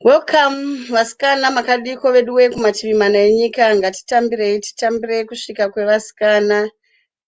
Welcome vasikana, makadiko vedu kumativi mana enyika? Ngatitambirei, titambirei kusvika kwevasikana.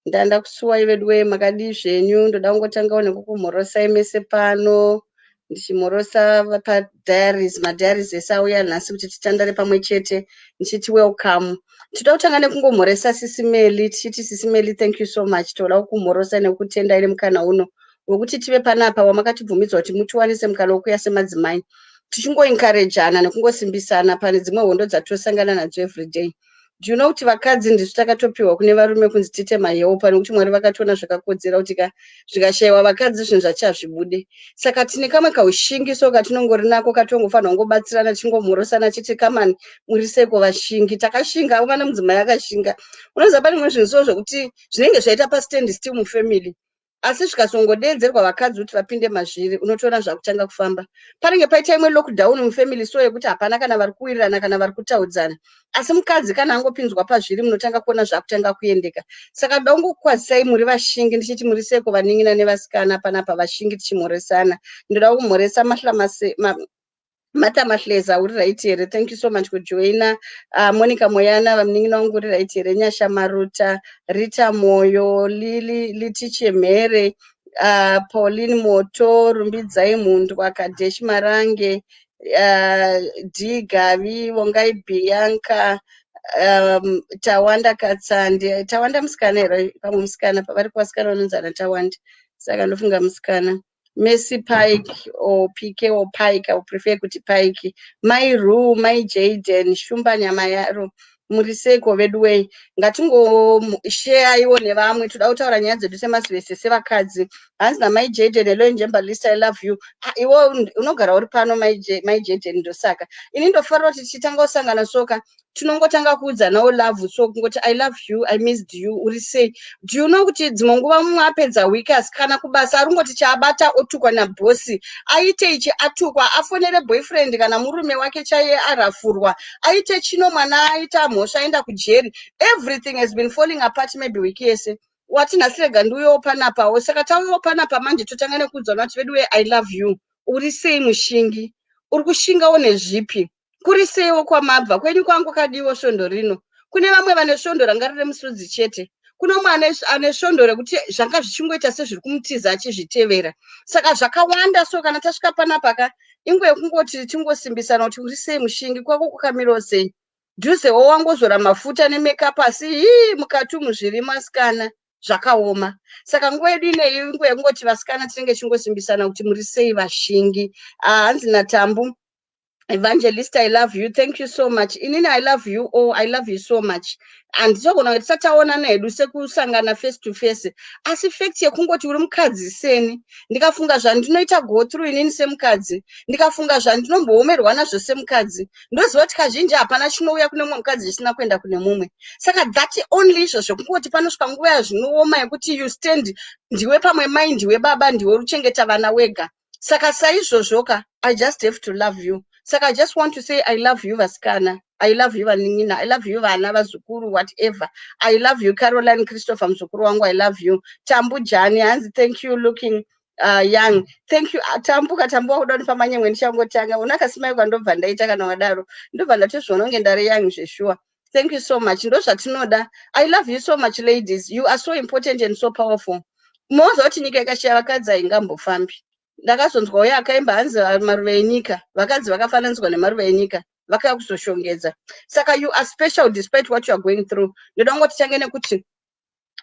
Ndanda kusuwai vedu, makadii zvenyu? Ndoda kungotangawo nekukumhorosai mese pano, ndichimhorosa padiaries, madiaries ese auya nhasi kuti titandare pamwe chete, ndichiti welcome. Tinoda kutanga nekungomhoresa Sisi Meli, tichiti, "Sisi Meli, thank you so much." Toda kukumhorosa nekutendai nemukana uno wekuti tive panapa, wamakatibvumidza kuti mutiwanise mukana wekuuya semadzimai, tichingoencouragana nekungosimbisana pane dzimwe hondo dzatosangana nadzo everyday. Do you know kuti vakadzi ndisu takatopiwa kune varume kunzi tiite mahelper, nekuti Mwari vakatoona zvakakodzera kuti ka zvikashayiwa vakadzi, zvinhu zvacho hazvibude? Saka tine kamwe kaushingiso katinongori nako, katongofanira kungobatsirana, tichingomhorosana, chiti, "Come on, muri seiko vashingi?" Takashinga vana, mudzimai akashinga. Unoziva, pane zvimwe zvinhu so zvokuti zvinenge zvaita pastand still mufamily, asi zvikazongodedzerwa vakadzi kuti vapinde mazviri, unotoona zvakutanga kufamba. Panenge paita imwe lockdown mufamily so yekuti hapana kana vari kuwirirana kana vari kutaudzana, asi mukadzi kana angopinzwa pazviri, munotanga kuona zvakutanga kuendeka. Saka ndoda kungokwazisai muri vashingi, ndichiti muri seko vanin'ina nevasikana panapa, vashingi, tichimhoresana. Ndoda kumhoresa Mahlamase Martha Mahleza, uri right here? Thank you so much kujoina. Monica Moyana, vamunin'ina wangu, uri right here? Nyasha Maruta, Rita Moyo, Lili Litiche Mhere, Pauline Moto, Rumbidzai Mundwa, Kadesh Marange, D Gavi, Vongai Bianca, Tawanda Katsande. Tawanda musikana here? Pamwe musikana, vari kuvasikana vanonzi ana Tawanda, saka ndofunga musikana. Mercy Pike or PK or Pike, I would prefer kuti Pike. Mai Ru, Mai Jaden, Shumba Nyamayaro, muri seiko vedu wei? Ngatingosheaiwo nevamwe, toda kutaura nyaya dzedu semasivese sevakadzi. Hanzi naMai Jaden, "Hello Njembalist, I love you." Ah, iwe unogara uri pano, Mai Jaden, ndosaka ini ndofarira kuti tichitanga kusangana soka, tinongotanga kuudzanawo love, so kungoti, "I love you, I missed you, uri sei?" Do you know kuti dzimwe nguva mumwe apedza wiki asi kana kubasa ari ngoti chaabata, otukwa nabhosi, aite ichi, atukwa, afonere boyfriend kana murume wake chaiye, arafurwa, aite chino, mwana aita mhosva, aenda kujeri, everything has been falling apart maybe wiki yese. Wati, "Nhasi rega ndiuyewo panapawo." Saka tauyewo panapa manje, totanga nekuudzana kuti, "Vedu, I love you. Uri sei mushingi? Uri kushingawo nezvipi? Kuri seiwo kwamabva? Kwenyu kwangu kwakadiwo svondo rino?" Kune vamwe vane svondo ranga riri musudzi chete, kuno mumwe ane svondo rekuti zvanga zvichingoita sezviri kumutiza achizvitevera. Saka zvakawanda. So kana tasvika panapa ka, inguva yekungoti tingosimbisana kuti, "Uri sei mushingi? Kwako kwakamirawo sei?" Dhuzewo wangozora mafuta nemakeup, asi hii, mukati umu zvirimo asikana, zvakaoma. Saka nguva yedu ineyi inguva yekungoti vasikana tinenge tichingosimbisana kuti, "Muri sei vashingi?" Ah, hanzi naTambu Evangelist, "I love you." Thank you so much. Inini I love you all, I love you so much. Handitogona kuti tisataonana hedu sekusangana face to face, asi fact yekungoti uri mukadzi seni, ndikafunga zvandinoita go through inini semukadzi, ndikafunga zvandinomboomerwa nazvo semukadzi, ndoziva kuti kazhinji hapana chinouya kune mumwe mukadzi chisina kuenda kune mumwe. Saka that only, izvozvo, kungoti panosvika nguva yazvinooma yekuti you stand, ndiwe pamwe mai, ndiwe baba, ndiwe ruchengeta vana wega. Saka saizvozvoka, I just have to love you. Saka I just want to say I love you vasikana, I love you vanin'ina, I love you vana, vazukuru, whatever. I love you Caroline Christopher, muzukuru wangu, I love you. Tambu Jani, hanzi, "Thank you, looking young." Thank you. Tambu katambu, wakuda kundipa manyemwe ndichangotanga. Unakasimai kwandobva ndaita kana wadaro, ndobva ndatozviona kunge ndari young zveshuwa. Thank you so much, ndo zvatinoda. I love you so much, ladies. You are so important and so powerful. Moziva kuti nyika ikashaya vakadzi haingambofambi. Ndakazonzwa uye akaimba, hanzi, "Maruva enyika." Vakadzi vakafananidzwa nemaruva enyika, vakauya kuzoshongedza. Saka you are special despite what you are going through. Ndoda kungoti tange nekuti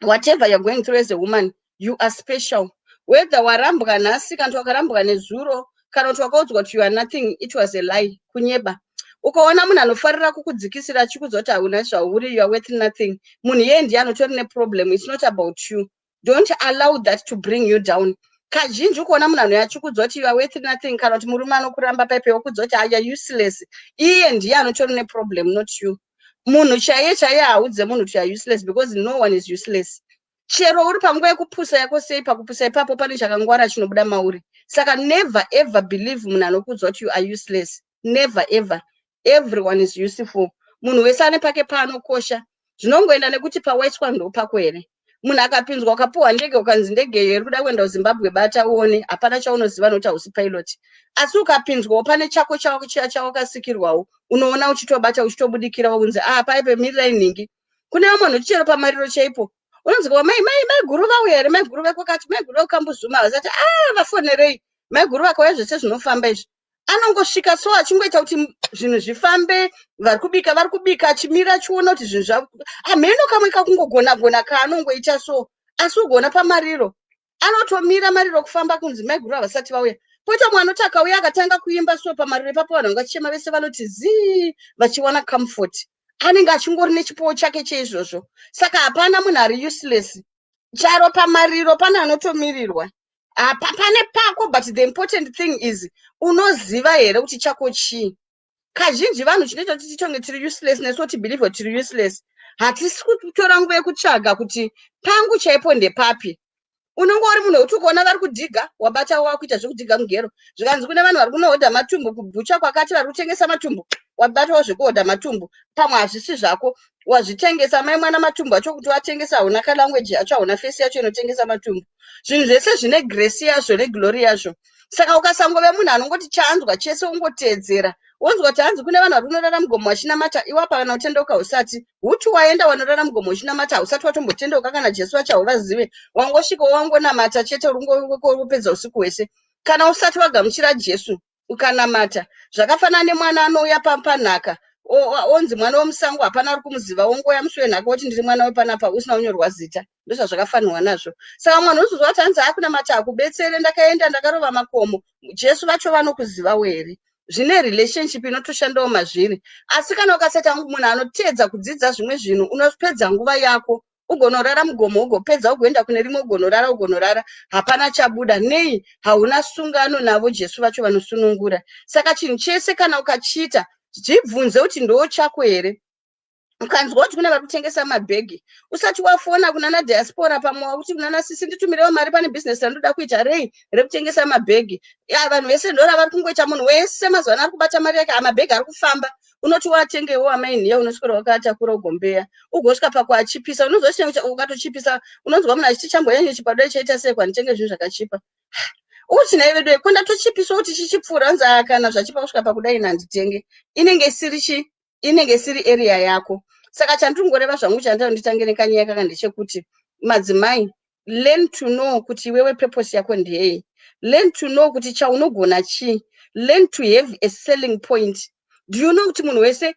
whatever you are going through as a woman, you are special. Whether warambwa nhasi, kana kuti wakarambwa nezuro, kana kuti wakaudzwa kuti you are nothing, it was a lie, kunyeba. Ukaona munhu anofarira kukudzikisira achikuudza kuti hauna zvauri, you are worth nothing, munhu iyeye ndiye anotori neproblem. It's not about you. Don't allow that to bring you down. Kazhinji ukuona munhu anouya achikuudza kuti you are worth nothing, kana kuti murume anokuramba paipe wokudza kuti aya useless, iye ndiye anotori neproblem, not you. Munhu chaiye chaiye haudze munhu kuti you are useless, because no one is useless. Chero uri panguva yekupusa yako sei, pakupusa ipapo pane chakangwara chinobuda mauri. Saka never ever believe munhu anokuudza kuti you are useless. Never ever. Everyone is useful. Munhu wese ane pake paanokosha. Zvinongoenda nekuti pawaiswa ndopako here. Munhu akapinzwa, ukapiwa ndege, ukanzi ndege iyo iri kuda kuenda kuZimbabwe, bata uone, hapana chaunoziva nokuti hausi pilot. Asi ukapinzwawo pane chako chawakasikirwawo, unoona uchitobata, uchitobudikira, unzi, "Ah, paipe, mirirai nhingi." Kune vamwe vanhu chero pamariro chaipo unonzi, "Mai guru vauya here? Mai guru vekwakati, mai guru vekukambuzuma vasati." "Ah, vafonerei." Mai guru vakauya, zvese zvinofamba izvi. Anongosvika so achingoita kuti zvinhu zvifambe, vari kubika, vari kubika, achimira achiona kuti zvinhu zva hameno kamwe kakungogona gona kaanongoita so. Asi ugoona pamariro anotomira mariro kufamba, kunzi mai guru havasati vauya. Poita mumwe anoti akauya akatanga kuimba so pamariro ipapo, vanhu vangachema vese vanoti zii, vachiwana comfort. Anenge achingori nechipowo chake cheizvozvo. Saka hapana munhu ari useless. Charo pamariro pane anotomirirwa apa, pane pako. But the important thing is, unoziva here kuti chako chii? Kazhinji vanhu chinoita kuti titonge tiri useless, nesuwo tibelieve kuti tiri useless, hatisi kutora nguva yekutsvaga kuti pangu chaipo ndepapi. Unonge uri munhu wekuti ukaona vari kudhiga, wabata, wakuita zvekudhiga mugero. Zvikanzi kune vanhu vari kunohodha matumbu kubhucha kwakati, vari kutengesa matumbu, wabatawo zvekuhodha matumbu. Pamwe hazvisi zvako, wazvitengesa. Mai mwana, matumbu acho kuti watengesa, hauna kalanguage yacho, hauna face yacho inotengesa matumbu. Zvinhu zvese zvine grace yazvo neglory yazvo. Saka ukasangove munhu anongoti chaanzwa chese ungoteedzera, wonzwa kuti hanzi kune vanhu vari kunorara mugomo vachinamata, iwapa kana kutendeuka usati huti waenda wanorara mugomo uchinamata, hausati watombotendeuka kana Jesu wacho hauvazive. Wangosvika wangonamata chete, uri usiku hwese. Kana usati wagamuchira Jesu ukanamata, zvakafanana nemwana anouya panhaka, onzi mwana wemusango, hapana ari kumuziva, wongoya musi wenhaka woti, "Ndiri mwana wepanapa," usina kunyorwa zita. Ndozvazvakafanirwa nazvo. Saka mwana unozozwa kuti hanzi akunamata hakubetsere, ndakaenda ndakarova makomo. Jesu vacho vanokuzivawo here? Zvine relationship inotoshandawo mazviri. Asi kana ukasaita munhu anoteedza kudzidza zvimwe zvinhu, unopedza nguva yako, ugonorara mugomo, ugopedza, ugoenda kune rimwe, ugonorara, ugonorara, hapana chabuda. Nei? Hauna sungano navo Jesu vacho vanosunungura. Saka chinhu chese kana ukachiita, zvibvunze kuti ndo chako here. Ukanzwa kuti kune vari kutengesa mabhegi, usati wafona kunana diaspora, pamwe wakuti kunana sisi, "Nditumirewo mari, pane bhizinesi randoda kuita rei rekutengesa mabhegi." Ya, vanhu vese ndora vari kungoita. Munhu wese mazuva ano ari kubata mari yake, amabhegi ari kufamba. Unoti watengewo amainiya, unoswera wakatakura, ugombeya, ugosvika pakuachipisa. Unozwa ukatochipisa, unonzwa munhu achiti, "Chambonyanya chipadoi chaita sei? Kwanditenge zvinhu zvakachipa." Uti, "Nhai vedu, ko ndatochipisa kuti chichipfuura?" Unzi, "Kana zvachipa kusvika pakudai, nanditenge." Inenge isiri chi inenge isiri area yako. Saka chandingoreva zvangu, chandida nditange nekanyaya kaka, ndechekuti madzimai, learn to know kuti iwewe purpose yako ndeyei. Learn to know kuti chaunogona chii. Learn to have a selling point. Do you know kuti munhu wese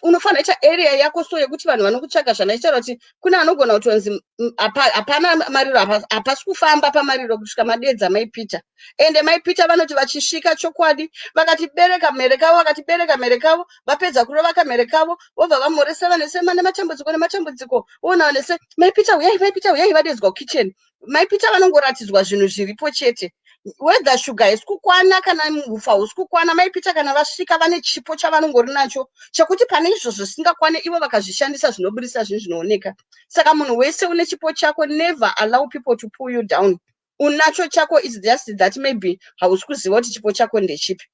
unofanira kuita area yako so yekuti vanhu vanokutsvaga? Zvandachitaura kuti kune anogona kutonzi hapana mariro, hapasi kufamba pamariro kusvika madedza mai Peter. Ende mai Peter vanoti vachisvika, chokwadi, vakatibereka mhere kavo, vakatibereka mhere kavo, vapedza kurova kamhere kavo, vobva vamhoresa vanhu vese, "Nematambudziko, nematambudziko." Voona vanhu vese, "Mai Peter uyai, mai Peter uyai." Vadedzwa kukitchen, mai Peter vanongoratidzwa zvinhu zviripo chete, whether shuga haisi kukwana kana upfu hausi kukwana. Mai Peter kana vasvika, vane chipo chavanongori nacho chekuti pane izvozvo zvisingakwane, ivo vakazvishandisa zvinobudisa zvinhu zvinooneka. Saka munhu wese une chipo chako. Never allow people to pull you down. Unacho chako, it's just that maybe hausi kuziva kuti chipo chako ndechipi.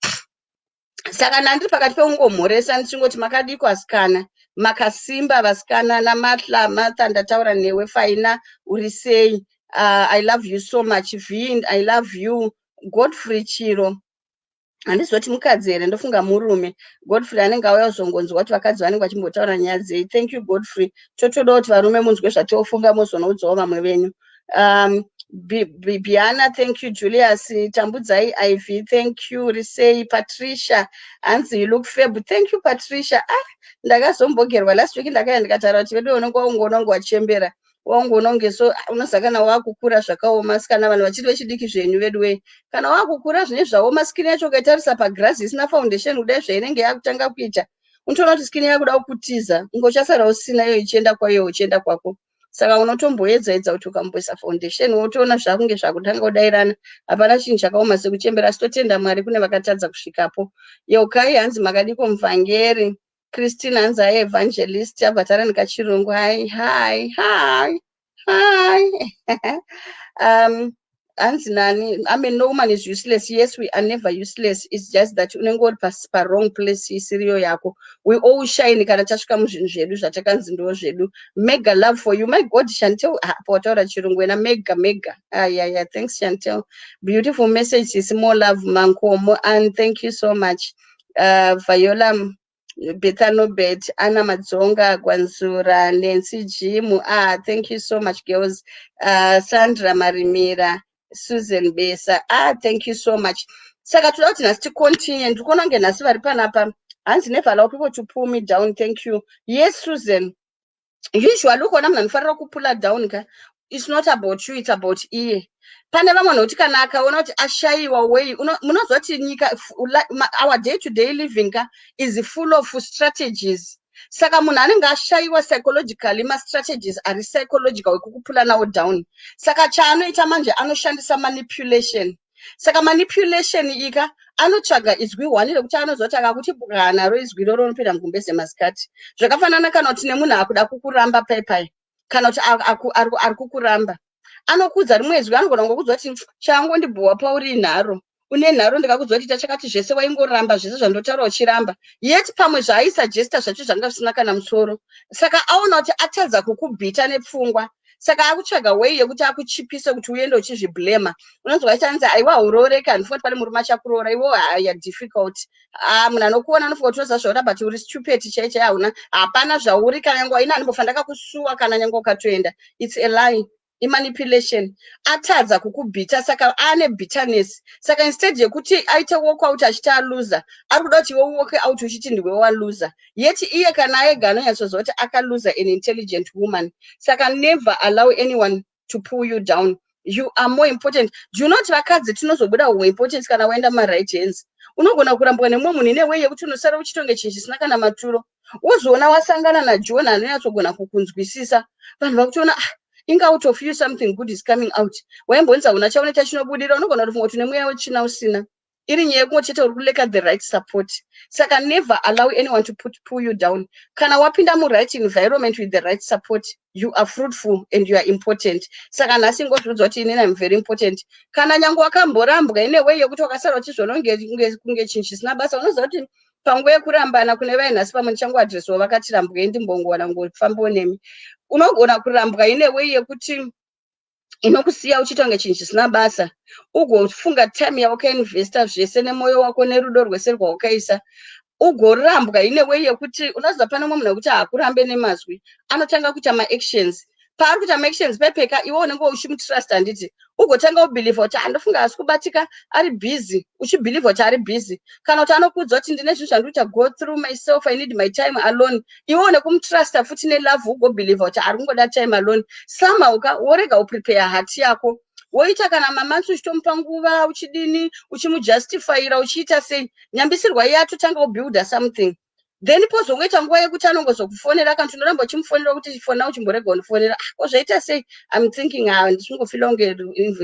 Saka ndandiri pakati peungomhoresa ndichingoti, makadiko asikana? Makasimba vasikana? Namatla Martha, ndataura newe. Faina, uri sei? I love you so much. Vin, I love you. Godfrey Chiro, handizoti mukadzi here? Ndofunga murume. Godfrey anenge auya kuzongonzwa kuti vakadzi vanenge vachimbotaura nyaya dzei. Thank you, Godfrey. Totoda kuti varume munzwe zvatofunga, mozonoudzawo vamwe venyu. Biana, thank you. Julius Tambudzai, Iv, thank you. Risei Patricia, hanzi, "You look fab." Thank you, Patricia. Ah, ndakazombogerwa last week, ndakaya ndikataura kuti vedu unenge waungoona unge wachembera, waungoona unge so unoziva kana wakukura zvakaoma. Asi kana vanhu vachiri vechidiki zvenyu, vedu wei, kana wakukura zvine zvaoma. Skin yacho ukaitarisa pagirazi isina foundation kudai, zvainenge yakutanga kuita, unotoona kuti skin yakuda kukutiza, unge uchasara usina iyo, ichienda kwayo, uchienda kwako. Saka unotomboedza edza kuti ukamboisa foundation, wotoona zvakunge zvakutanga kudairana. Hapana chinhu chakaoma sekuchembera, asi totenda Mwari kune vakatadza kusvikapo. Yeukai, hanzi, "Makadiko muvhangeri?" Christine, hanzi, "Hi evangelist." Abva taranika chirungu. Hi, hi, hi, hi. Hanzi nani? I mean, no woman is useless. Yes, we are never useless. It's just that unenge uri pawrong place isiriyo yako. We all shine kana tasvika muzvinhu zvedu zvatakanzi ndo zvedu. Mega love for you. My God, Chantel, pawataura chirungu wena, mega mega. Ayaya, thanks, Chantel. Beautiful message is more love, Mankomo, and thank you so much. Viola Bethanobet, Anna Madzonga, Gwanzura, Nancy Jimu. Ah, thank you so much, girls. Sandra Marimira, Susan Besa. Ah, thank you so much. Saka toda kuti nhasi ticontinue. Ndiri kuona kunge nhasi vari panapa. Hanzi, "Never allow people to pull me down." Thank you. Yes, Susan. Usually ukaona munhu anofanira kupulla down ka, it's not about you, it's about iye. Pane vamwe nokuti kana akaona kuti ashayiwa way, munozwa kuti nyika, our day to day living ka is full of strategies. Saka munhu anenge ashayiwa psychologically, mastrategies ari psychological ekukupulla nawo down. Saka chaanoita manje, anoshandisa manipulation. Saka manipulation ika, anotsvaga izwi hwani rekuti anozoti akakuti bwa naro izwi iroro, unopinda mugumbeze masikati. Zvakafanana kana kuti nemunhu akuda kukuramba paipai, kana kuti ari kukuramba, anokuudza rimwe izwi. Anogona kungokuudza kuti, "Changondibhowa pauri nharo, une nharo. Ndikakudza kuti ita chakati, zvese waingoramba, zvese zvandotaura uchiramba." Yet pamwe zvaaisuggesta zvacho zvanga zvisina kana musoro. Saka aona kuti atadza kukubhita nepfungwa, saka akutsvaga way yekuti akuchipise kuti uende uchizviblema. Unonzwa achanzi, "Aiwa, urooreka, handifunga kuti pane murume achakuroora iwo. Haya, difficult. Ah, munhu anokuona anofunga kuti unoziva zvaura, but uri stupid chai chai, hauna, hapana zvauri. Kana nyange waina handimbofa ndakakusuwa kana nyange ukatoenda." It's a lie, imanipulation. Atadza kukubhita, saka ane bitterness. Saka instead yekuti aite walk out achiti aluza, ari kuda kuti iwe walk out uchiti ndiwe waluza. Yet iye kana ega anonyatsoziva kuti akaluza an intelligent woman. Saka never allow anyone to pull you down. You are more important. Do you know kuti vakadzi tinozobuda humwe importance kana waenda mumaright hands? Unogona kurambwa nemumwe munhu ine way yekuti unosara uchitonge chinhu chisina kana maturo. Wozoona wasangana naJohn anonyatsogona kukunzwisisa. Vanhu vakutoona, "Ah, inga out of you something good is coming out. Waimbonzi hauna chaunoita chinobudira." Unogona kutofunga kuti une mweya wetsvina, usina. Iri nyaya yekungo chete uri kulacka the right support. Saka never allow anyone to pull you down. Kana wapinda muright environment with the right support, you are fruitful and you are important. Saka nhasi ingozviudza kuti, "Inini am very important." Kana nyange wakamborambwa ine way yekuti wakasara uchizviona kunge chinhu chisina basa, unoziva kuti panguva yekurambana kune vai nhasi, pamwe ndichangoadresiwa vakati rambwei, ndimbongowana ngofambawo nemi. Unogona kurambwa ine way yekuti inokusiya uchiita kunge chinhu chisina basa, ugofunga time yawakainvesta zvese nemwoyo wako nerudo rwese rwawakaisa. Ugorambwa ine way yekuti unoziva pane mumwe munhu wekuti haakurambe nemazwi, anotanga kuita maactions. Paari kuita maactions pepeka, iwe unenge uchimutrust, handiti? Ugotanga kubhilivha kuti handofunga asi kubatika, ari busy. Uchibhilivha kuti ari busy, kana kuti anokuudza kuti, "Ndine zvinhu zvandikuita go through myself, I need my time alone." Iwe une kumutrusta futi nelove, ugobhilivha kuti ari kungoda time alone. Somehow ka worega kuprepare heart yako, woita kana mamonths uchitomupa nguva, uchidini, uchimujustifyira, uchiita sei. Nyambisirwa iye atotanga kubuilda something. Then pozongoita nguva yekuti anongozokufonera, kana kuti unoramba uchimufonera kuti, "Fona," uchimborega undifonera. "Ah, ko zvaita sei? I'm thinking, ah, ndichingofeela kunge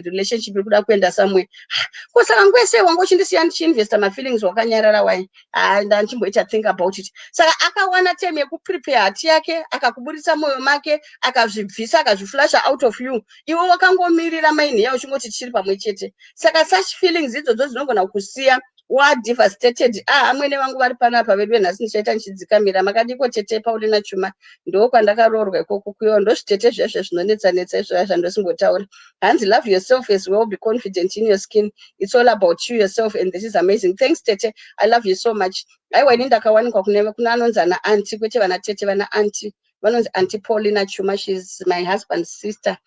relationship iri kuda kuenda somewhere." "Ah, ko saka nguva sei wanga uchindisiya ndichiinvesta mafeelings wakanyarara? Wai? Ah, ndanchimboita think about it." Saka akawana time yekuprepare heart yake, akakuburitsa mwoyo make, akazvibvisa, akazviflasha out of you. Iwe wakangomirira mainhiya uchingoti tichiri pamwe chete. Saka such feelings idzodzo dzinogona kusiya wadevastated. Ah, amwene vangu vari panapa vedu nhasi, ndichaita ndichidzikamira. Makadiko, tete Paulina Chuma? Ndo kwandakaroorwa ikoko kuiwa. Ndozvitete zvezve zvinonetsa netsa izvozvo zvandosimbotaura. Hanzi, "Love yourself as well, be confident in your skin. It's all about you yourself and this is amazing." Thanks, tete, I love you so much. Aiwa, ini ndakawanikwa kune anonzi ana aunty, kwete vana tete, vana aunty vanonzi Aunty Paulina Chuma. She's my husband's sister.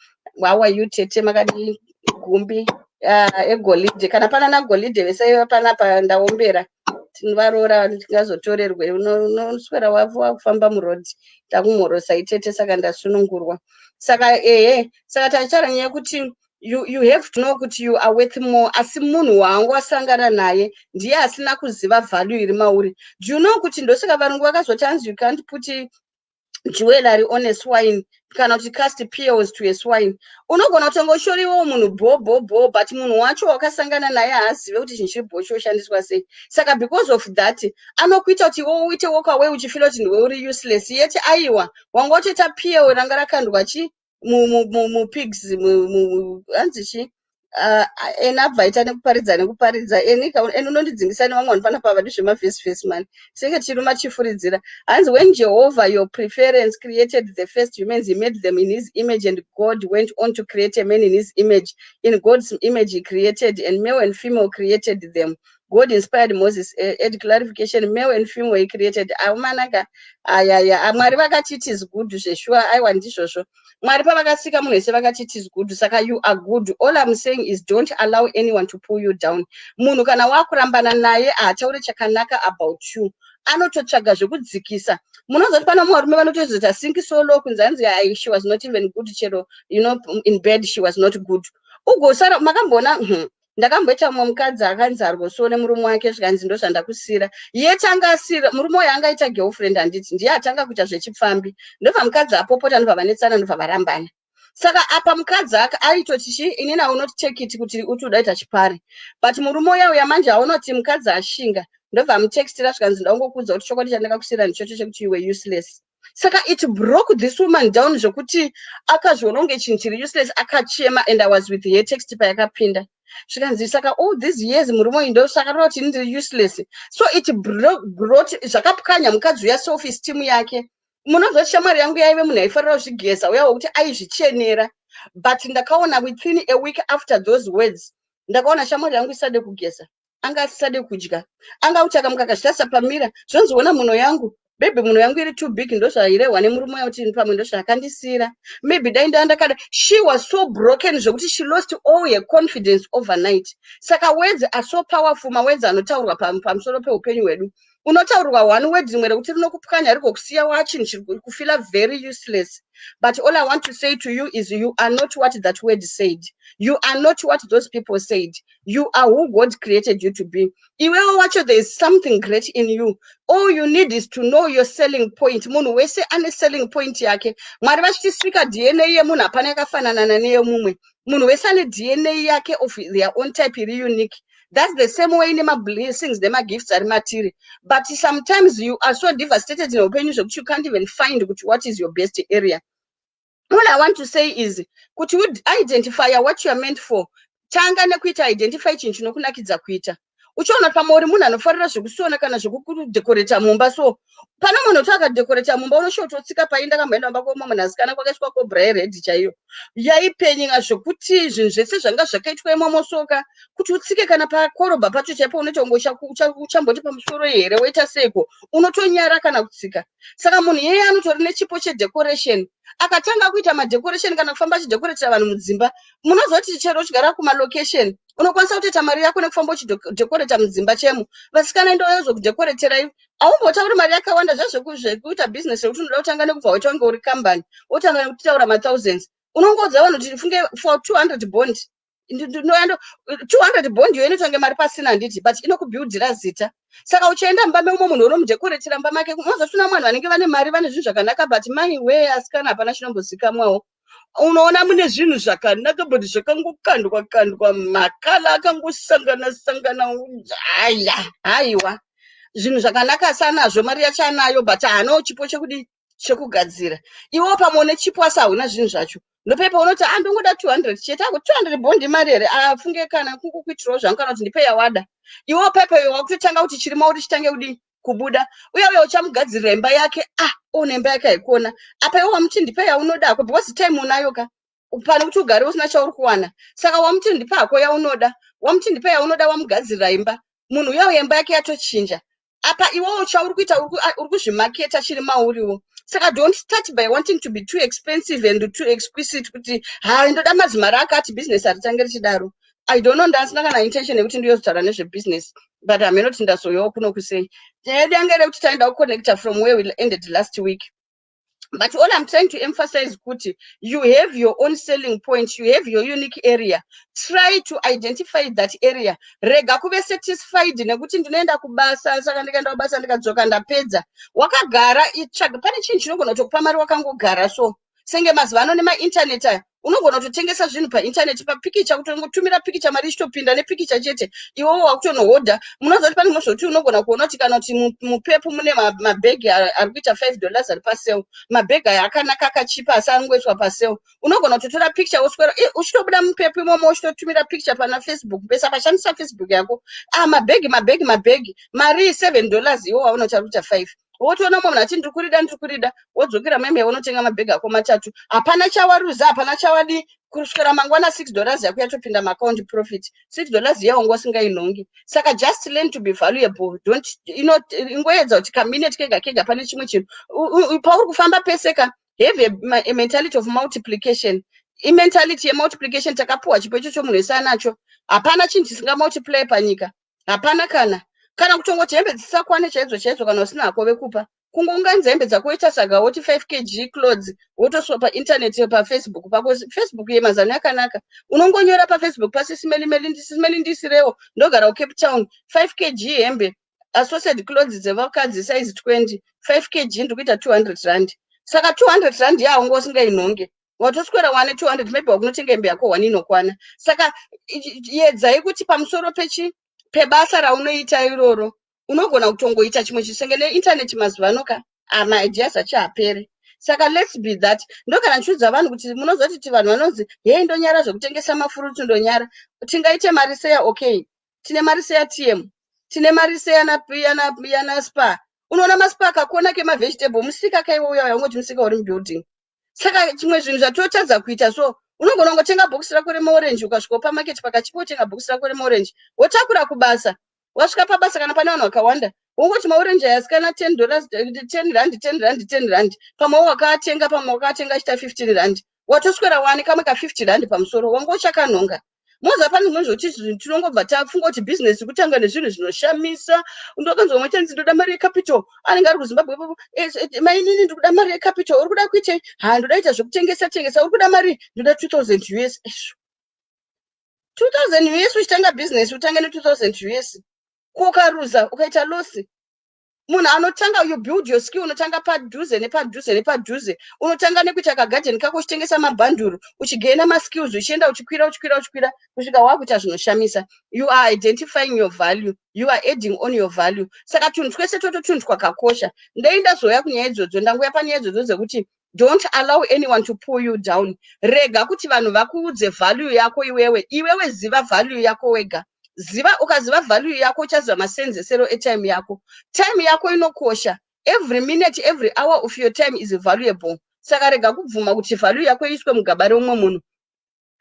How are you, tete? Makadi gumbi egolidhe? Kana pana nagolidhe vese panapa, ndaombera tinovaroora tingazotorerwe. Unoswera wakufamba murodhi. Takumhorosa itete. Saka ndasunungurwa. Saka ehe, saka tachitaura nyaya yekuti you have to know kuti you are worth more. Asi munhu waanga wasangana naye ndiye asina kuziva value iri mauri. Do you know kuti ndosaka varungu vakazoti, hanzi, "You can't put jewelry on a swine," kana kuti "cast pearls to a swine"? Unogona kutonga ushoriwo munhu bho bho bho, but munhu wacho wakasangana naye haazive kuti chinhu chiri bho choshandiswa sei. Saka because of that, anokuita kuti iwe uite walk away uchifeela kuti ndiwe uri useless. Yet aiwa, wanga utoita pearl ranga rakandwa chi mupigs, hanzi chi Eni abva aita nekuparidza nekuparidza. Eni eni unondidzingisa nevamwe vanhu panapa vadi zvemavhesi vhesi mani, tinenge tichiruma tichifuridzira. Hanzi, "When Jehovah, your preference, created the first humans, he made them in his image, and God went on to create a man in his image. In God's image he created, and male and female created them. God inspired Moses." Add clarification: male and female he created. Aumanaka ayaya, Mwari vakati it is good. Zveshuwa, aiwa, ndizvozvo. Mwari pavakasika munhu wese vakati it is good. Saka you are good. All I'm saying is, don't allow anyone to pull you down. Munhu kana wakurambana naye, haatauri chakanaka about you, anototsvaga zvekudzikisa. Munozoti pane mumwe varume vanotozoita sink so low, kunzi hanzi, "Ai, she was not even good chero in bed she was not good." Ugosara makamboona. Ndakamboita mumwe mukadzi akanzi arwosiwo nemurume wake, zvikanzi, "Ndozvandakusiyira." Yet anga asira murume uyo angaita girlfriend, handiti? Ndiye atanga kuita zvechipfambi. Ndobva mukadzi apopota, ndobva vanetsana, ndobva varambana. Saka apa mukadzi aitoti chi, inini I will not take it kuti uti uda kuita chipari. But murume uya uya manje aona kuti mukadzi ashinga, ndobva amutextira, zvikanzi, "Ndaungokuudza kuti chokwadi chandakakusiyira ndichocho chekuti you were useless." Saka it broke this woman down zvokuti akazviona kunge chinhu chiri useless, akachema. And I was with her text payakapinda. Zvikanzi, "Saka all these years murume uyu ndosaka rova kuti ndiri useless." So it brought zvakapwanya mukadzi uya self esteem yake. Munozoti shamwari yangu yaive munhu aifarira kuzvigeza uya wekuti aizvichenera, but ndakaona within a week after those words, ndakaona shamwari yangu isade kugeza, anga asisade kudya, anga kuti akamuka akazvitarisa pamira, zvonziona mhuno yangu, "Baby, mhuno yangu iri too big, ndozvairehwa nemurume kuti pamwe ndozvaakandisiyira. Maybe dai ndaa ndakada." She was so broken zvokuti she lost all her confidence overnight. Saka words are so powerful. Mawords anotaurwa pamusoro peupenyu hwedu, unotaurirwa one word rimwe rekuti rinokupwanya, rigokusiya wachinhu kufeela very useless. But all I want to say to you is, you are not what that word said. You are not what those people said. You are who God created you to be. Iwewo wacho, there is something great in you. All you need is to know your selling point. Munhu wese ane selling point yake. Mwari vachitisika, DNA yemunhu hapana yakafanana neyemumwe. Munhu wese ane DNA yake of their own type iri unique. That's the same way nemablessings nemagifts ari matiri. But sometimes you are so devastated neupenyu zvekuti you can't even find kuti what is your best area. All I want to say is kuti identify what you are meant for. Tanga nekuita identify chinhu chinokunakidza kuita. Uchiona pamwe uri munhu anofarira zvekusona kana zvekudekoreta mumba. So pane munhu kuti akadekoreta mumba, unoshototsika pai. Ndakamboenda mumba kwemumwe munhu asikana, kwakaiswa cobra yered chaiyo, yaipenyeka zvokuti zvinhu zvese zvanga zvakaitwa imomo. Soka kuti utsike kana pakorobha pacho chaipo, unoita kunge uchamboti pamusoro here, woita seiko, unotonyara kana kutsika. Saka munhu iyeye anotori nechipo chedecoration. Akatanga kuita madecoration kana kufamba achidekoretera vanhu mudzimba, munozoti chero uchigara kumalocation, unokwanisa kutoita mari yako nekufamba uchidekoreta mudzimba chemo. Vasikana, ndoyozokudekoreterai, haumbotauri mari yakawanda. Zvazvekuita bhizinesi rekuti unoda kutanga nekubva waita kunge uri kambani, wotanga nekutaura mathousands. Unongoudza vanhu kuti funge for 200 bond, 200 bond iyo inoita kunge mari pasina, handiti? But inokubuildira zita. Saka uchienda mumba memumwe munhu, unomudekoretera mumba make. Unozotuna vanhu vanenge vane mari, vane zvinhu zvakanaka, but mai we asikana, hapana chinombozikamwawo. Unoona mune zvinhu zvakanaka, but zvakangokandwa kandwa, makala akangosangana sangana. Aya, haiwa, zvinhu zvakanaka sanazvo, mari yacho anayo, but haanawo chipo chekudi chekugadzira. Iwewo pamwe une chipo asi hauna zvinhu zvacho. Ndopepa unoti, "A, ndongoda 200 chete." Ako 200 bhondi mari here? Afunge kana kungokuitirawo zvangu, kana kuti ndipe yawada iwewo. Pepa wakutotanga kuti chiri mauri chitange kudii kubuda. Uye uye uchamugadzirira imba yake, ah, une imba yake haikona apa. Iwe wamuti, "Ndipe yaunoda hako," because time unayo ka, pane kuti ugare usina chauri kuwana. Saka wamuti, "Ndipe hako yaunoda," wamuti, "Ndipe yaunoda," wamugadzirira imba. Munhu uya imba yake yatochinja. Apa iwewo chauri kuita, uri kuzvimaketa chiri mauriwo. Saka don't start by wanting to be too expensive and too exquisite, kuti, "Hai, ndoda mazimari akati." Business haritange richidaro. I don't know, ndasina kana intention yekuti ndiyozotaura nezvebusiness, but haminoti ndazoyawo kuno kusei. Nyaya yedu yanga iri kuti taenda kuconnecta from where we ended last week. But all I'm trying to emphasize kuti you have your own selling point, you have your unique area. Try to identify that area. Rega kuve satisfied nekuti ndinoenda kubasa, saka ndikaenda kubasa ndikadzoka ndapedza. Wakagara, itsvaga pane chinhu chinogona kutokupa mari wakangogara. So senge mazuva ano nemaintaneti aya. Unogona kutotengesa zvinhu paintaneti, papikicha, kutongotumira pikicha, mari ichitopinda nepikicha chete. Iwewo wakutonohodha. Munoziva kuti pane zvimwe zvokuti unogona kuona kuti kana kuti muPep mune mabhegi ari kuita $5 ari pasale. Mabhegi aya akanaka, akachipa, asi angoiswa pasale. Unogona kutotora picture, woswera uchitobuda muPep imomo, uchitotumira picture pana Facebook pese, pashandisa Facebook yako. Ah, mabhegi, mabhegi, mabhegi, mari $7, iwo waona kuti ari kuita 5. Wotoona mumwe munhu ati, "Ndiri kurida, ndiri kurida." Wodzokera meme, unotenga mabhegi ako matatu. Hapana chawaruza, hapana chawadi. Kuswera mangwana, $6 yako yatopinda maakaunti, profit $6 iya wanga usingainhongi. Saka just learn to be valuable. Don't ingoedza kuti kaminute kega kega pane chimwe chinhu pauri kufamba peseka. Have a mentality of multiplication. Imentality yemultiplication. Takapuhwa chipo ichocho, munhu wese anacho. Hapana chinhu chisingamultiply panyika, hapana. Kana kutongoti hembe dzisakwane chaidzo chaidzo, kana usina hako vekupa, kungounganidza hembe dzako, woita saga, woti 5 kg clothes, wotoswa paintaneti, paFacebook pako. Facebook yemazano yakanaka. Unongonyora paFacebook paSisi Melly, ndisirewo, ndogara kuCape Town, 5 kg hembe, assorted clothes dzevakadzi, size 20, 5 kg, ndiri kuita R200. Saka R200 yaunga usingainhonge, watoswera wane 200, maybe wakunotenga hembe yako one inokwana. Saka yedzai kuti pamusoro pechi pebasa raunoita iroro, unogona kutongoita chimwe chisenge neintaneti. Mazuva ano ka, maideas acho haaperi. Saka let's be that. Ndogara ndichiudza vanhu kuti munozoti ti vanhu vanonzi, "Hei, ndonyara zvekutengesa mafurutu, ndonyara." Tingaite mari seya? Okay, tine mari seya TM, tine mari seyana yana, yana Spar. Unoona maSpar akakona kemavegetable, musika kaiwo uya ungoti musika uri mubuilding. Saka chimwe zvinhu zvatotadza kuita, so unogona kungotenga bhokisi rako remaorenji, ukasvika pamaketi pakachipa, wotenga bhokisi rako remaorenji, wotakura kubasa. Wasvika pabasa, kana pane vanhu vakawanda, wongoti, "Maorenji aya asikana, $10, R10, R10, R10." Pamwe wakaatenga, pamwe wakaatenga achita R15, watoswera wani kamwe ka50 rand pamusoro, wanga uchakanhonga. Moza pane zvimwe zvokuti zvinhu tinongobva tafunga kuti bhizinesi kutanga nezvinhu zvinoshamisa. Ndokanzwa mwe chanzi, "Ndoda mari yecapital." Anenge ari kuZimbabwe ipopo. "Mainini, ndiri kuda mari yecapital." "Uri kuda kuitei?" "Ha, ndoda kuita zvekutengesa tengesa." "Uri kuda mari?" "Ndoda 2000 US." 2000 US uchitanga bhizinesi, utange ne2000 US, kukaruza ukaita loss. Munhu anotanga, you build your skill. Unotanga padhuze nepadhuze nepadhuze. Unotanga nekuita kagadheni kako, uchitengesa mabhanduru, uchigaina maskills, uchienda uchikwira, uchikwira, uchikwira, kusvika wakuita zvinoshamisa. You are identifying your value, you are adding on your value. Saka tunhu twese toto tunhu twakakosha. Ndei ndazouya kunyaya idzodzo, ndanguya panyaya idzodzo dzekuti don't allow anyone to pull you down. Rega kuti vanhu vakuudze value yako iwewe. Iwewe ziva value yako wega. Ziva, ukaziva value yako, uchaziva masenzesero etime yako. Time yako inokosha. Every minute, every hour of your time is valuable. Saka rega kubvuma kuti value yako iiswe mugaba reumwe munhu,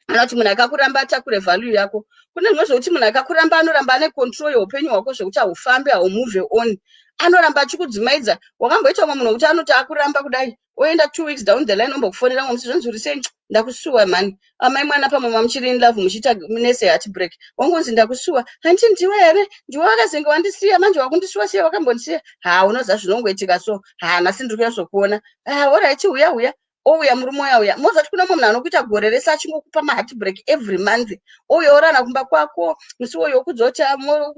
kana kuti munhu akakuramba atakure value yako. Kune zvimwe zvokuti munhu akakuramba anoramba ane control yeupenyu hwako, zvekuti haufambi, haumove on, anoramba achikudzimaidza. Wakamboita umwe munhu wekuti anoti akuramba kudai, oenda, 2 weeks down the line ombokufonera mwe musi, "Zvanzi uri sei? Ndakusuwa mhani." Amai mwana, pamwe mamuchiri in love, muchiita nese heartbreak, wangonzi, "Ndakusuwa." "Hanti ndiwe here? Ndiwe wakazenge wandisiya, manje wakundisuwa siya, wakambondisiya." "Ha, unoziva zvinongoitika so. Ha, nhasi ndiri kuyazokuona. Ha, alright, uya, uya." Ouya murume uya uya. Moziva kuti kune mumwe munhu anokuita gore rese achingokupa maheartbreak every month. Ouya orara kumba kwako musi woyo, wokudza kuti,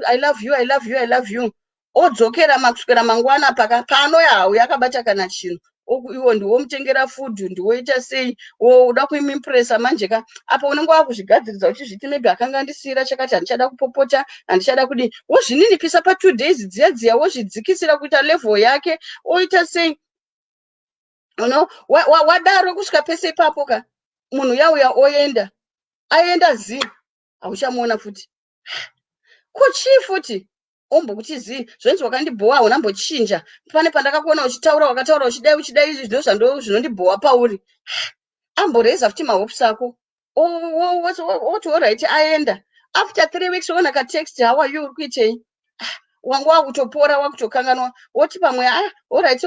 "I love you, I love you, I love you." Odzokera makuswera mangwana paka paanoya, hauya akabata kana chinhu. Iwo ndiwomutengera food, ndiwoita sei, uda kuimimpresa. Manje ka apa unenge wakuzvigadziridza uchizviti, "Maybe akanga andisiyira chakati, handichada kupopota, handichada kudii." Wozvininipisa pa2 days dziya dziya, wozvidzikisira kuita level yake, oita sei. Uno wadaro kusvika pese ipapo ka, munhu yauya oenda, aenda zii, hauchamuona futi. Kuchii futi? Ombokuti zii, zvonzi, "Wakandibhowa, hauna mbochinja. Pane pandakakuona uchitaura, wakataura uchidai, uchidai, izvi ndo zvinondibhowa pauri." Amboreza futi mahopes ako, oti, "Alright." Aenda, after 3 weeks woona katext, "How are you? Uri kuitei?" Wanga wakutopora, wakutokanganwa. Woti pamwe, "Ah, alright."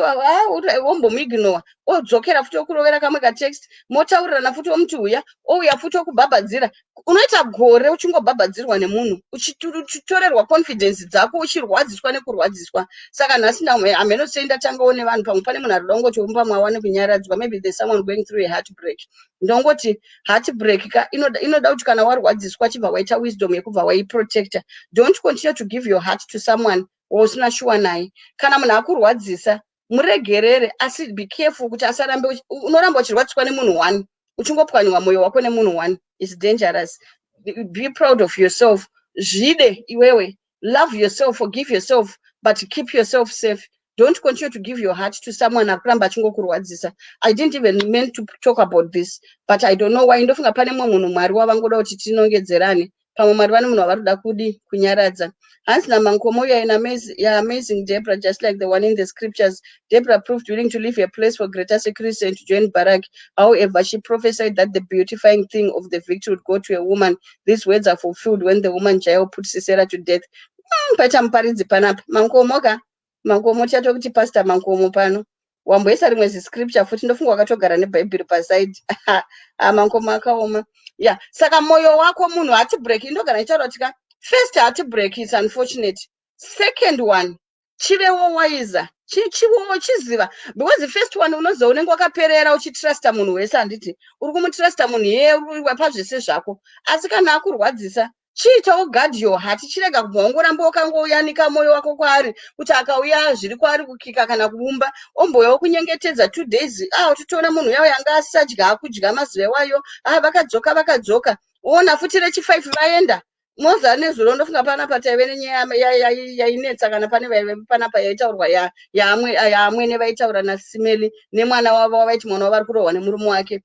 Wombomuignora. Odzokera futi, okurovera kamwe katext, motaurirana futi, womuti, "Uya." Ouya futi, okubhabhadzira. Unoita gore uchingobhabhadzirwa nemunhu, uchitorerwa confidence dzako, uchirwadziswa nekurwadziswa. Saka nhasi hameno sei ndatangawo nevanhu. Pamwe pane munhu ari kuda kungoti pamwe awane kunyaradzwa. Maybe there's someone going through a heartbreak. Ndongoti heartbreak ka inoda kuti kana warwadziswa, chibva waita wisdom yekubva waiprotecta. Don't continue to give your heart to someone wausina shuwa naye. Kana munhu akurwadzisa, muregerere, asi be careful kuti asarambe. Unoramba uchirwadziswa nemunhu one. Uchingopwanywa mwoyo wako nemunhu one is dangerous. Be proud of yourself. Zvide iwewe, love yourself, forgive yourself, but keep yourself safe. Don't continue to give your heart to someone akuramba achingokurwadzisa. I didn't even meant to talk about this, but I don't know why. Ndofunga pane mumwe munhu Mwari wavangoda kuti tinongedzerane. Pamwe Mwari vane munhu wavari kuda kudi kunyaradza. Hanzi naMankomo, you are an amazing, you are amazing, Deborah, just like the one in the scriptures. Deborah proved willing to leave her place for greater security and to join Barak. However, she prophesied that the beautifying thing of the victory would go to a woman. These words are fulfilled when the woman Jael put Sisera to death. Paita muparidzi panapa, Mankomo ka. Mankomo, tichatokuti Pastor Mankomo pano. Wamboisa rimwe ziscripture futi, ndofunga wakatogara nebhaibheri paside. Ah, Mankomo akaoma. Yeah, saka mwoyo wako munhu heartbreak, indogara ndichitaura kuti ka first heartbreak is unfortunate. Second one, chivewo waiza, chivowo chiziva, because the first one unoziva unenge wakaperera uchitrusta munhu wese, handiti? Uri kumutrusta munhu iyeye pazvese zvako, asi kana akurwadzisa, chiitawo guard your heart. Chirega kubva wangoramba wakangoyanika mwoyo wako kwaari, kuti akauya zviri kwaari kukika kana kuumba, ombouyawo kunyengetedza 2 days, ah, uchitoona munhu uya yanga asadya akudya mazuva iwayo. Ah, vakadzoka, vakadzoka, ona futi rechi5 vaenda. Moza nezuro ndofunga panapa taive nenyaya yainetsa, kana pane vaive panapa yaitaurwa yaamwene vaitaura naSimeli nemwana wavo, wavaiti mwana wavo ari kurohwa nemurume wake.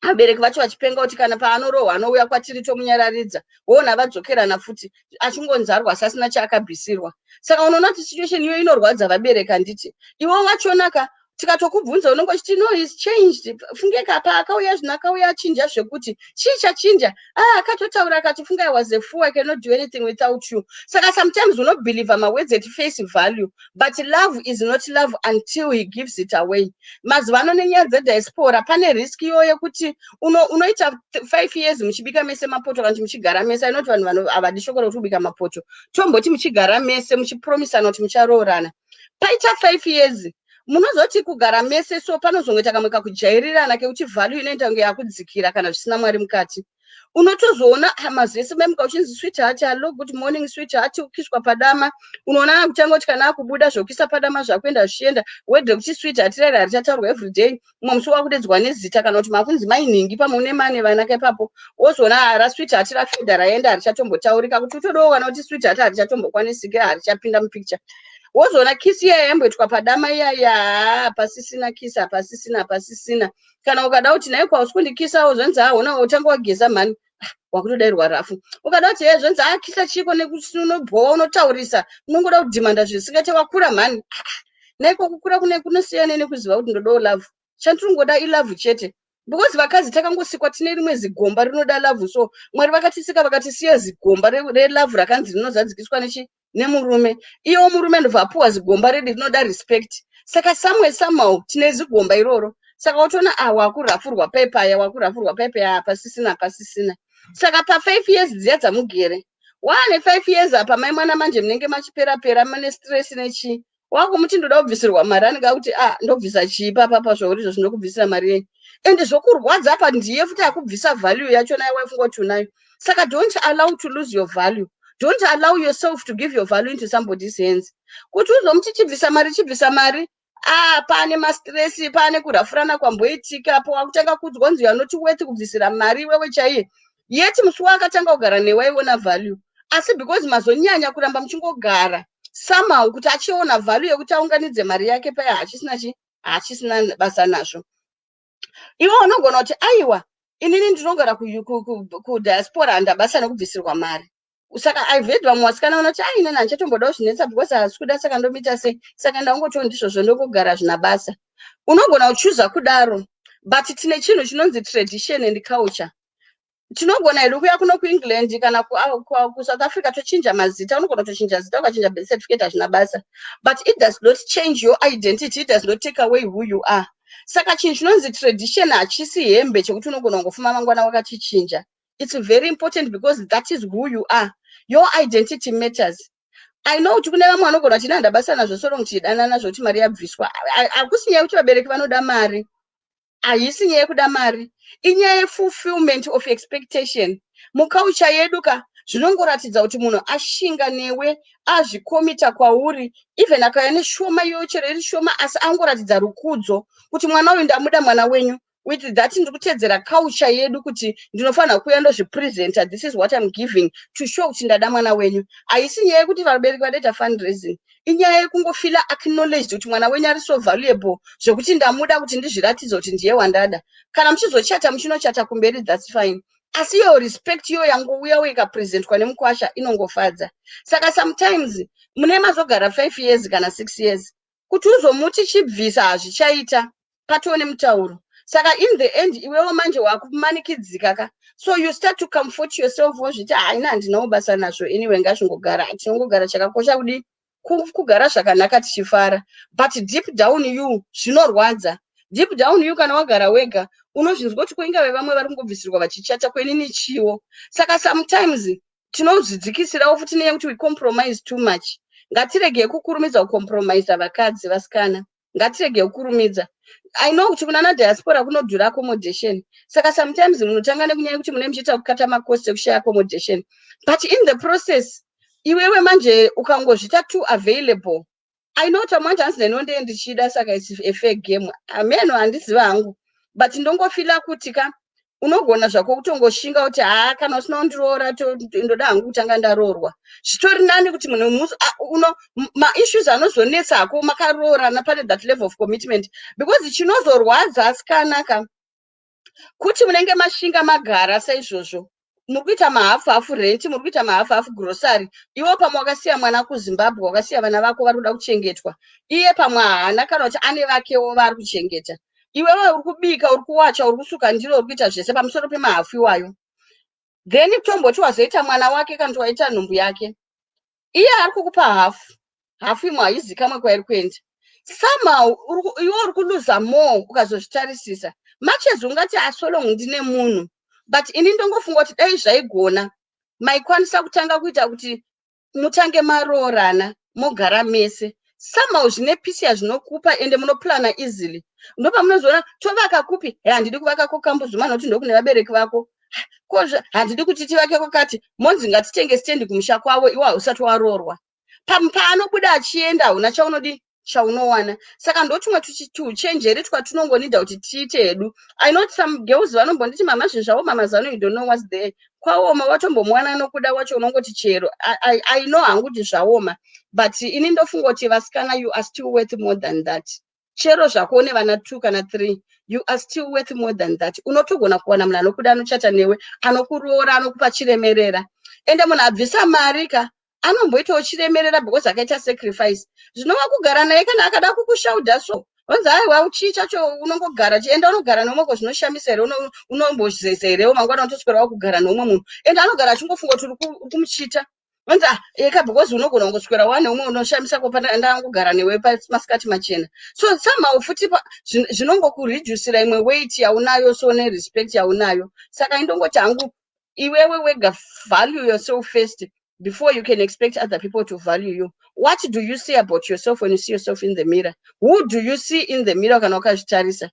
Vabereki vacho vachipenga kuti kana paanorohwa anouya kwatiri tomunyararidza. Woona vadzokerana futi, achingonzarwa asi asina chaakabvisirwa. Saka unoona kuti situation iyoyo inorwadza vabereki, handiti? Iwe wachonaka, tikatokubvunza unonge uchiti, "No, he's changed." Fungeka paakauya zvino, akauya achinja zvekuti chii chachinja? Ah, akatotaura akati, "Funga, I was a fool. I cannot do anything without you." Saka sometimes unobelieve mawords at face value, but love is not love until he gives it away. Mazuva ano nenyaya dzediaspora, pane risk iyo yekuti unoita 5 years muchibika mese mapoto, kana kuti muchigara mese. Ainoti vanhu havadi shoko rekuti kubika mapoto. Tomboti muchigara mese, muchipromisana kuti mucharoorana. Paita 5 years, munozoti kugara mese, so panozongoita kamwe kakujairirana kekuti value inoita kunge yakudzikira. Kana zvisina Mwari mukati, unotozoona mazuva ese maimuka uchinzi, "Sweetheart, hello, good morning, sweetheart," ukiswa padama. Unoona kutanga kuti kana akubuda zvokuisa padama zvakuenda zvichienda, wedhe kuti sweetheart rari harichataurwa everyday. Mumwe musi wakudedzwa nezita, kana kuti makunzi mainhingi, pamwe une mane vanaka ipapo. Wozoona rasweetheart rafedha, raenda, harichatombotaurika. Kuti utodawo kana kuti sweetheart harichatombokwanisike, harichapinda mupicture. Wozoona kiss iya yamboitwa padama iyaya, hapasisina kiss, hapasisina, hapasisina. Kana ukada kuti nai kwausi kundikisawo, zvonzi, "Haona, utanga wageza mhani." Wakutodairwa rafu. Ukada kuti he, zvonzi, "Akisa chiko nekuti unobhowa, unotaurisa, unongoda kudhimanda zvisingaite, wakura mhani." Naiko kukura kune kunosiyana nekuziva kuti ndodawo love. Chandinongoda ilove chete, because vakadzi takangosikwa tine rimwe zigomba rinoda love. So Mwari vakatisika, vakatisiya zigomba relove rakanzi rinozadzikiswa nechi nemurume. Iyewo murume ndobva apuwa zigomba redi rinoda respect. Saka somewhere, somehow, tine zigomba iroro. Saka utoona, ah, wakurafurwa paipaya, wakurafurwa paipaya, hapasisina, hapasisina. Saka pa5 years dziya dzamugere, waane 5 years apa, mai mwana manje munenge machipera pera, mune stress nechii. Wakumuti, "Ndoda kubvisirwa mari," anenge akuti, "Ah, ndobvisa chii papapa zvauri izvo? Zvinokubvisira mari yenyu." Ende zvokurwadza apa ndiye futi akubvisa value yachona yawaifunga kuti unayo. Saka don't allow to lose your value. Don't allow yourself to give your value into somebody's hands, kuti uzomuti, "Chibvisa mari, chibvisa mari." Ah, pane mastress, pane kurafurana kwamboitika po, wakutanga kudzwa kunzi you are not worth kubvisira mari iwewe chaiye. Yeti musi waakatanga kugara newe aiona value, asi because mazonyanya kuramba muchingogara, somehow kuti achiona value yekuti aunganidze mari yake paya, hachisina chi hachisina basa nazvo. Iwe unogona kuti, "Aiwa, inini ndinogara kudiaspora, handabasa nekubvisirwa mari." Saka I've heard vamwe vasikana vanoti, "Ai, inini handichatombodawo zvinetsa because hasi kuda, saka ndomuita sei? Saka ndangotiwo ndizvozvo, ndongogara zvina basa." Unogona kuchuza kudaro, but tine chinhu chinonzi tradition and culture. Tinogona hedu kuuya kuno kuEngland kana kuSouth Africa, tochinja mazita. Unogona kutochinja zita, ukachinja birth certificate, hazvina basa, but it does not change your identity. It does not take away who you are. Saka chinhu chinonzi tradition hachisi hembe chekuti unogona kungofuma mangwana wakachichinja. It's very important because that is who you are. Your identity matters. I know kuti kune vamwe vanogona kuti, "Handabasa nazvo, so long tichidanana, zvokuti mari yabviswa." Hakusi nyaya yekuti vabereki vanoda mari, haisi nyaya yekuda mari, inyaya yefulfillment of expectation. Muculture yedu ka, zvinongoratidza kuti munhu ashinga newe, azvikomita kwauri, even akauya neshoma iyoyo, chero iri shoma, asi angoratidza rukudzo kuti mwana uyu ndamuda, mwana wenyu. With that, ndiri kutedzera culture yedu kuti ndinofanira kuuya ndozvipresenta. This is what I'm giving to show kuti ndada mwana wenyu. Haisi nyaya yekuti vabereki vadoita fundraising, inyaya yekungofeela acknowledged kuti mwana wenyu ari so valuable zvekuti ndamuda kuti ndizviratidze kuti ndiye wandada. Kana muchizochata, muchinochata kumberi, that's fine, asi iyo respect iyo yangouyawo ikapresentwa nemukwasha inongofadza. Saka sometimes mune mazogara 5 years kana 6 years, kuti uzomuti chibvisa, hazvichaita, patoo nemutauro. Saka in the end iwewo manje wakumanikidzika ka. So you start to comfort yourself, wozviti, "Haina, handinawo basa nazvo anyway, ngazvingogara, tinongogara. Chakakosha kudi kugara zvakanaka tichifara." But deep down you zvinorwadza. Deep down you, kana wagara wega, unozvinzwa kuti kuingave vamwe vari kungobvisirwa vachichata, kwenini chiwo? Saka sometimes tinozvidzikisirawo futi nenyaya yekuti we compromise too much. Ngatiregei kukurumidza kucompromisa, vakadzi, vasikana, ngatiregei kukurumidza. I know kuti kunana diaspora kunodhura accommodation, saka sometimes munotanga nekunyaya yekuti mune muchiita kukata macost ekushaya accommodation. But in the process, iwewe manje ukangozvita too available, I know kuti manje hanzi ndinonde ndichida, saka it's a fair game. Ameno, handiziva hangu, but ndongofeela kuti ka unogona zvako kutongoshinga kuti, haa, kana usina kundiroora, ndoda hangu kutanga ndaroorwa. Zvitori nani kuti munhu uno maissues anozonetsa hako makaroorana, pane that level of commitment, because chinozorwadza, asikanaka, kuti munenge mashinga magara saizvozvo, muri kuita mahafu hafu rent, muri kuita mahafu hafu grocery. Iwo pamwe wakasiya mwana kuZimbabwe, wakasiya vana vako vari kuda kuchengetwa, iye pamwe haana, kana kuti ane vakewo vari kuchengeta. Iwewe uri kubika, uri kuwacha, uri kusuka ndiro, uri kuita zvese pamusoro pemahafu iwayo. Then tomboti wazoita mwana wake, kana kuti waita nhumbu yake, iye ari kukupa hafu hafu, imwe haizikamwe kwairi kuenda. Somehow iwe uri kuluza more ukazozvitarisisa. Machezi ungati so long ndine munhu, but ini ndongofunga kuti dai zvaigona maikwanisa kutanga kuita kuti mutange maroorana, mogara mese. Somehow zvine peace yazvinokupa, ende munoplana easily. Ndopamunozoona tovaka kupi? He, handidi kuvaka kokambuzuma nokuti ndokune vabereki vako. Kozve handidi kuti tivake kwakati, monzi ngatitenge stendi kumusha kwavo. Iwe hausati waroorwa, paanobuda achienda hauna chaunodi chaunowana. Saka ndotumwe tuchenjeri twatinongonida kuti tiite hedu. I know some girls vanombonditi, "Mama, zvinhu zvaoma mazano." You don't know what's there. Kwaoma, watombomuwana nokuda wacho, unongoti chero. I know hangu kuti zvaoma, but ini ndofunga kuti vasikana, you are still worth more than that. Chero zvako une vana two kana three, you are still worth more than that. Unotogona kuwana munhu anokuda, anochata newe, anokuroora, anokupa chiremerera. Ende munhu abvisa mari ka, anomboitawo chiremerera because akaita sacrifice. Zvinova kugara naye, kana akada kukushaudha so, wanzi, "Aiwa, chii chacho?" Unongogara, enda unogara neumwe ko, zvinoshamisa here? Unombozeza herewo? Mangwana unotoswera wakugara neumwe munhu, ende anogara achingofunga kuti uri kumuchita. Wanzi, "Ah, eka," because unogona kungoswera wane umwe. Unoshamisa ko ndangogara newe pamasikati machena? So somehow futi zvinongokureducira imwe weight yaunayo, so nerespect yaunayo. Saka indongoti hangu, iwewe wega value yourself first before you can expect other people to value you. What do you see about yourself when you see yourself in the mirror? Who do you see in the mirror? Kana wakazvitarisa,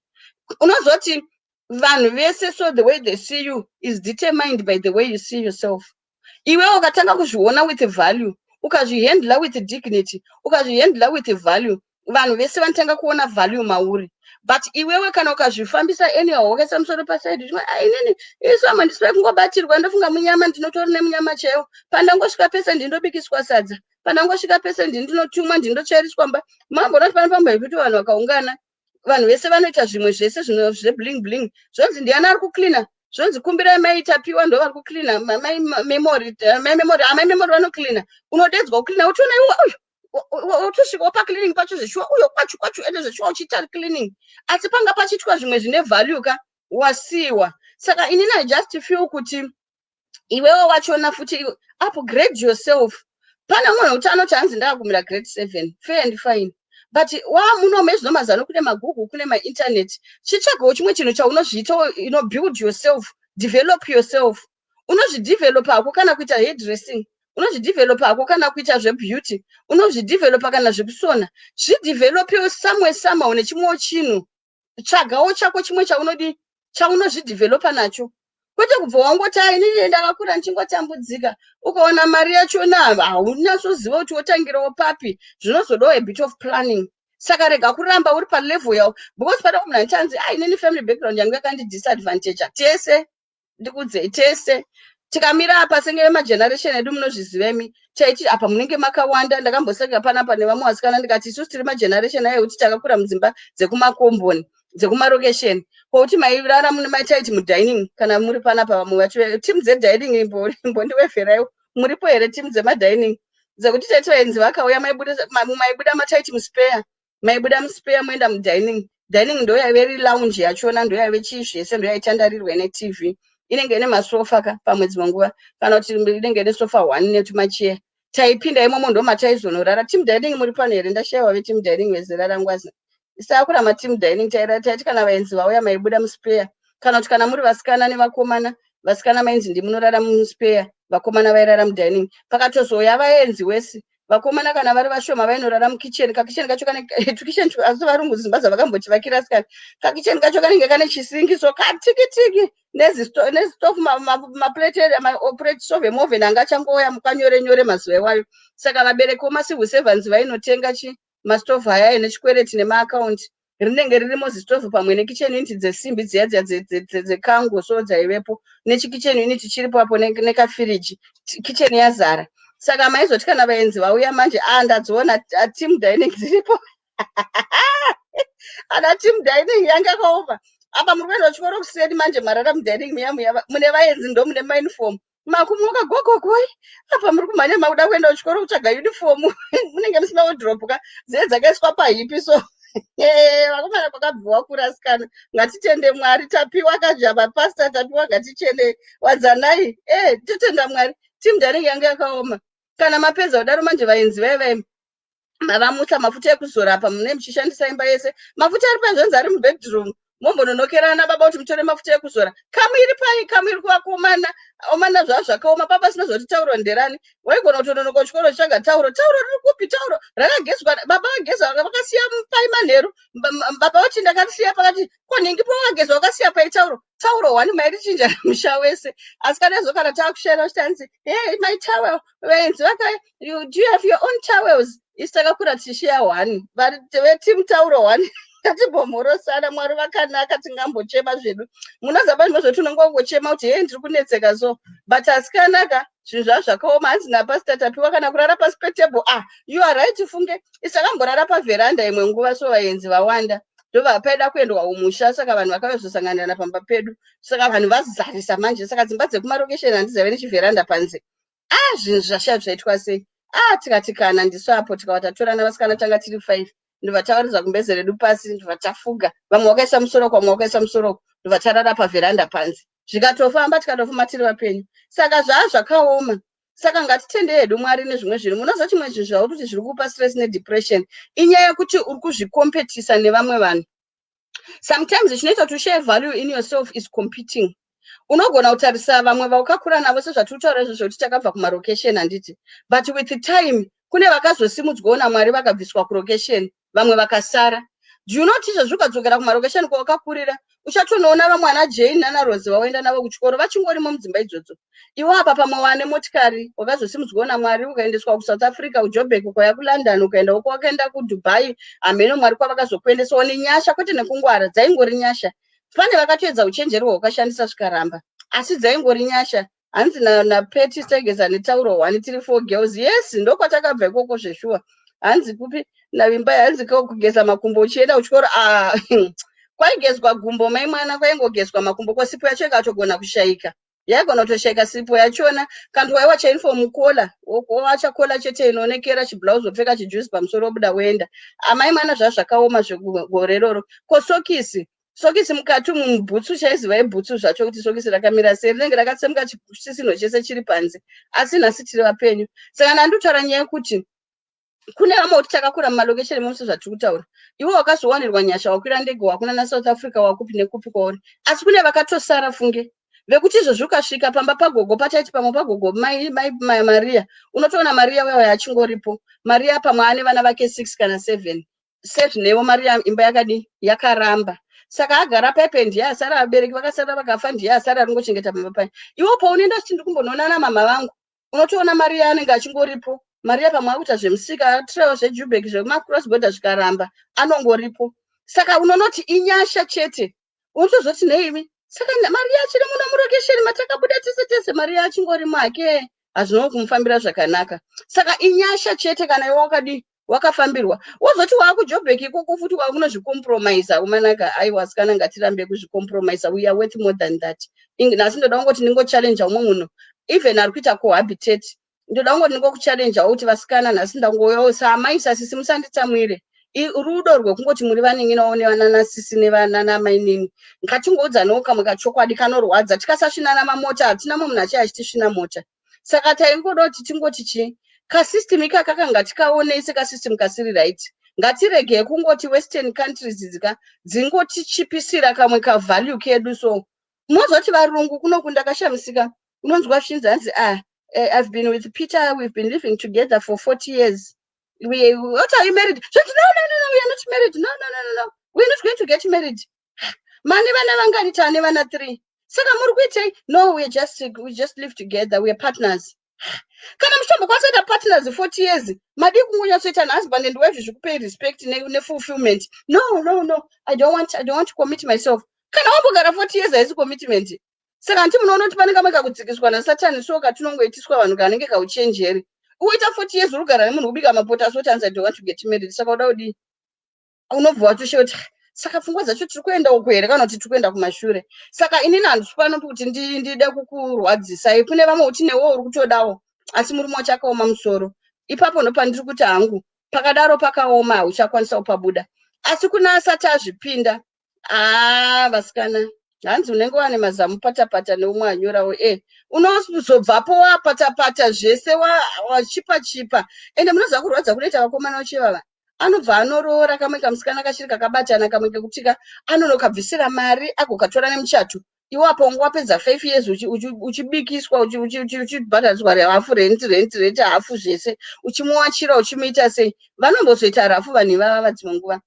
unozoti vanhu vese, so the way they see you is determined by the way you see yourself. Iwewe ukatanga kuzviona with value, ukazvihandla with dignity, ukazvihandla with value, vanhu vese vanotanga kuona value mauri. But iwewe kana ukazvifambisa anyhow, wakaisa musoro paside, inini isu amwe ndisida kungobatirwa, ndofunga munyama ndinotori nemunyama chaiwo. Pandangosvika pese ndindobikiswa sadza, pandangosvika pese ndindinotumwa, ndindotsvairiswa mba. Mambona kuti pane pamba yekuti vanhu vakaungana, vanhu vese vanoita zvimwe zvese zvebling bling, zvonzi, "Ndiani ari kucleana?" Zvonzi, "Kumbirai mai Tapiwa, ndo vari kucleana, mai Memory, mai Memory, amai Memory vanocleana." Unodedzwa kucleana, uchiona iwe uyu utosvikawo pacleaning pacho zveshuwa, uyo kwachu kwachu, ende zveshuwa uchiita cleaning, asi panga pachiitwa zvimwe zvine value ka, wasiyiwa. Saka inini I just feel kuti iwewe wachona futi upgrade yourself. Pane umwe wekuti anoti, "Hanzi ndakagumira grade 7." Fair and fine, but wamuno mezvino mazano, kune maGoogle, kune mainternet, chitsvagawo chimwe chinhu chaunozviitawo. Build yourself, develop yourself. Unozvidevelopa hako kana kuita hairdressing, unozvidevelopa hako kana kuita zvebeauty, unozvidevelopa kana zvekusona. Zvidevelopewo somewhere, somehow, nechimwewo chinhu. Tsvagawo chako chimwe chaunodi chaunozvidevelopa nacho, kwete kubva wangoti, "Ai, inini ndakakura ndichingotambudzika." Ukaona mari yachona, haunyatsoziva kuti wotangirawo papi. Zvinozodawo a bit of planning. Saka rega kuramba uri palevel yavo, because pada munhu anichanzi, "Ai, inini family background yangu yakandidisadvantage." Tese, ndikudzei, tese tikamira apa senge vemageneration edu, munozviziva imi, taiti apa munenge makawanda. Ndakamboseka panapa nevamwe vasikana, ndikati isusu tiri mageneration ayo ekuti takakura mudzimba dzekumakomboni, dzekumarokesheni, kwokuti mairara mune mataiti mudining. Kana muri panapa vamwe vacho, timu dzedining, imbondiwevheraiwo, muripo here timu dzemadining, dzekuti taiti vaenzi vakauya maibuda mataiti muspare, maibuda muspare moenda mudining. Dining ndo yaive iri lounge yachona, ndo yaive chii zvese, ndo yaitandarirwa neTV, inenge ine masofa ka pamwe dzimwe nguva, kana kuti inenge ine sofa one netumacheya. Taipinda imomo, ndo mataizonorara. Team dining muri pano here? Ndashayiwa veteam dining vezera rangu. Azi sakura mateam dining, taiti kana vaenzi vauya maibuda muspare, kana kuti kana muri vasikana nevakomana, vasikana mainzi ndimunorara muspare, vakomana vairara mudining. Pakatozouya vaenzi wesi, vakomana kana vari vashoma vainorara mukicheni. Kakicheni kacho kane tukicheni, asi varungu dzimba dzavakambochivakira sikana, kakicheni kacho kanenge kane chisingiso katikitiki nezitofu, maplate, stove emuoven anga achangouya mukanyore nyore mazuva iwayo. Saka vabereki vomacivil servants vainotenga chi mastovhu aya ene chikwereti nemaakaunti, rinenge ririmo zistovhu pamwe nekitchen unit dzesimbi dziya dziya dzekango so dzaivepo, nechikitchen unit chiripo apo nekafiriji, kitchen yazara. Saka maizoti kana vaenzi vauya manje, a, ndadziona team dining dziripo, ana team dining yanga yakaoma. Apa muri kuenda kuchikoro kuseni manje, marara mudining muya muya mune vaenzi, ndo mune mauniform, makumuka gogogoi. Apa muri kumhanya, makuda kuenda kuchikoro kutsvaga uniform, munenge musina wardrobe ka, dziye dzakaiswa pahipi. So vakomana, kwakabviwa kurasikana. Ngatitende Mwari, tapiwa kajava pasta, tapiwa, ngatichene wadzanai. Totenda Mwari. Team dining yanga yakaoma. Kana mapedza kudaro manje, vaenzi vaya vai mavamutsa, mafuta ekuzora apa mune muchishandisa imba yese, mafuta ari panzvanzi ari mubedroom, mombononokerana baba kuti mutore mafuta ekuzora. Kamu iri pai? Kamu iri kuvakomana omana. Zvava zvakaoma baba, sinozoti tauro nderani? Waigona kutononoka kuchikoro uchitsvaga tauro. Tauro riri kupi? Tauro rakagezwa, baba vageza, vakasiya pai manheru? Baba vati ndakasiya pakati konhingi, pawakageza wakasiya pai tauro? Tauro one mairichinja musha wese. Asi kana izvo, kana taakushaira uchiti, "Hey, my towel," vaenzi vaka, "Do you have your own towels?" Isi takakura tichishiya one, veteam tauro one. Ngatimbomhorosana, Mwari vakanaka, tingambochema zvedu. Munoziva panzvimbo zvekuti unongongochema kuti, "Hei, ndiri kunetseka." So but asikanaka, zvinhu zvavo zvakaoma. Hanzi napasita Tapiwa, kana kurara pasi petable. Ah, you are right, funge isi takamborara pavheranda imwe nguva so, vaenzi vawanda, ndobva paida kuendwa kumusha. Saka vanhu vakavazosanganirana pamba pedu, saka vanhu vazarisa manje. Saka dzimba dzekumarokesheni handizaive nechivheranda panze. Ah, zvinhu zvashaa zvaitwa sei? Ah, tikati kana ndisu apo, tikava tatorana vasikana, tanga tiri five, ndobva tawaridza gumbeze redu pasi, ndobva tafuga, vamwe vakaisa musoro, vamwe vakaisa musoro, ndobva tarara pavheranda panze. Zvikatofamba, tikatofamba tiri vapenyu. Saka zvaa zvakaoma. Saka ngatitende hedu Mwari nezvimwe zvinhu. Munoziva chimwe zvinhu zvauri kuti zviri kupa stress nedepression inyaya yekuti uri kuzvikompetisa nevamwe vanhu. Sometimes chinoita kuti ushare value in yourself is competing. Unogona kutarisa vamwe vaukakura navo, sezvatiri kutaura izvozvo kuti takabva kumarokesheni, handiti? But with time kune vakazosimudzwawo naMwari, vakabviswa kurokesheni, vamwe vakasara. Do you not izvozvi ukadzokera kumarokesheni kwawakakurira, uchatonoona vamwe ana Jane nana Rose vaoenda navo kuchikoro vachingorimo mudzimba idzodzo. Iwe apa pamwe wane motikari, wakazosimudzwawo naMwari, ukaendeswa kuSouth Africa, kuJobek, ukauya kuLondon, ukaenda uko, wakaenda kuDubai, hameno Mwari kwavakazokuendesawo nenyasha, kwete nekungwara, dzaingori nyasha. Pane vakatoedza uchenjeri hwakashandisa zvikaramba, asi dzaingori nyasha. Hanzi naPeti taigeza netauro one tiri four girls. Yes, ndokwatakabva ikoko zveshuwa. Hanzi kupi navimbai? Hanzi kugeza makumbo uchienda kuchikoro. Ah, kwaigezwa gumbo, mai mwana, kwaingogezwa makumbo. Ko sipo yacho ikatogona kushayika, yaigona kutoshayika sipo yachona. Kana waiwacha uniform, collar, wacha collar chete inoonekera, chiblouse, wopfeka chijuzi pamusoro, wobuda woenda. Amai mwana, zvaa zvakaoma zvegore iroro. Ko sokisi, sokisi mukati umu mubhutsu, chaiziva ibhutsu zvacho kuti sokisi rakamira sei, rinenge rakatsemuka, chisino chese chiri panze. Asi nhasi tiri vapenyu. Saka ndanditaura nyaya yekuti kune vamwe kuti takakura mumalokesheni momusi zvatiri kutaura. Iwe wakazowanirwa nyasha, wakwira ndege, wakuna naSouth Africa, wakupi nekupi kwauri, asi kune vakatosara funge, vekuti izvozvi ukasvika pamba pagogo, pataiti pamwe pagogo mai Maria, unotoona Maria uya achingoripo. Maria pamwe ane vana vake 6 kana 7 sezvinevo. Maria imba yakadi yakaramba, saka agara paipe, ndiye asara, vabereki vakasara vakafa, ndiye asara aringochengeta pamba pai. Iwo paunoenda uchiti, "Ndiri kumbonoonana mama vangu," unotoona Maria anenge achingoripo. Mari pamwe akuita zvemusika, atraiwo zveJubek, zvemacross border, zvikaramba anongoripo. Saka unonoti inyasha chete. Unotozoti neimi, saka mari yachiri muno murokesheni matakabuda tese tese, mari yachingorimo hake, hazvino kumufambira zvakanaka. Saka inyasha chete kana iwe wakadii, wakafambirwa. Wozoti waakuJobek ikoko futi, wakunozvicompromisa umanaka. Aiwa sikana, ngatirambe kuzvicompromisa. We are worth more than that. Nhasi ndoda kungoti ndingochallenge umwe munhu, even ari kuita cohabitate. Ndoda kungoti ndingokuchallengewo kuti vasikana, nhasi ndangouyawo saamai, sasisi, musanditsamwire. Rudo rwekungoti muri vanin'inawo nevananasisi nevananamainini, ngatingoudzanawo kamwe kachokwadi kanorwadza. Tikasasvinana mamota, hatina mumwe munhu achai achitisvina mota. Saka taingoda kuti tingoti chii, kasystem ikaka kanga tikaonei sekasystem kasiri right. Ngatiregei kungoti western countries dzika dzingotichipisira kamwe kavalue kedu. So munozoti varungu kunoku, ndakashamisika, unonzwa zvichinzi hanzi, "Ah, I've been with Peter, we've been living together for 40 years." We, what, are you married? Zvanzi, "No, no, no, no, we are not married. No, no, no, no, no, we are not going to get married." Mane vana vangani? Tane vana 3. Saka muri kuitei? "No, we just live together, we are partners." Kana muchitombokwanisa kuita partners 40 years, madii kungonyatsoita husband and wife, zvikupei respect nefulfillment? "No, no, no, I don't want to commit myself." Kana wambogara 40 years, haisi commitment. Saka handi munoona kuti pane kamwe kakudzikiswa nasatani so katinongoitiswa vanhu kanenge kauchenjeri. Uita 40 years uri kugara nemunhu, kubika mapoto, asi oti, "I don't want to get married." Saka uda kudii? Unobva watoshe kuti saka pfungwa dzacho tiri kuenda uko here kana kuti tiri kuenda kumashure? Saka inini handisi pano kuti ndide kukurwadzisai. Kune vamwe kuti newo uri kutodawo, asi murume wacho akaoma musoro. Ipapo ndopandiri kuti hangu pakadaro pakaoma, hauchakwanisa kupabuda. Asi kuna asati azvipinda, haa vasikana, hanzi unenge wane mazamu patapata neumwe anyorawo e unozobvapo wapatapata zvese, wachipa chipa. Ende munoziva kurwadza kunoita vakomana vachivava, anobva anoroora kamwe kamusikana kachiri kakabatana, kamwe kekutika anonokabvisira mari, agokatora nemuchato. Iwapo unge wapedza 5 years uchibikiswa, uchibhadhariswa hafu rent, rent, rent, hafu zvese, uchimuwachira, uchimuita sei. Vanombozoita rafu vanhu ivava vadzimwe nguva.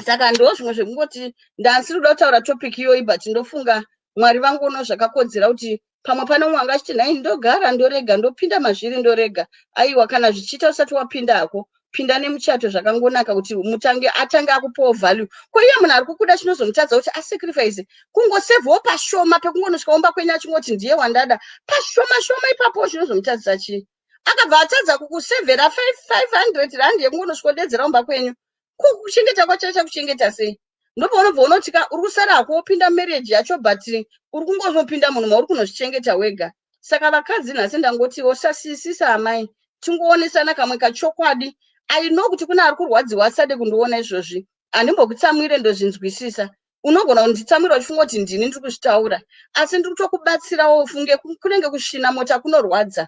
Saka ndo zvimwe zvekungoti ndasiri kuda kutaura topic iyoyi, but ndofunga Mwari vanguono zvakakodzera kuti pamwe pane umwe anga achiti, "Nhai, ndogara ndorega, ndopinda mazviri ndorega." Aiwa, kana zvichiita usati wapinda hako, pinda nemuchato. Zvakangonaka kuti mutange atange akupawo value. Ko iye munhu ari kukuda, chinozomutadza kuti asacrifice kungosevhawo pashoma pekungonosvika umba kwenyu achingoti, "Ndiye wandada," pashoma shoma ipapo, chinozomutadzisa chii? Akabva atadza kukusevhera 500 rand yekungonosvikodedzera umba kwenyu, kuchengeta kwacho achakuchengeta sei? Ndopaunobva unotika uri kusara hako wopinda marriage yacho, but uri kungozopinda munhu mauri kunozvichengeta wega. Saka vakadzi, nhasi ndangotiwo sasisisa amai, tingoonesana kamwe kachokwadi. I know kuti kune ari kurwadziwa asade kundiona izvozvi. Handimbokutsamwire, ndozvinzwisisa. Unogona kunditsamwira uchifunga kuti ndini ndiri kuzvitaura, asi ndiri kutokubatsirawo. Ufunge kunenge kusvina mota kunorwadza.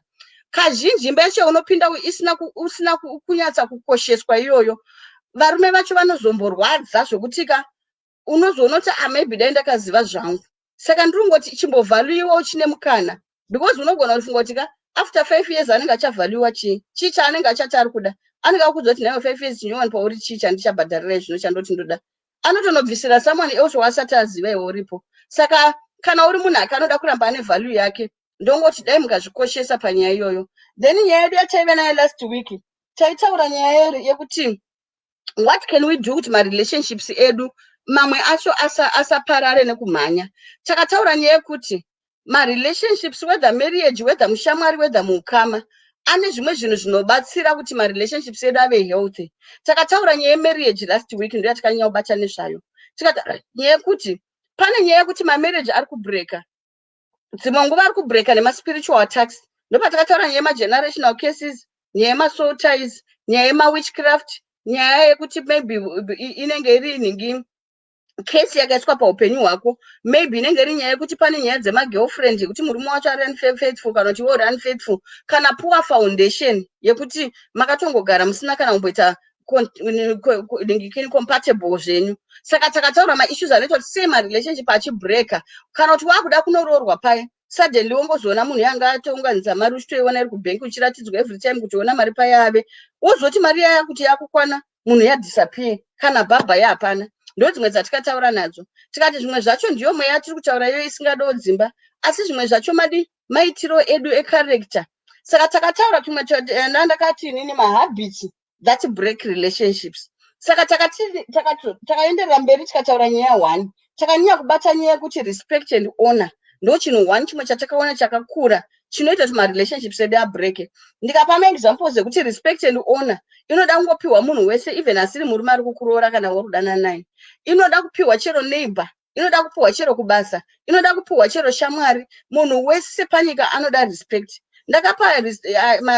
Kazhinji imba yacho unopinda usina kunyatsa kukosheswa iyoyo, varume vacho vanozomborwadza zvokutika unozoona kuti, "Ah, maybe dai ndakaziva zvangu." Saka ndiri kungoti chimbovhaluiwa uchine mukana, because unogona kufunga kuti ka after 5 years anenge achavhaluiwa chii? Chii chaanenge achati ari kuda? Anenge akudza kuti, "Nhaiwe, 5 years chinyowani pauri, chii chandichabhadharira zvino chandoti ndoda?" Anotonobvisira someone else waasati aziva iwe uripo. Saka kana uri munhu akanoda kuramba ane value yake, ndongoti dai mukazvikoshesa panyaya iyoyo. Then nyaya yedu yataive nayo last week, taitaura nyaya yekuti what can we do kuti marelationships edu mamwe acho asaparare nekumhanya. Takataura nyaya yekuti marelationships, whether marriage, whether mushamwari, whether muukama, ane zvimwe zvinhu zvinobatsira kuti marelationships edu ave healthy. Takataura nyaya yemarriage last week, ndo yatakanyanya kubata nezvayo. Tikataura nyaya yekuti pane nyaya yekuti mamarriage ari kubreka, dzimwe nguva ari kubreka nemaspiritual attacks. Ndopatakataura nyaya yemagenerational cases, nyaya yemasoul ties, nyaya yemawitchcraft, nyaya yekuti maybe inenge iri nhingi kesi yakaiswa paupenyu hwako, maybe inenge iri nyaya yekuti pane nyaya dzemagirlfriend, yekuti murume wacho ari unfaithful kana kuti iwe uri unfaithful, kana poor foundation yekuti makatongogara musina kana kumboita compatible zvenyu. Saka takataura maissues anoita kuti sei marelationship achibreka. Kana kuti wakuda kunoroorwa paya, suddenly wongozoona munhu yanga atounganidza mari, uchitoiona iri kubhenki, uchiratidzwa every time kuti ona mari payave, wozoti mari yaya kuti yakukwana, munhu yadisappear, kana bhabha yaapana. Ndo dzimwe dzatikataura nadzo. Tikati zvimwe zvacho ndiyo mweya tiri kutaura iyo isingadawo dzimba, asi zvimwe zvacho madi maitiro edu echaracter. Saka takataura tumwe ndakati inini mahabits that break relationships. Saka takaenderera mberi, tikataura nyaya one. Takanyanya kubata nyaya yekuti respect and honor ndo chinhu one chimwe chatakaona chakakura chinoita kuti marelationships edu abreke. Ndikapa maexamples ekuti respect and honor inoda kungopiwa munhu wese, even asiri murume ari kukuroora kana wari kudanana naye. Inoda kupiwa chero neighbor, inoda kupiwa chero kubasa, inoda kupiwa chero shamwari. Munhu wese panyika anoda respect. Ndakapa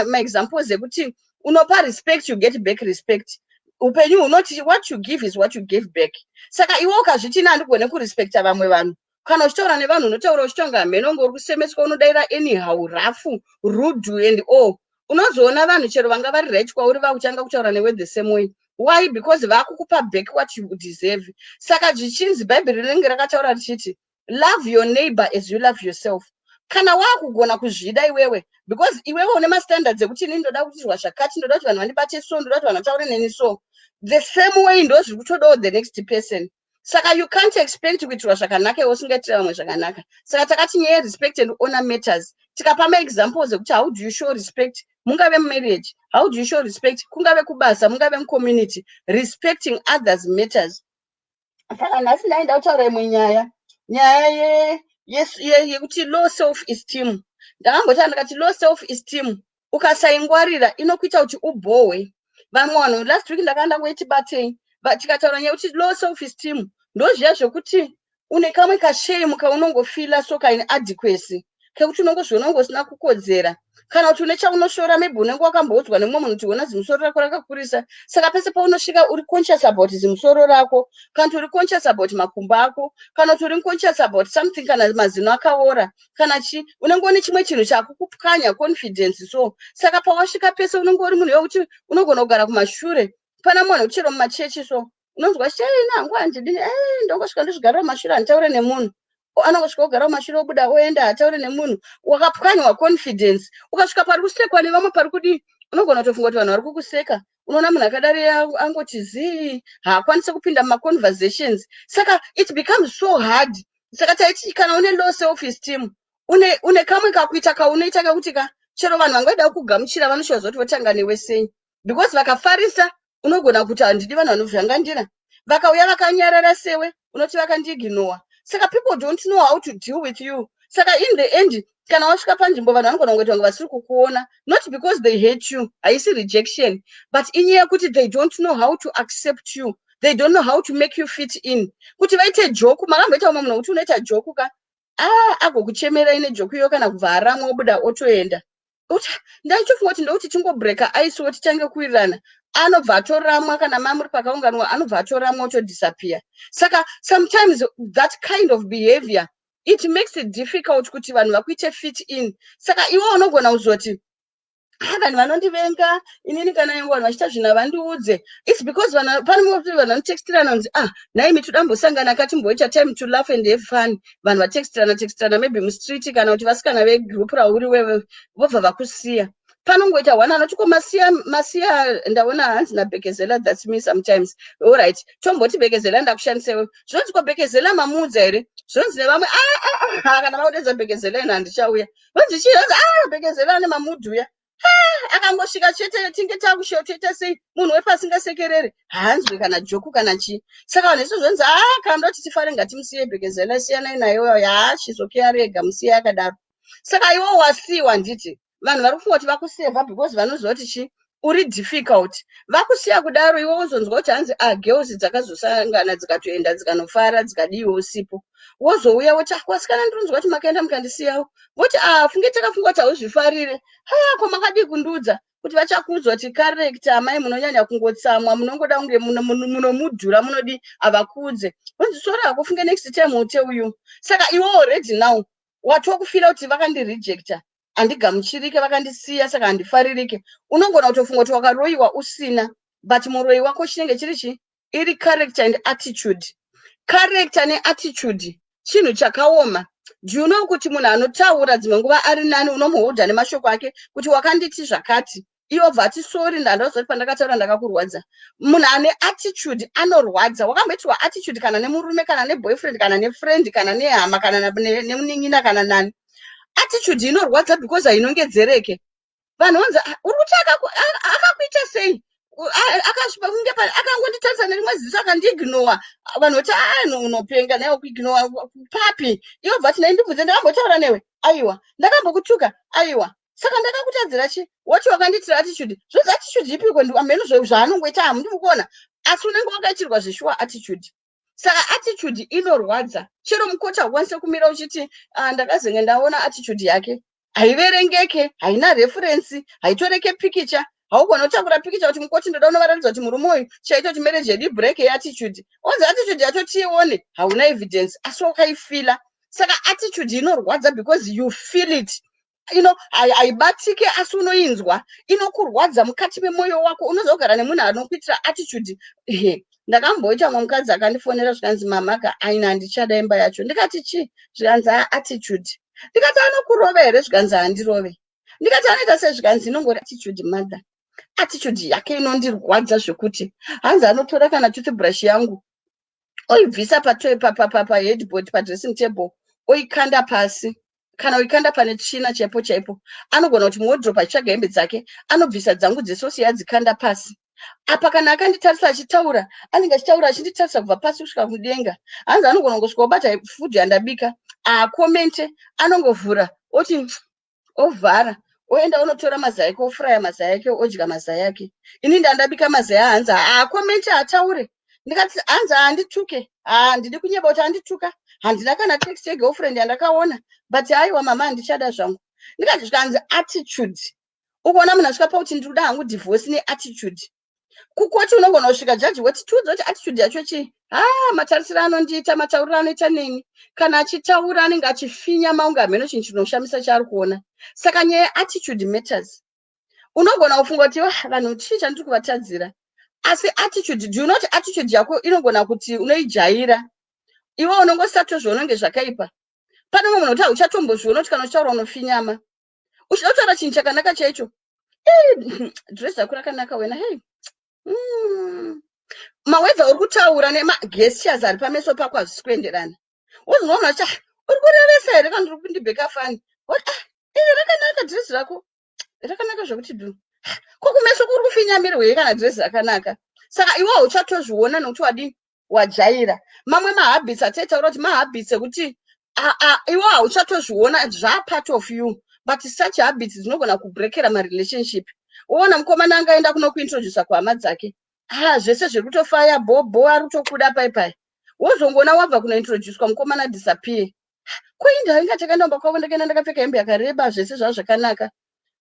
maexamples ekuti unopa respect, you get back respect. Upenyu hunoti what you give is what you give back. Saka iwe ukazviti, "Ina handigone kurespecta vamwe vanhu," kana uchitaura nevanhu unotaura uchitonga mhenongo uri kusemeswa, unodaira anyhow, rough, rude and all, unozoona vanhu chero vanga vari right kwauri vakutanga kutaura newe the same way. Why? Because vakukupa back what you deserve. Saka zvichinzi Bhaibheri rinenge rakataura richiti, "Love your neighbor as you love yourself." Kana waakugona kuzvida iwewe, because iwewe une mastandards ekuti ini ndoda kuitirwa zvakati, ndoda kuti vanhu vandibate so, ndoda kuti vanhu vataure neni so, the same way ndo zviri kutodawo the next person. Saka you can't expect kuitirwa zvakanaka iwe usingaitira vamwe zvakanaka. Saka takati nyaya yerespect and honor matters. Tikapa maexamples ekuti how do you show respect, mungave mumarriage, how do you show respect, kungave kubasa, mungave mucommunity, respecting others matters. Saka nhasi ndaenda kutaura imwe nyaya, nyaya yekuti low self esteem. Ndakambotaura ndikati low self esteem ukasaingwarira inokuita kuti ubhohwe vamwe vanhu. Last week ndakanga ndangoiti batei, tikataura nyaya yekuti low self esteem ndozviya zvekuti une kamwe kashame kaunongofeela, so kainadequacy kekuti unongozviona unge usina kukodzera, kana kuti une chaunoshora. Maybe unenge wakamboudzwa nemumwe munhu kuti, "Ona, zimusoro rako rakakurisa." Saka pese paunosvika uri conscious about zimusoro rako, kana kuti uri conscious about makumbo ako, kana kuti uri conscious about something, kana mazino akaora, kana chi, unenge une chimwe chinhu chakukupwanya confidence. So saka pawasvika pese unenge uri munhu wekuti unogona kugara kumashure. Pana munhu chero mumachechi so unonzwa chii, "Hangu handidi, ndongosvika ndozvigarira kumashure, handitaure nemunhu." Anongosvika kugara kumashure, obuda, oenda, hataure nemunhu. Wakapwanywa confidence. Ukasvika pari kusekwa nevamwe, pari kudii, unogona kutofunga kuti vanhu vari kukuseka. Unoona munhu akadari angoti zii, haakwanisi kupinda mumaconversations. Saka it becomes so hard. Saka taiti kana une low self esteem, une kamwe kakuita kaunoita kekuti ka chero vanhu vangaida kugamuchira vanoshuva kuti votanga newe sei, because vakafarisa unogona kuti, "Handidi vanhu vanovhangandira." Vakauya vakanyarara sewe, unoti, "Vakandiignora." Saka people don't know how to deal with you. Saka in the end, kana wasvika panzvimbo, vanhu vanogona kungoita kunge vasiri kukuona, not because they hate you, haisi rejection, but inyaya yekuti they don't know how to accept you, they don't know how to make you fit in, kuti vaite joke. Makamboita umwe munhu wekuti unoita joke ka, a agokuchemerai nejoke iyo, kana kubva aramwa, obuda, otoenda. Ndaichofunga kuti ndokuti tingobreaka ice wo, titange kuwirirana. Anobva atoramwa. Kana mamuri pakaunganwa, anobva atoramwa, otodisappear. Saka sometimes that kind of behavior, it makes it difficult kuti vanhu vakuite fit in. Saka iwe unogona kuzoti, "Ah, vanhu vanondivenga inini." Kana vanhu vachiita zvinhu havandiudze. It's because pane vanhu vanotextirana kunzi, "Ah, nhaimi, toda mbosangana katimboita time to laugh and have fun." Vanhu vatextirana textirana maybe mustreet, kana kuti vasikana vegroup rauri wewe, vobva vakusiya. Panongoita one anoti, "Ko masiya, masiya?" Ndaona hanzi naBhekezela, "That's me sometimes." Alright, tomboti Bekezela ndakushandisewo. Zvinonzi, "Ko Bekezela mamuudza here?" Zvinonzi nevamwe, "Ah, ah, ah, kana maudedza Bekezela ino handichauya." Vanzi chii? Vanzi, "Ah, Bekezela ane mamudhu uya, akangosvika chete tinge takushiwa toita sei? Munhu wepasingasekerere, haanzwi kana joke kana chii." Saka vanhu isu zvonzi, "A kana ndoti tifare, ngatimusiye Bekezela, siyanai naye ya, shizoke arega, musiye akadaro." Saka iwo wasiyiwa. Nditi vanhu vari kufunga kuti vakusevha because vanoziva kuti chi uri difficult. Vakusiya kudaro, iwe wozonzwa kuti hanzi, "A girls dzakazosangana, dzikatoenda, dzikanofara, dzikadiiwe usipo." Wozouya woti, "Ah, wasikana, ndinonzwa kuti makaenda mukandisiyawo." Voti, "A funge takafunga kuti hauzvifarire. Ha, ko makadii kundiudza?" Kuti vachakuudzwa kuti character, amai, munonyanya kungotsamwa, munongoda kunge munomudhura, munodi havakuudze. Vonzi, "Sorry hako, funge next time ute uyu." Saka iwe already now watokufeela kuti vakandirejecta, handigamuchirike, vakandisiya, saka handifaririke. Unogona kutofunga kuti wakaroyiwa usina, but muroyi wako chinenge chiri chi iri character and attitude. Character neattitude chinhu chakaoma. Do you know kuti munhu anotaura dzimwe nguva ari nani, unomuhodha nemashoko ake kuti, "Wakanditi zvakati," iwo bva ati, "Sorry, ndandazoti pandakataura ndakakurwadza." Munhu ane attitude anorwadza. Wakamboitirwa attitude kana nemurume, kana neboyfriend, kana nefriend, kana nehama, kana nemunin'ina, kana nani? Attitude inorwadza because hainongedzereke. Vanhu vonzi, "Ah, uri kuti akakuita sei?" Akasvipa kunge akangonditarisa nerimwe ziso, akandiignora. Vanhu voti, "Ah, unopenga naiwe, kuignora papi?" Ivo bva ti, "Ndibvunze, ndakambotaura newe? Aiwa. Ndakambokutuka? Aiwa. Saka ndakakutadzira chi?" Woti, "Wakandiitira attitude." Zvozi attitude ipiko? Hameno zvaanongoita, hamundi mukuona, asi unenge wakaitirwa zveshuwa attitude. Saka attitude inorwadza. Chero mukoti haukwanisi kumira uchiti, "Ah, ndakazenge ndaona attitude yake." Haiverengeke, haina reference, haitoreke pikicha. Haugona kutakura pikicha kuti, "Mukoti, ndoda unovaratidza kuti murume uyu chaita kuti marriage yedu ibreak yeattitude." Onzi, "Attitude yacho tiione." Hauna evidence, asi wakaifeela. Saka attitude inorwadza because you feel it. Haibatike, asi unoinzwa, inokurwadza mukati memwoyo wako. Unozogara nemunhu anokuitira attitude. Ehe, ndakamboita mumwe mukadzi akandifonera, zvikanzi, "Mamaka aina, handichada imba yacho." Ndikati, "Chii?" Zvikanzi, "Attitude." Ndikati, "Anokurova here?" Zvikanzi, "Handirove." Ndikati, "Anoita sei?" Zvikanzi, "Inongori attitude, mother. Attitude yake inondirwadza zvekuti." Hanzi, "Anotora kana toothbrush yangu, oibvisa paheadboard, padressing table, oikanda pasi, kana uikanda pane tsvina chaipo chaipo. Anogona kuti muwardrobe achitsvaga hembe dzake, anobvisa dzangu dzesosi, yadzikanda pasi apa. Kana akanditarisa achitaura, anenge achitaura achinditarisa kubva pasi kusvika kudenga." Hanzi, "Anogona kungosvika obata food yandabika, acommente, anongovhura oti, ovhara, oenda onotora mazai ake, ofuraya mazai ake, odya mazai ake. Ini ndandabika mazai." Hanzi, "Haacommente, hataure." Ndikati, hanzi, "Handituke, handidi kunyeba kuti andituka. Handina kana text yegirlfriend yandakaona, but aiwa mama, handichada zvangu." Ndikati, zvikanzi, "Attitude." Ukuona munhu asvika pakuti, "Ndinoda hangu divorce neattitude." Kukoti unogona kusvika, jaji woti, "Tiudze kuti attitude yacho chii?" "Ha, matarisiro anondiita, matauriro anoita neni. Kana achitaura anenge achifinya maunge, hameno chinhu chinoshamisa chaari kuona." Saka nyaya yeattitude matters. Unogona kufunga kuti, "Ah, vanhu chii chandiri kuvatadzira?" Asi attitude, do you know kuti attitude yako inogona kuti unoijaira iwe, unongosatozviona kunge zvakaipa. Pane mumwe munhu kuti hauchatombozviona kuti kana uchitaura unofinyama, uchida kutaura chinhu chakanaka chaicho. "Dress rako rakanaka wena, hei." Mawedza uri kutaura nemagestures ari pameso pako hazvisi kuenderana. Wozonwa munhu achi, "Ah, uri kurevesa here kana uri kundibheka fani?" Woti, "Ah, iri rakanaka, dress rako rakanaka zvokuti dhu." Ko kumeso kuri kufinyamirwei kana dress rakanaka? Saka iwe hauchatozviona nokuti wadini, wajaira. Mamwe mahabits ataitaura kuti mahabits ekuti iwe hauchatozviona, zvapart of you, but such habits dzinogona kubreakera marelationship. Uona mukomana angaenda kunokuintrodusa kuhama dzake, ah, zvese zviri kutofaya bhobho, ari kutokuda pai pai. Wozongoona wabva kunointroducwa, mukomana disappear. Kuinda inga takaenda kumba kwavo, ndakaenda ndakapfeka hembe yakareba, zvese zvava zvakanaka.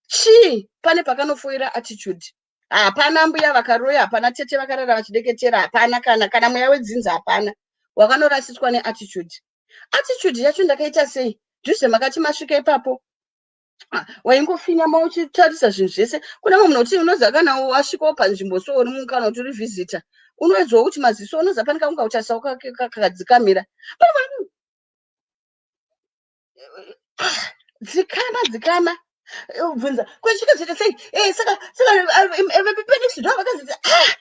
Chii? Pane pakanofoira attitude. Hapana mbuya vakaroya, hapana tete vakarara vachideketera, hapana kana mweya wedzinza, hapana. Wakanorasiswa neattitude. Attitude yacho ndakaita sei? Dhuze makati masvika ipapo. Ah, waingofinyama uchitarisa zvinhu zvese. Kuna mumwe munhu kuti unoziva kana wasvikawo panzvimbo so, uri kana kuti uri visitor, unoedzawo kuti maziso, unoziva pane kaunga kutarisa kakadzikamira. Ah, dzikama, dzikama. Bvunza kwesvika zvoita sei? Saka penext door vakazoti, ah,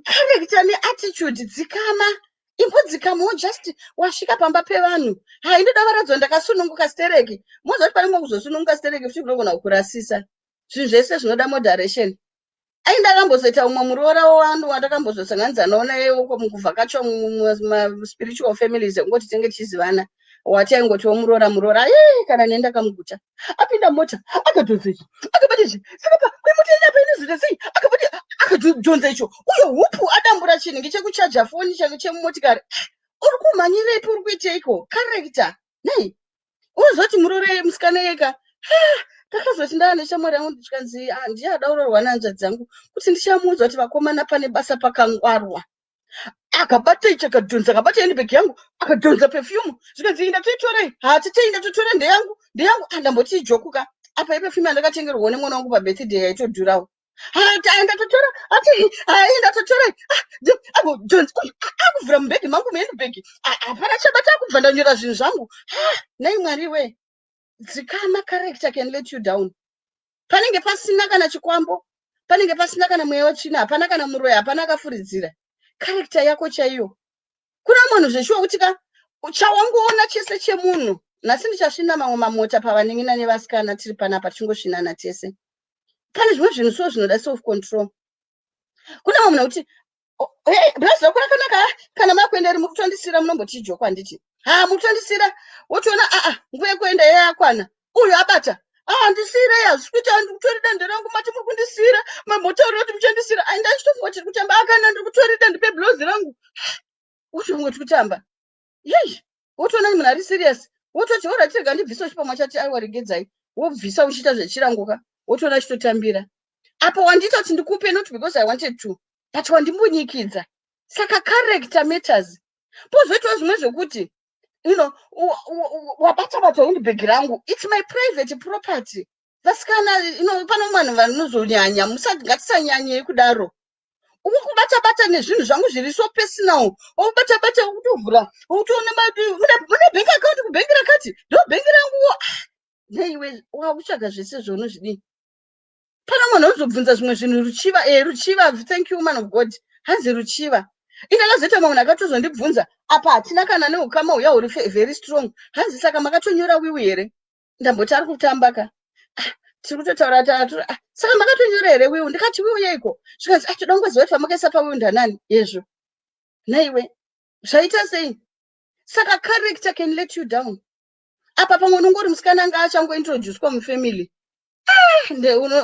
character neattitude. Dzikama, imbodzikamawo, just wasvika pamba pevanhu. Hai, ndoda varadzwa ndakasununguka stereki. Moziva kuti pane kuzosununguka stereki futi kunogona kukurasisa. Zvinhu zvese zvinoda moderation. Ai, ndakambozoita umwe muroora wangu wandakambozosanganidzanawo naye mukuvhakacha mumaspiritual families, ekungoti tinge tichizivana, wataingotiwo muroora, muroora. Ye, kana neni ndakamuguta apinda mota, akadhonza ichi, akabata ichi, saka pa kwemota apa inozoita sei? Akabata, akadhonza icho, uyo hupu adambura chinhu chekuchaja foni change chemumotikari. Uri kumhanyirepi? Uri kuiteiko? Character nei? Unozoti muroora musikana yeka. Ndakazoti ndaa neshamwari yangu, ndichikanzi, "Ah, ndiye ada kuroorwa nehanzvadzi dzangu," kuti ndichamuudza kuti vakomana pane basa pakangwarwa. Akabata ichi, akadhonza, akabata handbag yangu, akadhonza perfume. Zvikanzi, "Ndatoitorei." "Hatitei, ndatotora, ndeyangu, ndeyangu." Andamboti ijokuka apa, iperfume yandakatengerwawo nemwana wangu pabirthday, yaitodhurawo. "Ndatotora." Ati, "Hai, ndatotora." Akuvhura mubhegi mangu, muhandbag hapana chabata, akubva ndanyora zvinhu zvangu. Nai Mwari we, dzikama. Character can let you down. Panenge pasina kana chikwambo, panenge pasina kana mweya wetsvina, hapana kana muroyi, hapana akafuridzira. Character yako chaiyo. Kuna munhu zveshuwa kuti ka chawangoona chese chemunhu. Nhasi ndichasvina mamwe mamota pavanin'ina nevasikana tiri panapa, tichingosvinana tese. Pane zvimwe zvinhu so zvinoda self control. Kuna vamwe munhu kuti, "Hey, blouse rako rakanaka. Kana makuenda ri mukutondisira, munombotijokwa handiti? Ha, mukutondisira." Wotoona, aa, nguva yekuenda yayakwana, uyu abata, "Ah, ndisiyirei, hazvisi kuita, ndikutorida nderangu. Mati muri kundisiyira, mambotaurira kuti muchandisiyira. Ai, ndachitofunga kuti tiri kutamba. Akana ndiri kutorida, ndipe blouse rangu." Wotofunga kuti kutamba yei, wotoona munhu ari serious, wototi, "Alright, rega ndibvise." Chipamwe chati, "Aiwa, regedzai." Wobvisa uchiita zvechirangoka, wotoona chitotambira. Apa wandiita kuti ndikupe, not because I wanted to, but wandimbunyikidza. Saka character matters. Pozoitawo zvimwe zvekuti wabata bata handbag rangu. It's my private property. Vasikana, pano vanhu vanozonyanya, ngatisanyanyei kudaro. Ukubata bata nezvinhu zvangu zviri so personal, wobata bata, ukutovhura, utoona mune bank account kubhengi rakati, ndo bhengi ranguwo. Neiwe wakutsvaga zvese zvaunozvidii? Pana munhu anozobvunza zvimwe zvinhu, ruchiva. Ruchiva, thank you, man of God. Hanzi ruchiva. Indakazoita mumwe munhu akatozondibvunza apa, hatina kana neukama huya huri very strong. Hanzi, "Saka makatonyora will here?" Ndamboti ari kutamba ka. "Ah, tiri kutotaura saka makatonyora here will?" Ndikati, "Will yeiko?" Zvikanzi, "Ah, toda kungoziva kuti pamakaisa pawill ndanani." Yezvo naiwe zvaita sei? Saka character can let you down. Apa pamwe unongori musikana anga achangointroducwa mufamily.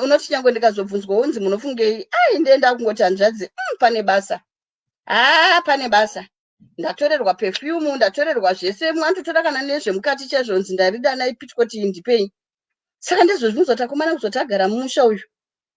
Unoti nyange ndikazobvunzwa unzi munofungei, ai, ndenda kungoti, "Hanzvadzi, pane basa. Haa, pane basa. Ndatorerwa perfume, ndatorerwa zvese." Mwandotora kana nezvemukati chaizvo, nzi ndarida naipitcoti, ndipei. Saka ndizvo zvinozoti akomana kuzoti agara mumusha uyu,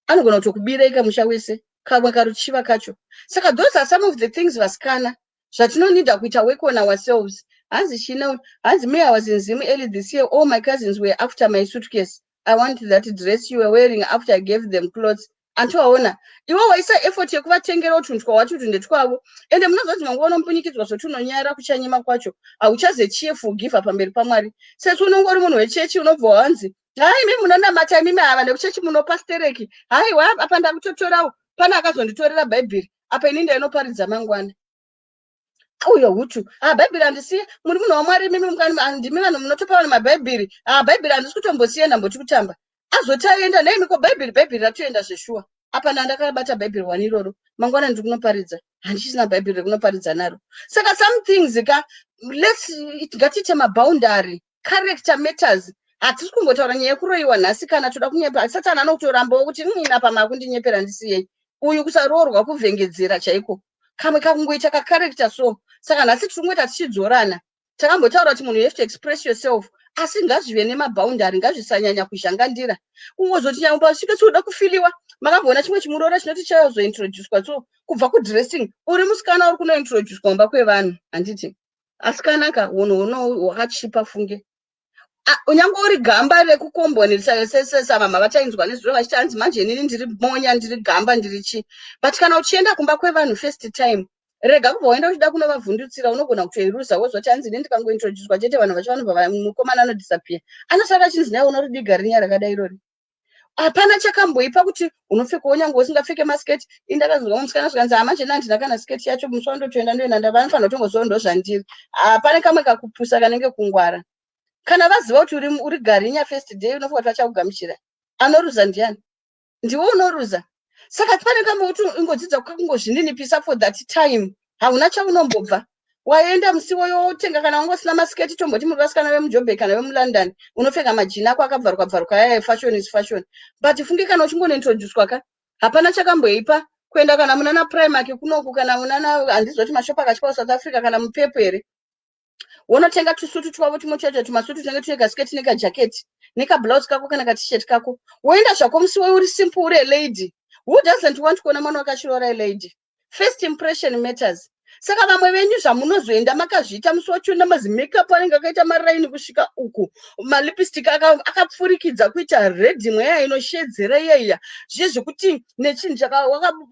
anogona kutokubireka musha wese, kamwe karuchiva kacho. Saka those are some of the things, vasikana, zvatinonida kuita work on ourselves. Hanzi chino, hanzi, "Me, I was in Zim early this year. All my cousins were after my suitcase. I want that dress you were wearing after I gave them clothes." Antowaona iwe waisa effort yekuvatengera utunhu twawati kuti ndetwavo. Ende munozoti manguva unombunyikidzwa zvoti unonyara kuchanyima kwacho, hauchaze cheerful giver pamberi paMwari. Sesi unongori munhu wechechi, unobva wanzi, "Hai, imi munonamata, imimi ava nekuchechi munopa stereki." Haiwa, apa ndakutotorawo. Pane akazonditorera Bhaibheri apa, ini ndainoparidza mangwana uyo hutu. Ah, Bhaibheri handisiye, muri munhu waMwari imimi, ndimi vanhu munotopa vanhu mabhaibheri. Ah, Bhaibheri handisi kutombosiya. Ndamboti kutamba, azoti aenda naimiko Bhaibheri, Bhaibheri ratoenda zveshuwa. Apa ndandakabata Bhaibheri wani iroro, mangwana ndiri kunoparidza, handichisina Bhaibheri rekunoparidza naro. Saka some things ka, lets ngatiite maboundary. Character matters. Hatisi kumbotaura nyaya yekuroyiwa nhasi. Kana toda kunyepa, Satani anokutorambawo kuti, apa makundinyepera, ndisiyei." Uyu kusaroorwa kuvhengedzera chaiko, kamwe kakungoita kacharacter so. Saka nhasi tiri kungoita tichidzorana. Takambotaura kuti munhu, you have to express yourself, asi ngazvive nemaboundary, ngazvisanyanya kuzhangandira. Kungozoti nyangwe pasvike tinoda kufiliwa. Makamboona chimwe chimuroora chinoti chazointroducwa so, kubva kudressing, uri musikana uri kunointroducwa mumba kwevanhu, handiti? Asikanaka, unhu huno hwakachipa funge. Unyange uri gamba rekukomboni samama vachainzwa nezuro vachiti, hanzi, "Manje inini ndiri monya, ndiri gamba, ndiri chii." But kana uchienda kumba kwevanhu first time, rega kubva waenda uchida kunovavhundutsira. Unogona kutoiruza. Wozoti, hanzi, "Ini ndikangointroducwa chete, vanhu vacho vanobva, mukomana anodisappear, anosara achinzi naye unoridiga rinya rakadai irori." Hapana chakamboipa kuti unopfekawo nyange usingapfeke masketi. Ini ndakazonzwa musikana zvikanzi, "Hamanje handina kana sketi yacho. Musi wandotoenda, ndoenda." Vanofanira kutongoziva ndo zvandiri. Hapane kamwe kakupusa kanenge kungwara. Kana vaziva kuti uri garinya first day, unofunga kuti vachakugamuchira? Anoruza ndiani? Ndiwe unoruza. Saka pane kamwe kuti ingodzidza kungozvininipisa for that time. Hauna chaunombobva waenda musi woyo wotenga. Kana wanga usina masiketi, tomboti muri vasikana vemuJoburg kana vemuLondon, unopfeka majini ako akabvaruka bvaruka yaya. Fashion is fashion, but funge kana uchingonointroducwa ka, hapana chakamboipa kuenda kana munana Primark kunoku, kana munana, handizoti mashopu akatyiwa kuSouth Africa, kana muPep here, wonotenga tusutu twavo tumwe chacho, tumasutu tunenge tune kasiketi nekajaketi nekablouse kako kana katshirt kako, woenda zvako musi woyo uri simple, uri alady. Who doesn't want kuona mwana wakachiroora alady? First impression matters. Saka vamwe venyu zvamunozoenda makazviita musi wacho, namazimakeup anenge akaita maraini kusvika uku, malipstick akapfurikidza kuita red, mweya inoshedzera iyaiya, zviye zvekuti nechinhu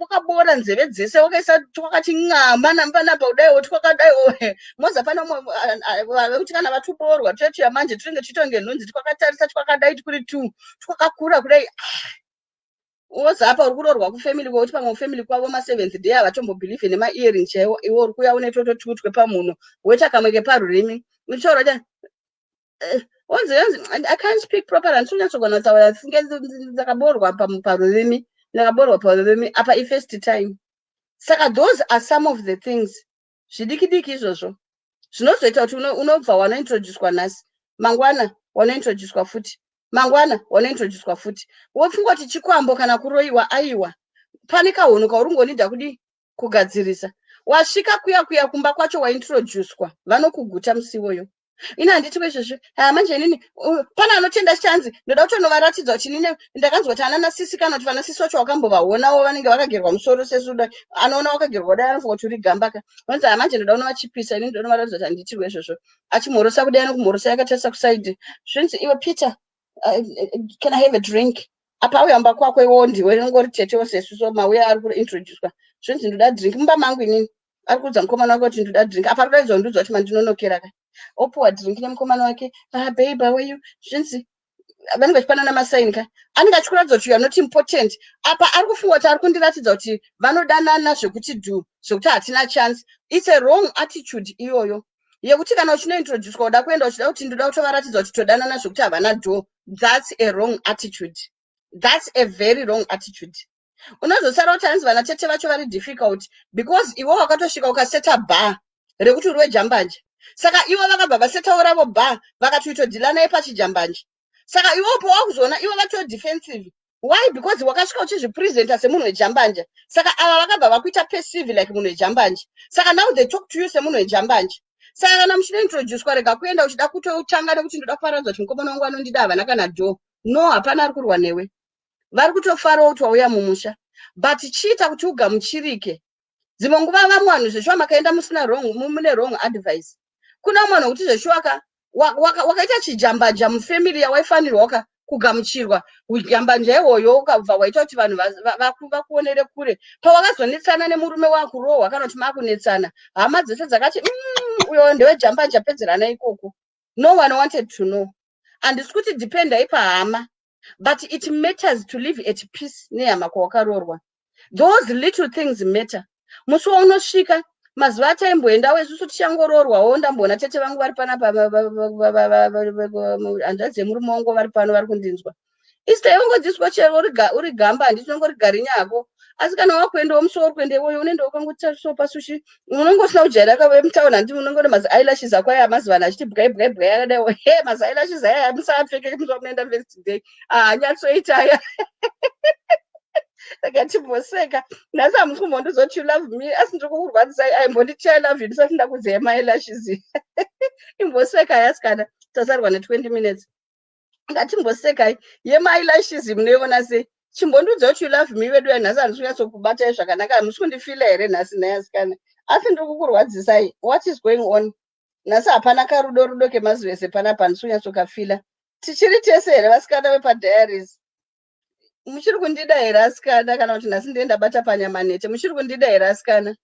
wakaboora nzeve dzese, wakaisa twakati ng'ama nampanapa kudaiwo, twakadaiwo. Moza pane vekuti kana vatuboorwa tuya manje tunenge tuchiita kunge nhunzi, twakatarisa twakadai, twuri tu twakakura kudai. Woza apa uri kuroorwa kufamily kwekuti pamwe kufamily kwavo maseventh day havatombobhilivhi nemaearring chaiwo. Iwe uri kuuya une toto tutwe pamunhu, woita kamwe keparurimi uchitaura kuti Onzi I can't speak properly, handisi kunyatsogona kutaura, funge ndakaborwa parurimi, ndakaborwa parurimi apa ifirst time. Saka those are some of the things zvidiki diki izvozvo zvinozoita kuti unobva wanointroducwa nhasi, mangwana wanointroducwa futi, mangwana wanointroducwa futi, wofunga kuti chikwambo kana kuroyiwa. Aiwa, pane kahunhu kauri ngonida kudii kugadzirisa. Wasvika kuya kuya kumba kwacho, waintroducwa, vanokuguta musi iwoyo. Ini handiti kwezvezvo. Ha, manje inini pane anotenda chichanzi ndoda kutonovaratidza kuti inini ndakanzwa kuti anana sisi, kana kuti vana sisi vacho wakambovaonawo, vanenge vakagerwa musoro sesuda. Anoona wakagerwa kudai, anofunga kuti uri gamba ka. Vanzi, ha, manje ndoda kunovachipisa, ini ndoda kunovaratidza kuti handiitirwe izvozvo. Achimhorosa kudai, anokumhorosa yakatarisa kusaidi. Zvinzi, iwe Peter, can I have a drink? Apa auya mumba kwako, iwo ndiwe unongori tetewo sesu, so mauya ari kuintroducwa. Zvinzi, ndoda drink mumba mangu inini. Ari kuudza mukomana wake kuti ndoda drink. Apa ari kudaidza kundiudza kuti mandinonokera ka. Opuwa drink nemukomana wake. Ah, babe, how are you? Zvinzi vanenge vachipanana masaini ka. Anenge achikuratidza kuti you are not important. Apa ari kufunga kuti ari kundiratidza kuti vanodanana zvekuti dhu, zvekuti hatina chance. It's a wrong attitude iyoyo yekuti kana uchinointroducwa uda kuenda uchida kuti ndoda kutovaratidza kuti todanana zvekuti havana door. That's a wrong attitude. That's a very wrong attitude. Unozosara kuti hanzi vana tete vacho vari difficult because iwe wakatosvika ukaseta bar rekuti uri wejambanja. Saka ivo vakabva vasetawo ravo bar, vakati uitodhila naye pachijambanja. Saka iwopo wakuzoona ivo vato defensive. Why? Because wakasvika uchizvipresenta semunhu wejambanja. Saka ava vakabva vakuita perceive like munhu wejambanja. Saka now they talk to you semunhu wejambanja. Saka kana muchinointroducwa, rega kuenda uchida kutotanga nekuti ndoda kuparadza kuti mukomana wangu anondida, havana kana door. No, hapana ari kurwa newe. Vari kutofarawo kuti wauya mumusha, but chiita kuti ugamuchirike. Dzimwe nguva vamwe vanhu zveshuwa makaenda musina wrong, mune wrong advice. Kuna mumwe vanhu wekuti zveshuwa ka wakaita chijambanja mufamily yawaifanirwa ka kugamuchirwa. Ujambanja iwoyo ukabva waita kuti vanhu vakuonere kure. Pawakazonetsana nemurume, wakurohwa kana kuti makunetsana, hama dzese dzakati, uyo ndewejambanja, pedzerana ikoko." No one wanted to know. Handisi kuti dependai pahama, but it matters to live at peace nehama kwawakaroorwa. Those little things matter. Musi waunosvika, mazuva ataimboendawo isusu tichangoroorwawo, ndamboona tete vangu vari panapa, hanzvadzi yemurume wangu vari pano, vari kundinzwa. Isi taingodzidziswa chero uri gamba, handiti unongori garinya hako, asi kana wakuendawo, musi wauri kuenda iwoyo, unenge wakangotarisa pasi, unonge usina kujaira kave mutauni, handiti? Unenge une mazi eyelashes ako aya mazuva ano achiti bwai bwai bwai akadai. He, mazi eyelashes aya musaapfeke musi wamunoenda first day, haanyatsoita aya. Saka timboseka. Nhasi hamusi kumbondizoti you love me, asi ndiri kukurwadzisai. Aimbonditi I love you ndisati ndakudzai maeyelashes. Imboseka yasikana, tasarwa ne20 minutes. Ngatimbosekai. Yemaeyelashes munoiona sei? Chimbondiudza kuti you love me vedu. Nhasi handisi kunyatsokubatai zvakanaka. Hamusi kundifila here nhasi nayasikana? Asi ndiri kukurwadzisai. What is going on nhasi? Hapana karudo rudo kemazuva ese panapa, handisi kunyatsokafila. Tichiri tese here, vasikana vepadiaries? Muchiri kundida here, asikana, kana kuti nhasi ndiye ndabata panyama nhete? Muchiri kundida here, asikana?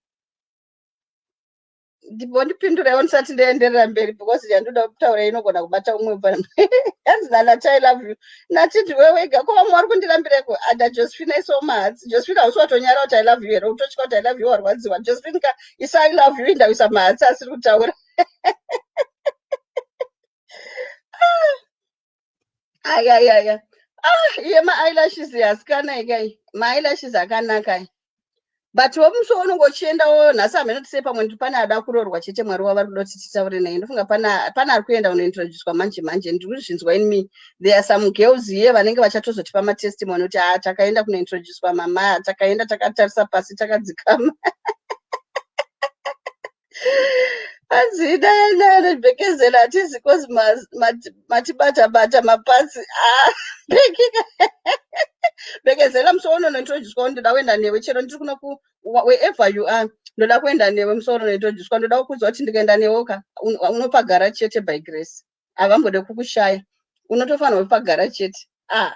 Ndipinduraiwo ndisati ndaenderera mberi, because yandoda kutaura inogona kubata umwe. Hanzi naNati, "I love you." Nati, ndiwe wega ko vamwe vari kundirambireko? Ada Josephine, iso mahatsi. Josephine, hausi watonyara kuti I love you here? Utotya kuti I love you, warwadziwa. Josephine ka, isa I love you, indaisa mahatsi asiri kutaura. Ayayaya, ah, iye maeyelashes asikana ikai, maeyelashes akanaka, but womusi waunenge uchiendawo nhasi, hameno tisei pamwe ndi pane ada kuroorwa chete. Mwari wavari kuda kuti titaure naye. Ndofunga pane ari kuenda kunointroducwa manje manje. Ndiri kuzvinzwa in me. There are some girls here vanenge vachatozotipa matestimony kuti ha, takaenda kunointroducwa mama, takaenda takatarisa pasi, takadzikama. Hanzi bekezela, hatizi kozi matibata bata mapatsi. Ah, bekika bekezela. Musi waunonointroducwa, ndoda kuenda newe. Chero ndiri kuno, wherever you are, ndoda kuenda newe musi waunonointroducwa. Ndoda kukuudza kuti ndikaenda newe ka, unopagara chete by grace. Havambode kukushaya, unotofanirwa kupagara chete. Ah,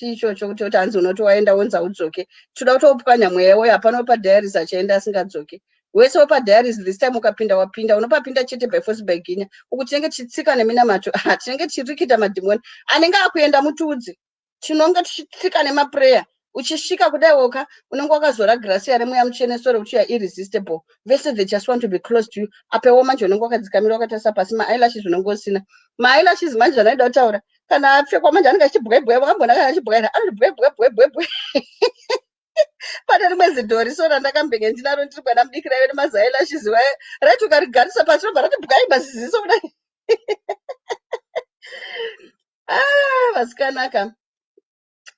ichocho kuti hanzi unoti waenda wonza udzoke, toda kutopwanya mweya weyo. Hapana wepadiaries achaenda asingadzoke. Wese wepadiaries this time ukapinda, wapinda, unopapinda chete by force, by ginya. Uku tinenge tichitsika neminamato, tinenge tichirikita madhimoni anenge akuenda mutiudzi. Tinonge tichitsika nemaprayer. Uchisvika kudaiwoka, unenge wakazora grace remweya mutsvene, so rekuti you are irresistible. Vese, they just want to be close to you. Apewo manje unenge wakadzikamira, wakatarisa pasi, maeyelashes unenge usina maeyelashes. Manje zvanoida kutaura, kana apfekwa manje anenge achibwaibwai. Wakambona kana achibwaira, anoti bwai bwai bwai bwai bwai. Pane rimwe zidhori so randakambenge ndinaro ndiri mwana mudiki, raive nemazi-eyelashes, raiti ukarigarisa pasi robva rati bwai maziziso kudai. Ah, vasikanaka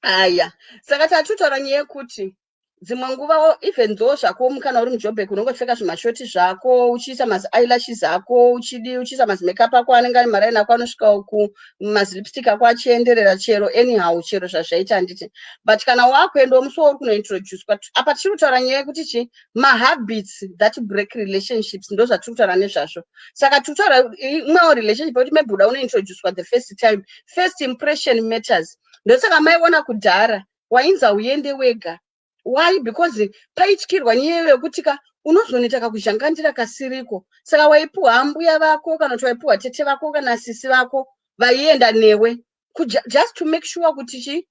aya. Saka tatutaura nyaya yekuti dzimwe nguva, even though zvako kana uri muJobek, unongopfeka zvimashoti zvako, uchiisa mazi eyelashes ako, uchidi uchiisa mazi makeup ako anenge ari maraini ako anosvika uku, mazilipstick ako achienderera, chero anyhow, chero zvazvaita, handiti? But kana wakuendawo musi wauri kunointroducwa, apa tiri kutaura nyaya yekuti chi mahabits that break relationships, ndo zvatiri kutaura nezvazvo. Saka tiri kutaura imwewo relationship yekuti maybe uda unointroducwa the first time. First impression matters. Ndosaka maiona kudhara wainzi uende wega. Why? Because paityirwa nyaya yekuti ka unozonoita kakuzhangandira kasiriko. Saka waipuhwa ambuya vako, kana kuti waipuhwa tete vako kana sisi vako, vaienda newe just to make sure kuti chi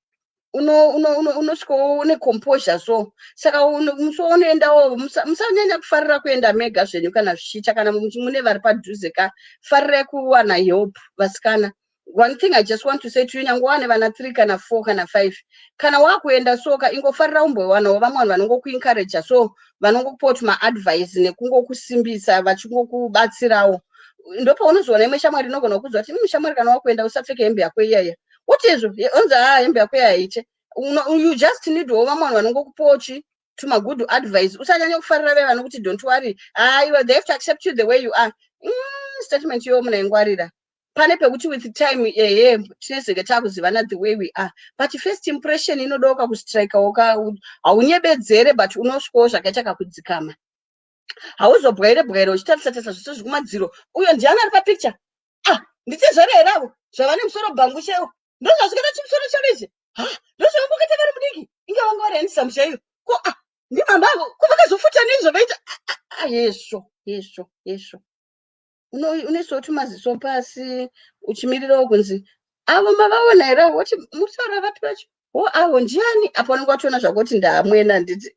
unosvikawo une composure. So saka musi waunoendawo, musanyanya kufarira kuenda mega zvenyu kana zvichiita. Kana mune vari padhuze ka, farirai kuwana help, vasikana. One thing I just want to say to you, nyange wane vana 3 kana 4 kana 5, kana wakuenda soka, ingofarira umbowanawo vamwe vanhu vanongokuencouraja, so vanongokupawo tumaadvice nekungokusimbisa, vachingokubatsirawo. Ndopaunozoona imwe shamwari inogona kukuudza kuti, shamwari, kana wakuenda usapfeke hembe yako iyaya." Uti izvo onzi, "Ha, hembe yako iya haite." You just needwo vamwe vanhu vanongokupawo chi tumagood advice. Usanyanya kufarira ve vanokuti, "Don't worry, aiwa, they have to accept you the way you are." Statement iyoyo munaingwarira. Pane pekuti with time, ehe, tinezenge taakuzivana the way we are, but first impression inodoka kustrikawo. Haunyebedzere, but unosvikawo zvakaita kakudzikama. Hauzobwaire bwaire uchitarisa tarisa zvese zviri kumadziro. "Uyo ndiani ari papicture? Ah, nditezvara here avo zvava nemusoro bhangu chaiwo? Ndozvazvikaita chimusoro chavo ichi. Ha, ndozvavambokaita vari mudiki. Inge vanga vari handsome chaiyo. Ko, ah, ndimama avo? Ko vakazofuta nei zvavaita?" Ah, yesvo yesvo yesvo. Unoisawo tumaziso pasi, uchimirirawo kunzi, "Avo mavaona here?" Woti, "Mutaura vapi vacho? Ho, avo ndiani?" Apa unenge watoona zvako kuti ndaamwena, handiti?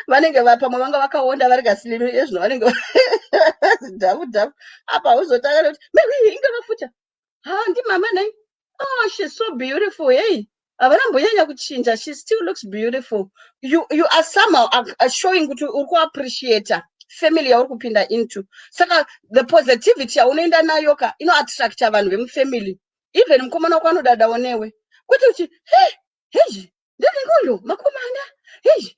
Vanenge pamwe vanga vakaonda vari kaslim, ezvino vanenge dhafu dhafu. Apa hauzotanga nekuti mewi inge vafuta. "Ha, ndimama nhai? Oh, she's so beautiful. Hey, havana mbonyanya kuchinja. She still looks beautiful." You are somehow showing kuti uri kuappreciata family yauri kupinda into. Saka the positivity yaunoenda nayo ka inoattracta vanhu vemufamily. Even mukomana wako anodadawo newe, kwete kuti, "Hey, heji, ndinenge makomana, hei."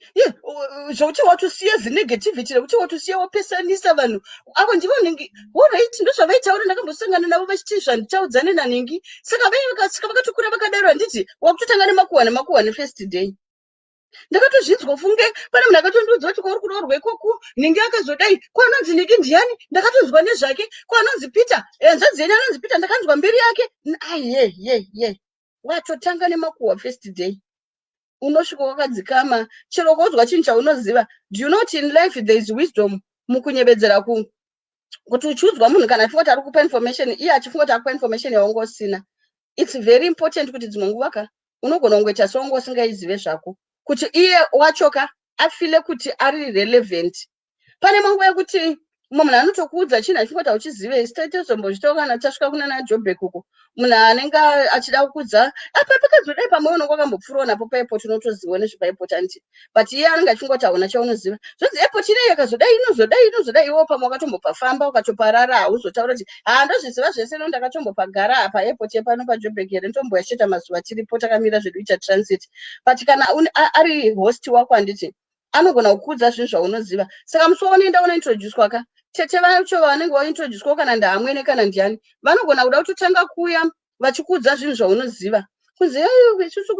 Zvokuti watosiya zinegativity rekuti watosiya wapesanisa vanhu avo. Ndivo nhingi, alright, ndozvavaitaura. Ndakambosangana navo vachiti zvanditaudzane nanhingi. Saka saka vakatokura vakadaro, handiti? Wakutotanga nemakuhwa nemakuhwa nefirst day. Ndakatozvinzwa funge pane munhu akatondiudza kuti kwauri kuroorwa ikoku, nhingi akazodai. Kwanonzi nhingi ndiani? Ndakatonzwa nezvake. Kwanonzi Peter, hanzvadzi yenyu anonzi Peter, ndakanzwa mbiri yake. Aiye ye ye, watotanga nemakuhwa first day. Unosvika wakadzikama, chero ukaudzwa chinhu chaunoziva. Do you know kuti in life there is wisdom mukunyebedzera kuti uchiudzwa munhu, kana achifunga kuti ari kupa information, iye achifunga kuti akupa information yaunga usina? It's very important kuti dzimwe nguva ka unogona kungoita sewange usingaizive zvako, kuti iye wacho ka afile kuti ari relevant. Pane manguva yekuti mumwe munhu anotokuudza chinhu achifunga kuti hauchizive. Sitozombozvitaura kana tasvika kunana Jobek uko. Munhu anenge achida kukudza apa pakazodai, pamwe unonge wakambopfuurawo napo paairport, unotoziva nezvepaairport, handiti? But iye anenge achifunga kuti hauna chaunoziva. Zvonzi airport inei yakazodai, inozodai, inozodai. Iwewo pamwe wakatombopafamba, ukatoparara, hauzotaura kuti, "Ha, ndozviziva zvese, no, ndakatombopagara apa airport yepano paJobek here, ndomboyacheta mazuva tiripo takamira zvedu ita transit." But kana ari host wako, handiti, anogona kukuudza zvinhu zvaunoziva. Saka musi waunoenda unointroducwa ka, tete vacho vanenge vaintroducwa, kana ndaamwene kana ndiani, vanogona kuda kutotanga kuuya vachikuudza zvinhu zvaunoziva, kunzi, "Isusu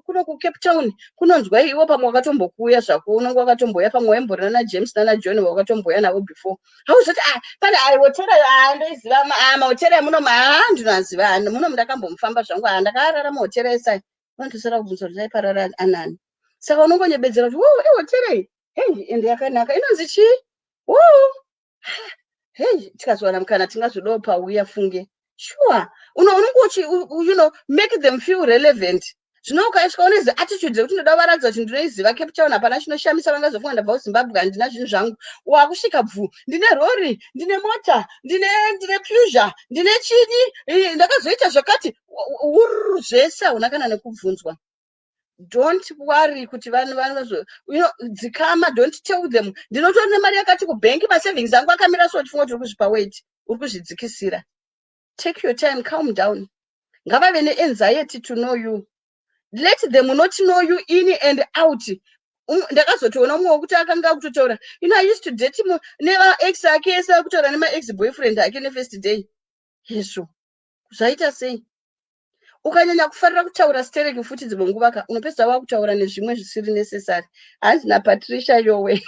kuno kuCape Town kunonzwa." Iwo pamwe wakatombokuuya zvako, unonge wakatomboya, pamwe waimborina naJames nanaJohn, wakatomboya navo before. Hauzoti, "Ah, pane hotera, a ndoiziva, mahotera emuno, a ndinoaziva muno, ndakambomufamba zvangu, a ndakarara muhotera esai." Vanotosara kubvunza kuti aiparara anani. Saka unongonyebedzera kuti, "O, ihotera iyi, hei, ende yakanaka, inonzi chii? O, hei, tikazowana mukana tingazodawo pauya funge." Sure, unonge uchi make them feel relevant. Zvino ukaiswa une ziattitude yekuti ndoda kuvaratidza kuti ndinoiziva Cape Town, hapana chinoshamisa, vangazofunga ndabva kuZimbabwe, handina zvinhu zvangu. Wakusvika bvu, ndine rori, ndine mota, ndine Peugeot, ndine chinyi, ndakazoita zvakati ururu zvese, hauna kana nekubvunzwa. Don't worry kuti vanhu vanozo dzikama. Don't tell them ndinotori nemari yakati kubhenki, masavings angu akamira so. Tifunga kuti uri kuzvipa weight, uri kuzvidzikisira. Take your time, calm down. Ngavave neanxiety to know you. Let them not know you in and out. Ndakazotoona mumwe wekuti akanga akutotaura, I used to date nemaex ake ese, akutaura nemaex boyfriend ake nefirst day. Hezvo, zvaita sei? Ukanyanya kufarira kutaura stereki futi, dzimwe nguva ka unopedza wakutaura nezvimwe zvisiri necessary. Hanzi naPatricia, yowe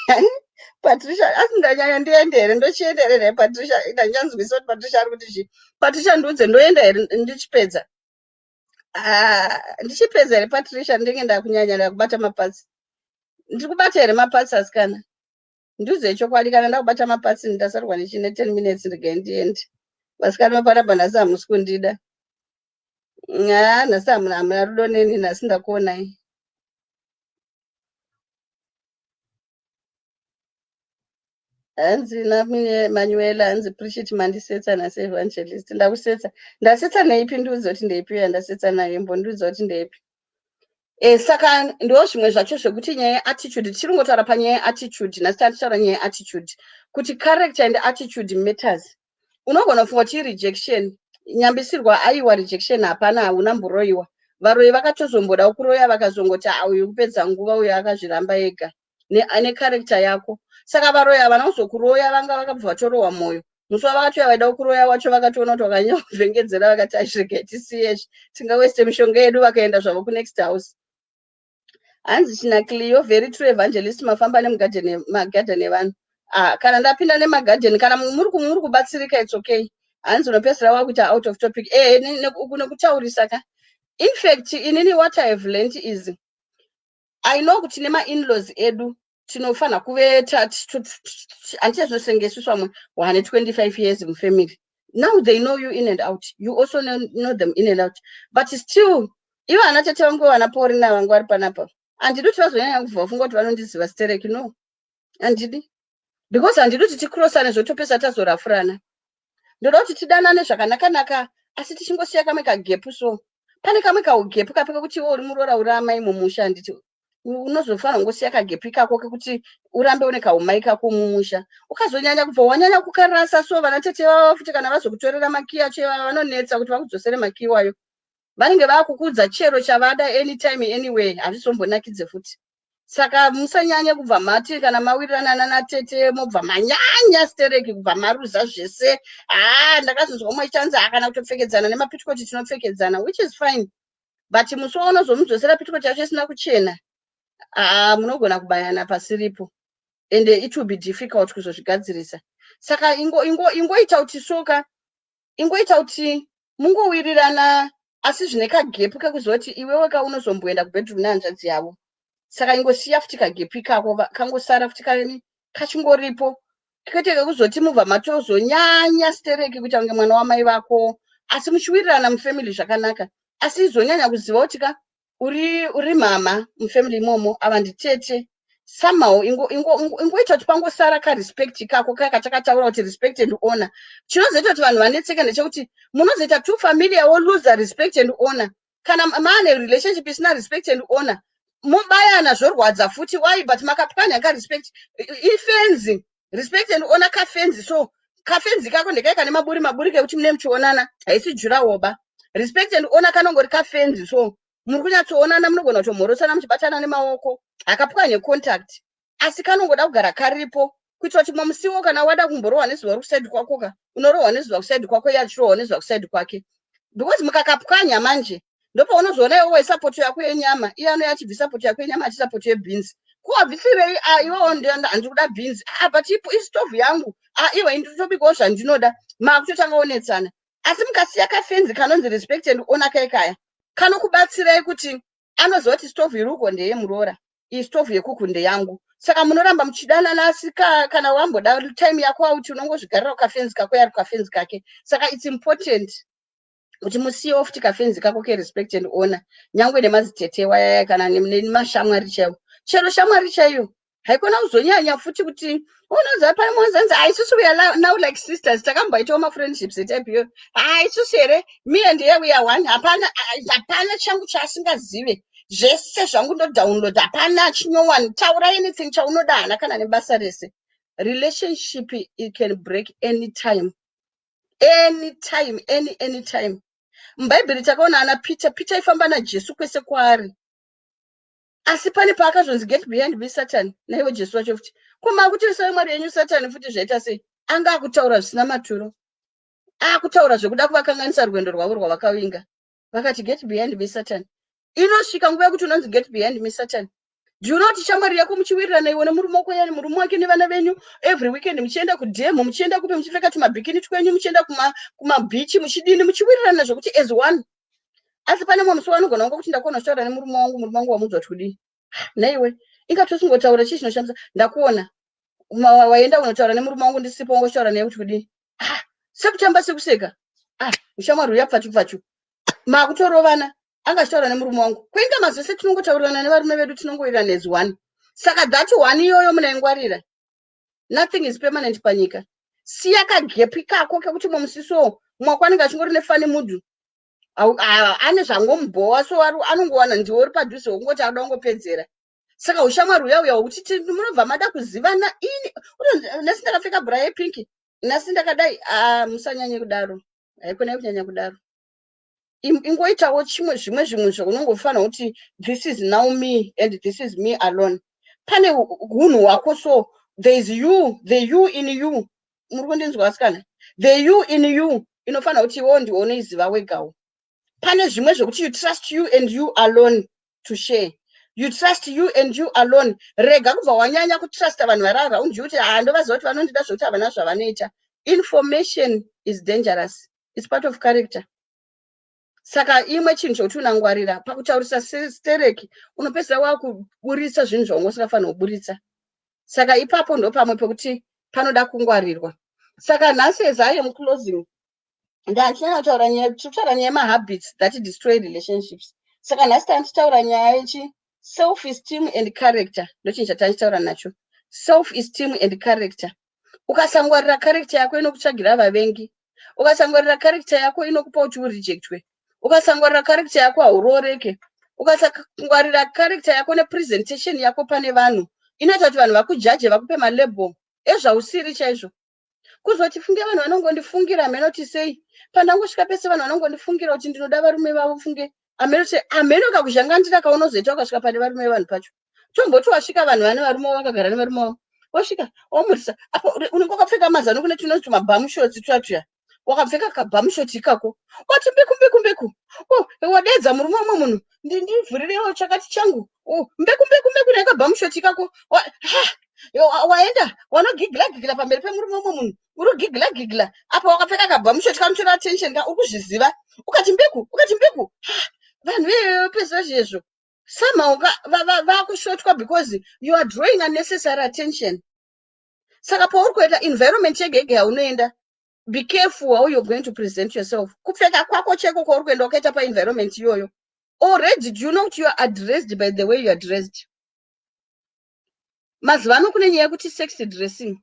Patricia, asi ndanyanya, ndiende here? Ndochienda here naye Patricia? Ndanyanzwisa kuti Patricia ari kuti chii. Patricia, ndiudze, ndoenda here ndichipedza? Ah, ndichipedza here, Patricia? Ndinge ndakunyanya, ndakubata mapatsi. Ndiri kubata here mapatsi, asikana? Ndiudzei chokwadi. Kana ndakubata mapatsi, ndasarwa nechine 10 minutes, regai ndiende. Vasikana vapanapa, nhasi hamusi kundida. Ha, nhasi hamuna rudo neni nhasi, ndakuonai. Hanzi naManuela, hanzi Prishit, mandisetsa nhasi evangelist. Ndakusetsa? Ndasetsa neipi? Ndiudza kuti ndeipi yandasetsa nayo. Imbondiudza kuti ndeipi. Saka ndo zvimwe zvacho zvekuti nyaya yeattitude, tichiri kungotaura panyaya yeattitude nhasi. Tatichaura nyaya yeattitude, kuti character and attitude matters. Unogona kufunga kuti rejection nyambisirwa, aiwa, rejection hapana, hauna mburoyiwa. Varoyi vakatozomboda kuroya, vakazongoti uyu kupedza nguva, uyu akazviramba ega necharacter yako. Saka varoyi havana kuzokuroya, vanga vakabva vatorohwa mwoyo musi wavakatouya vaida kuroya wacho. Vakatoona kuti wakanyanya kuvhengedzera, vakati aisvike tisiyezvi, tingaweste mishonga yedu. Vakaenda zvavo kunext house. Hanzi china Clio, very true evangelist, mafamba nemagadheni evanhu. Ah, kana ndapinda nemagadheni, kana muri kubatsirika, it's okay. Hanzi unopedzisira wakuita out of topic nekutaurisa ka. In fact, inini what I have learned is, I know kuti nemainlaws edu tinofanira kuve, handichazosenge isusu vamwe wane 25 years mufamily. Now they know you in and out, you also know them in and out, but still ivo vana tete vangu, vana Porina vangu vari panapa, handidi kuti vazonyanya kubva vafunga kuti vanondiziva stereki. No, handidi, because handidi kuti tikrosane zvotopesa tazorafurana. Ndoda kuti tidanane zvakanaka-naka, asi tichingosiya kamwe kagap. So pane kamwe kaugap kapi kekuti iwe uri muroora, uri amai mumusha, handiti? Unozofanira kungosiya kagap ikako kekuti urambe une kaumai kako mumusha. Ukazonyanya kubva wanyanya kukarasa, so vana tete vava futi kana vazokutorera makiyi acho ivava, vanonetsa kuti vakudzosere makiyi wayo. Vanenge vakukuudza chero chavada, anytime, anyway. Hazvizombonakidze futi. Saka musanyanye kubva mati kana mawirirana nanatete, mobva manyanya stereki, kubva maruza zvese. Haa, ndakazonzwa umwe chanzi kana kutopfekedzana nemapitikoti tinopfekedzana, which is fine, but musi waunozomudzosera pitikoti yacho isina kuchena, haa, munogona kubayana pasiripo and it will be difficult kuzozvigadzirisa. Saka ingoita kuti soka, ingoita kuti mungowirirana, asi zvine kagap kekuziva kuti iwewe ka unozomboenda kubedroom nehanzvadzi yavo. Saka ingosiya futi kagap ikako, kangosara futi kani kachingoripo, kwete kekuzoti mubva matozonyanya stereki kuita kunge mwana wamai vako, asi muchiwirirana mufamily zvakanaka. Asi izonyanya kuziva kuti ka uri mama mufamily imomo, ava nditete. Somehow ingoita kuti pangosara karespect ikako kaya katakataura kuti respect and honor. Chinozoita kuti vanhu vanetseke ndechekuti munozoita too familiar, woluza respect and honor. Kana maane relationship isina respect and honor, mobayana zvorwadza futi. Why? But makapwanya karespect. Ifenzi respect and honor, kafenzi. So kafenzi kako ndekai kane maburi maburi kekuti mune muchionana. Haisi jurawoba. Respect and honor kanongori kafenzi, so muri kunyatsoonana, munogona kutomhorosana muchibatana nemaoko, hakapwanye contact, asi kanongoda kugara karipo kuitira kuti mamusiwo kana wada kumborohwa nezuva uri kuside kwako ka, unorohwa nezuva kuside kwako, iye achirohwa nezuva kuside kwake. Because mukakapwanya manje, ndopaunozoona iwe waisa poto yako yenyama, iye anouya achibvisa poto yako yenyama achiisa poto yebhinzi. Kuwabvisirei? Iwewo handiri kuda bhinzi. But istovhu yangu. Iwe ndotobikawo zvandinoda. Makutotanga onetsana. Asi mukasiya kafenzi kanonzi respect and honor kaikaya, kanokubatsirai kuti anoziva kuti stovhu iri uko ndeyemuroora, iyi stovhu yekuku ndeyangu. Saka munoramba muchidanana, asi kana wamboda time yako auti, unongozvigarira kukafenzi kako, yari kukafenzi kake. Saka it's important. Kuti musiyewo futi kafenzi kako kerespect and honor, nyangwe nemadzitete wayaya kana nemashamwari chaiwo, chero shamwari chaiyo haikona kuzonyanya futi kuti unoziva pane mozanzi, "Ah, isusu we are now like sisters." Takamboitawo mafriendships etype iyoyo. Ah, isusu here, me and here we are one. Hapana, hapana changu chaasingazive. Zvese zvangu ndodownload, hapana chinyowani. Taura anything chaunoda, hana kana nebasa rese. Relationship, it can break anytime, anytime, anytime. Mubhaibheri takaona ana Peter. Peter aifamba naJesu kwese kwaari, asi pane paakazonzi, "Get behind me, Satan." Naivo Jesu wacho futi kumakuti Mwari yenyu Satani futi, zvaita sei? Anga akutaura zvisina maturo, akutaura zvekuda kuvakanganisa rwendo rwavo rwavakavinga. Vakati, "Get behind me, Satan." Inosvika nguva yekuti unonzi, "Get behind me, Satan." Do you know kuti shamwari yako muchiwirirana iwe nemurume wako yani, murume wake nevana venyu, every weekend muchienda kudhemu, muchienda kupi, muchipfeka tumabikini twenyu, muchienda kumabhichi, muchidini, muchiwirirana zvokuti as one, asi pane mumwe musi wanogona kunga kuti, "Ndakuona uchitaura nemurume wangu." Murume wangu wamuudza kuti kudii? Naiwe ingatosingotaura chii chinoshamisa? "Ndakuona waenda unotaura nemurume wangu ndisipo, wangotaura naye kuti kudii?" Ah, sekutamba, sekuseka. Ah, ushamwari uya pfachu pfachu, makutorovana. Anga achitaura nemurume wangu kuinga mazese. Tinongotaurirana nevarume vedu, tinongowirirana as one. Saka that one iyoyo munaingwarira. Nothing is permanent panyika. Siya kagap kako kekuti mumwe musiso mwako anenge achingori nefunny mood, ane zvangomubhowa, so anongowana ndiwe uri padhuze wokungoti anoda kungopedzera. Saka ushamwari uya uya hwekuti munobva mada kuzivana, ini nhasi ndakapfeka bra yepink, nhasi ndakadai, musanyanye kudaro. Haikona kunyanya kudaro. Ingoitawo chimwe zvimwe zvaunongofanira kuti, "This is now me and this is me alone." Pane hunhu hwako, so there is you, the you in you. Muri kundinzwa, vasikana? The you in you inofanira kuti iwewo ndiwe unoiziva wegawo. Pane zvimwe zvekuti you trust you and you alone to share. You trust you and you alone. Rega kubva wanyanya kutrusta vanhu vari around you kuti, "Ha, ndovaziva kuti vanondida," zvokuti havana zvavanoita. Information is dangerous. It's part of character. Saka imwe chinhu chokuti unangwarira pakutaurisa stereki, unopedzisira wakuburitsa zvinhu zvaunga usingafaniri kuburitsa. Saka ipapo ndo pamwe pekuti panoda kungwarirwa. Saka nhasi, as I am closing, ndachinyanya kutaura nyaya, tiri nyaya yemahabits that destroy relationships. Saka nhasi tandichitaura nyaya yechi self esteem and character. Ndochinhu chatanichitaura nacho, self esteem and character. Ukasangwarira character yako, inokutsvagira vavengi. Ukasangwarira character yako, inokupa kuti urejectwe. Ukasangwarira character yako, haurooreke. Ukasangwarira character yako nepresentation yako pane vanhu, inoita kuti vanhu vakujudge, vakupe malabel ezvausiri chaizvo. Kuzoti funge vanhu vanongondifungira, hameno sei pandangosvika pese vanhu vanongondifungira kuti ndinoda varume vavo. Funge hameno hameno kakuzhangandira kaunozoita ukasvika pane varume vevanhu pacho. Tomboti wasvika, vanhu vane varume vavo, vakagara nevarume vavo, wasvika womurisa apo unenge wakapfeka mazano kune tunonzi tumabum shorts tuya tuya, wakapfeka kabum short ikako, wati mbeku mbeku mbeku, wadedza murume wamwe munhu, "Ndivhurirewo chakati changu." Mbeku mbeku mbeku nekabum short ikako, waenda wanogigila gigila pamberi pemurume wamwe munhu. Uri kugigila gigila apa wakapfeka kabum short kanotora attention ka, uri kuzviziva. Ukati mbeku, ukati mbeku, vanhu vepesa zvezvo somehow vakushotwa because you are drawing unnecessary attention. Saka pauri kuenda, environment yega yega yaunoenda, be careful how you're going to present yourself. Kupfeka kwako cheko kwauri kuenda wakaita paenvironment iyoyo already, do you know kuti you are addressed by the way you are dressed? Mazuva ano kune nyaya yekuti sexy dressing.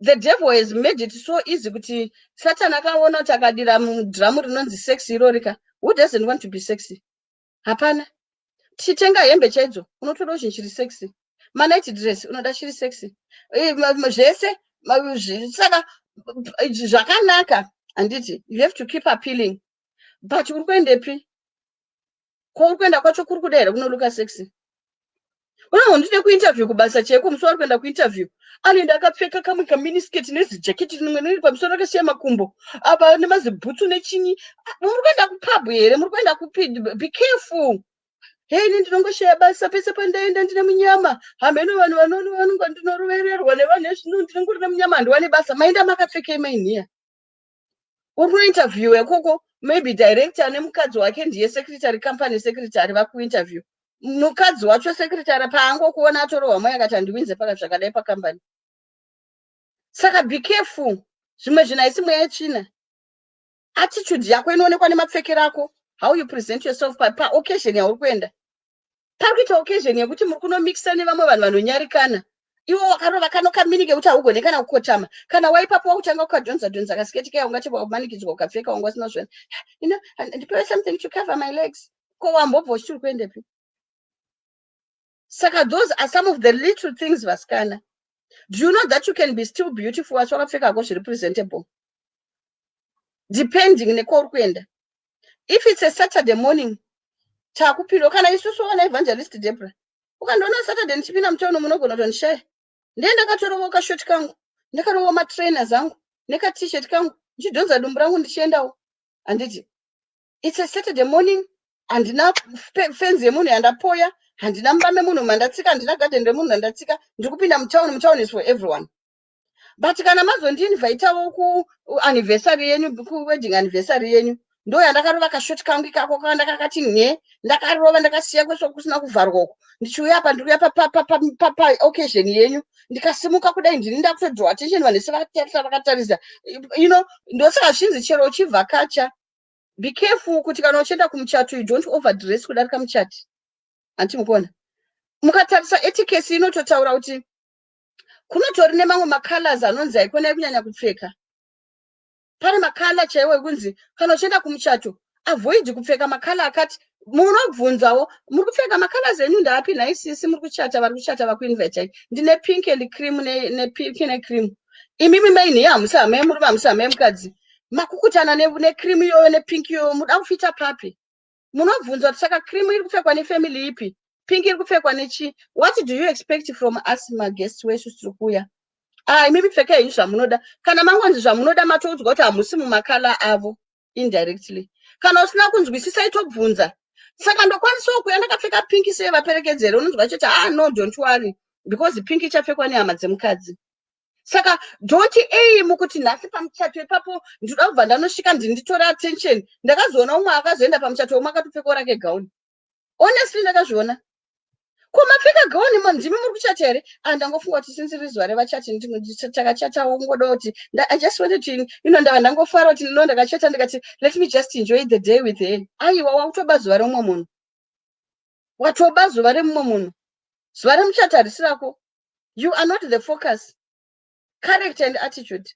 The devil has made it so easy kuti Satan akaona kuti akadira mudhiramu rinonzi sex irorika. Who doesn't want to be sexy? Hapana. Tichitenga hembe chaidzo, unotodawo chinhu chiri sexy. Manight dress unoda chiri sexy. Zvese. Saka zvakanaka, handiti? You have to keep appealing, but uri kuendepi? Kwauri kuenda kwacho kuri kuda here kunolooka sexy? Unongo ndide kuinterview kubasa chaiko, musi wauri kuenda kuinterview anoenda akapfeka kamwe kaminiskirt nezijaketi rimwe riri pamusoro rakasiya makumbo apa nemazibhutsu nechinyi. Muri kuenda kupub here? Muri kuenda kupi? Be careful. Hei, ini ndinongosheya basa pese pandaenda ndine munyama. Hameno vanhu vanonga ndinorovererwa nevanhu ezvino, ndinongori nemunyama, handiwani basa. Maenda makapfekei mainhiya? Uri kuinterview ikoko, maybe director nemukadzi wake ndiye secretary, company secretary, vakuinterview. Mukadzi wacho secretary paangokuona atorohwa moyo, akati, "Handiwinze paka zvakadai pakambani." Saka be careful. Zvimwe zvinhu haisi mweya yetsvina. Attitude yako inoonekwa nemapfekero ako, how you present yourself paoccasion yauri kuenda. Pari kuita occasion yekuti muri kunomixa nevamwe vanhu vanonyarikana, iwe wakarova kano kamini kekuti haugone kana kukotama. Kana waipapo wakutanga kukadhonza dhonza kasiketi kaya, ungati wamanikidzwa ukapfeka, wanga usina zvona. Ndipewe something to cover my legs. Ko wambobva uchiti uri kuendepi? Saka those are some of the little things, vasikana. Do you know that you can be still beautiful asi wakapfeka hako zviri presentable, depending nekwauri kuenda? If it's a Saturday morning, takupindwa kana isusu vana Evangelist Debra, ukandiona Saturday ndichipinda mutauni, munogona kutondishaya. Ndiye ndakatorova kashoti kangu, ndakarova matrainers angu nekatshirt kangu, ndichidhonza dumbu rangu ndichiendawo. Handiti it's a Saturday morning? Handina fenzi yemunhu yandapoya, handina mumba memunhu mandatsika, handina gadheni remunhu randatsika. Ndiri kupinda mutauni. Mutauni is for everyone. But kana mazondiinvitawo kuanniversary yenyu, kuwedding anniversary yenyu, ndo yandakarova kashoti kangu ikako kandakakati nhe, ndakarova, ndakasiya kwese kusina kuvharwa uko. Ndichiuya apa, ndiri kuuya paoccasion yenyu, ndikasimuka kudai, ndini ndakutodraw attention, vanhu vese vakatarisa, vakatarisa. Ndosaka zvichinzi chero uchivhakacha, be careful kuti kana uchienda kumuchato, you don't overdress kudarika muchati. Handiti mukuona? Mukatarisa etiquette inototaura kuti kunotori nemamwe macolors anonzi haikona kunyanya kupfeka. Pane macolour chaiwo ekunzi kana uchienda kumuchato, avoid kupfeka macolour akati. Munobvunzawo, "Muri kupfeka macolours enyu ndaapi nhaisisi muri kuchata, vari kuchata vakuinvitai?" "Ndine pink and cream, nepink necream." Imimi mainhi, hamusi hama yemurume, hamusi hama yemukadzi, makukutana necream iyoyo nepink iyoyo, muda kufita papi? Munobvunza kuti, "Saka cream iri kupfekwa nefamily ipi? Pink iri kupfekwa nechi?" What do you expect from us, maguests wesu tiri kuuya? Ah, imimi pfekai henyu zvamunoda. Kana mangonzi zvamunoda, matoudzwa kuti hamusi mumacolour avo indirectly. Kana usina kunzwisisa, itobvunza, "Saka ndokwanisawo kuuya ndakapfeka pink sevaperekedzere?" Unonzwa chete, "Ah, no, don't worry, because pink ichapfekwa nehama dzemukadzi." Saka don't aim kuti nhasi pamuchato ipapo ndinoda kubva ndanosvika ndinditora attention. Ndakazoona umwe akazoenda pamuchato umwe akatopfekawo rake gauni. Honestly, ndakazviona. "Ko mapfeka gauni, ndimi muri kuchata here?" "Ah, ndangofunga kuti since riri zuva revachati, takachatawo, ngoda kuti I just wanted to ndava ndangofara kuti no, ndakachata, ndikati let me just enjoy the day with her." Aiwa, wakutoba zuva remumwe munhu, watoba zuva remumwe munhu. Zuva remuchato harisi rako. You are not the focus. Character and attitude.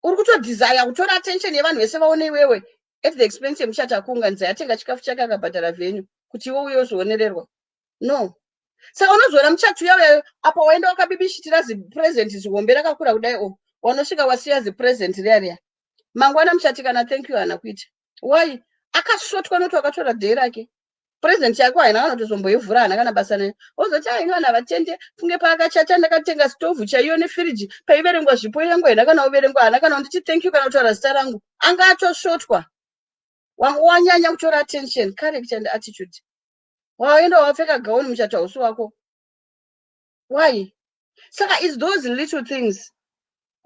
Uri kutodesire kutora attention yevanhu vese vaone iwewe at the expense yemuchato akuunganidza, yatenga chikafu chake, akabhadhara venue kuti iwe uye uzoonererwa. No. Saka unozoona muchato uya uya, apa waenda wakabibishitira zipresent zihombe rakakura kudai o, wanosvika wasiya zipresent riya riya. Mangwana muchati kana thank you haana kuita. Why? Akasvotwa noti wakatora day rake. Present yako haina kana kutozomboivhura, haana kana basa nayo. Ozoti, "Ai, vanhu havatende funge, paakachata ndakatenga stovhu chaiyo nefiriji. Paiverengwa zvipo yangu haina kana kuverengwa, haana kana kunditi thank you kana kutaura zita rangu." Anga atosvotwa. Wanga wanyanya kutora attention. Character and attitude. Waenda wapfeka gauni, muchato hausi wako. Why? Saka is those little things.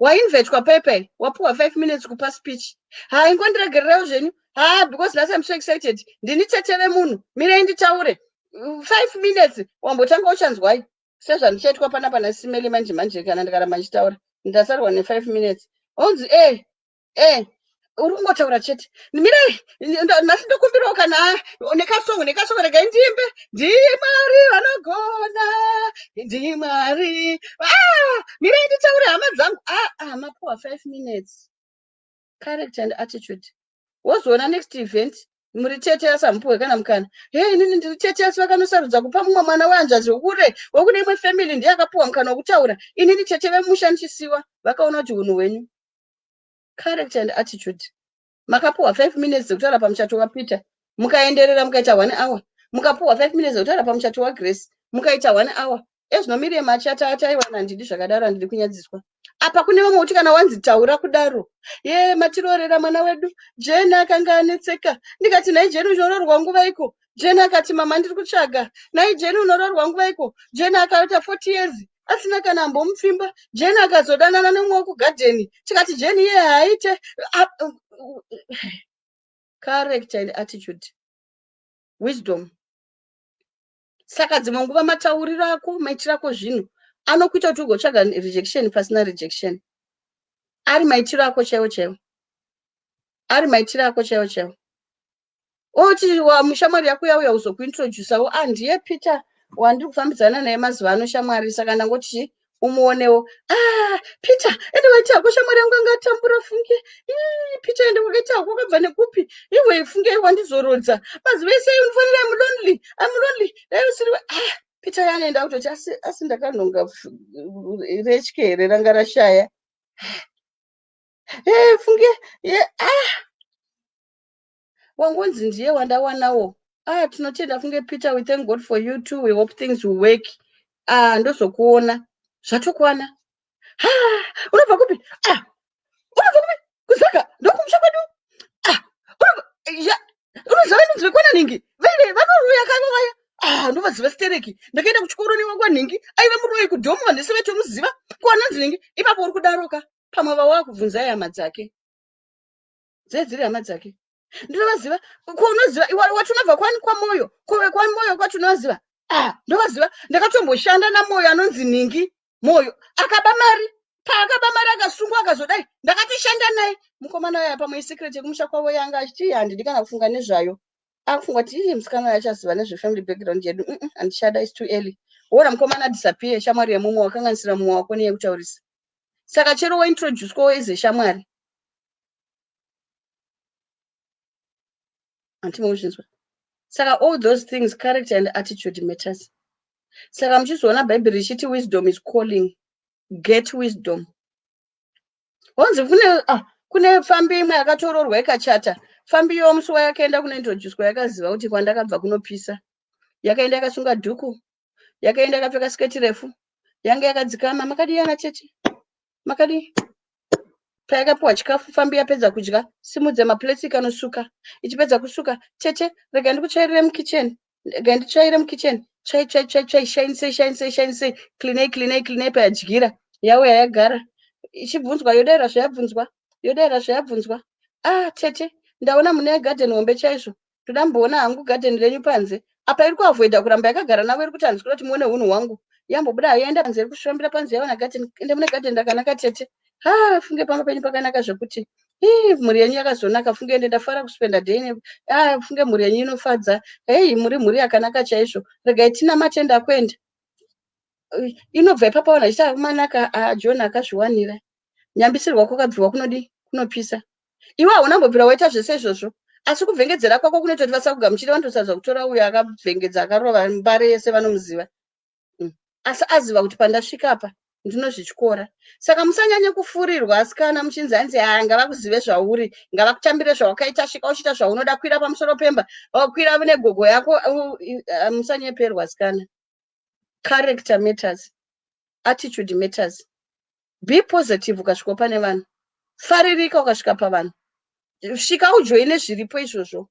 Wainvetwa pepe, wapuwa 5 minutes kupa speech. "Hai, ngondiregererewo zvenyu ha, because nhasi I'm so excited, ndini tete vemunhu, mirei nditaure 5 minutes." Wambotanga uchanzwai sezvandichaitwa panapa nasimeli manje manje. Kana ndikaramba ndichitaura, ndasarwa ne5 minutes. Onzi, "E e, uri kungotaura chete, mirei, nhasi ndokumbirawo kana nekasongo, nekasongo, regai ndiimbe. Ndimwari vanogona, ndimwari. Ah, mirei nditaure, hama dzangu." Ah, ah, mapuwa 5 minutes. Character and attitude. Wozoona next event muri tete, asamupuwe kana mukana. "Hei, inini ndiri tete, asi vakanosarudza kupa mumwe mwana wehanzvadzi wekure, wekune imwe family, ndiye akapuwa mukana wekutaura. Inini tete vemusha ndichisiwa." Vakaona kuti unhu hwenyu, character and attitude. Makapuwa 5 minutes dzekutaura pamuchato waPeter, mukaenderera mukaita one hour. Mukapuwa 5 minutes dzekutaura pamuchato waGrace, mukaita one hour. Ezvino Miriam achati ati, "Aiwa, handidi zvakadaro, handidi kunyadziswa." Apa kune vamwe kuti kana wanzi taura kudaro, "Ye, matirorera mwana wedu Jeni, akanga anetseka." Ndikati, "Nhai Jeni, unororwa nguva iko?" Jeni akati, "Mama, ndiri kutsvaga." "Nhai Jeni, unororwa nguva iko?" Jeni akaita 40 years asina kana ambomupfimba. Jeni akazodanana nemumwe wekugadheni. Tikati, "Jeni iye haaite." Character and attitude, wisdom. Saka dzimwe nguva matauriro ako, maitiro ako zvinhu anokuita kuti ugotsvaga rejection pasina rejection, ari maitiro ako chaiwo chaiwo. Ari maitiro ako chaiwo chaiwo. Oti mushamwari yako yauya kuzokuintrodusawo, ah, ndiye Peter wandiri kufambidzana naye mazuva ano, shamwari, saka ndangoti chi umuonewo. Ah, Peter, ende waita hako, shamwari yangu anga atambura, funge. Ii, Peter, ende wakaita hako, wakabva nekupi iwe? Funge, wandizorodza mazuva ese, unofanira, I'm lonely, I'm lonely, dai usiri. Ah, Peter yanoenda kutoti asi ndakanhonga retye here ranga rashaya? E, funge ye, ah, wangonzi ndiye wandawanawo. Ah, tinotenda, funge Peter, we thank God for you too, we hope things will work. Ah, ndozokuona zvatokwana. Ha, unobva kupi? Ah, unobva kupi? Kuzaka ndokumusha kwedu. Ah, unobva ya, unoziva vanonzi vekwana nhingi vaive vanoroya kava vaya? Ah, ndovaziva stereki, ndakaenda kuchikoro newangwa nhingi, aiva muroyi kudhomu, vanhu vese vaitomuziva kuwananzi nhingi. Ipapo uri kudaroka, pamwe vawakubvunzai hama dzake, dzee dziri hama dzake, ndinovaziva. Ko unoziva wati unobva kwani? KwaMoyo. Kove kwaMoyo kwacho unovaziva? Ah, ndovaziva, ndakatomboshanda naMoyo anonzi nhingi. Moyo akaba mari, paakaba mari akasungwa, akazodai, ndakatoshanda naye mukomana uya. Pamwe isecret yekumusha kwavo yanga achiti handidi kana kufunga nezvayo, akufunga kuti ii, musikana uyo achaziva nezvefamily background yedu. Handichada, is too early. Wona mukomana disappear, shamwari yemumwe wakanganisira mumwe wako neyekutaurisa. Saka chero waintroducwawo as shamwari, handimuzvinzwa. Saka all those things, character and attitude matters. Saka muchizoona Bhaibheri richiti wisdom is calling, get wisdom. Honzi kune, ah, kune fambi imwe yakatororwa ikachata. Fambi iyoyo musi wayakaenda kunointroducwa, yakaziva kuti kwandakabva kunopisa. Yakaenda yakasunga dhuku, yakaenda yakapfeka siketi refu, yanga yakadzikama. "Makadii ana cheche, makadii?" Payakapiwa chikafu, fambi yapedza kudya, simudze maplates ikanosuka. Ichipedza kusuka, "Tete, rega ndikutsvairire mukicheni, rega nditsvaire mukicheni." Tsvai, tsvai, tsvai, tsvai, shainisei, shainisei, shainisei, cleanei, cleanei, cleanei. Payadyira, yauya yagara, ichibvunzwa yodaira zvayabvunzwa, yodaira zvayabvunzwa. "Ah, tete, ndaona mune gadheni hombe chaizvo, ndoda mboona hangu gadheni renyu panze." Apa iri kuavoida kuramba yakagara navo, iri kuti handisi kuda kuti muone unhu hwangu. Yambobuda, yaenda panze, iri kusvambira panze, yaona gadheni. "Ende mune gadheni rakanaka, tete. Ha, funge pamba penyu pakanaka zvekuti. Ii, mhuri yenyu yakazonaka, funge, ende ndafara kuspenda day. Ah, funge mhuri yenyu inofadza. Hei, muri mhuri yakanaka chaizvo. Regai tinamate, ndakuenda." Inobva ipapo vanhu vachiti manaka aJohn akazviwanira. Nyambisirwa kwakabviwa kunodi kunopisa. Iwe hauna mbobvira waita zvese izvozvo, asi kuvhengedzera kwako kunoita kuti vasakugamuchira. Vanotosarudza kutora uyo akavhengedza, akarova mbare yese vanomuziva. Asi aziva kuti pandasvika apa ndinozvityora. Saka musanyanye kufurirwa, asikana, muchinzi hanzi ha, ngavakuzive zvauri, ngavakutambire zvawakaita, svika uchiita zvaunoda, kwira pamusoro pemba, kwira negogo yako. Musanyeperwa, asikana. Character matters, attitude matters. Be positive ukasvika pane vanhu, faririka ukasvika pavanhu, svika ujoine zviripo izvozvo.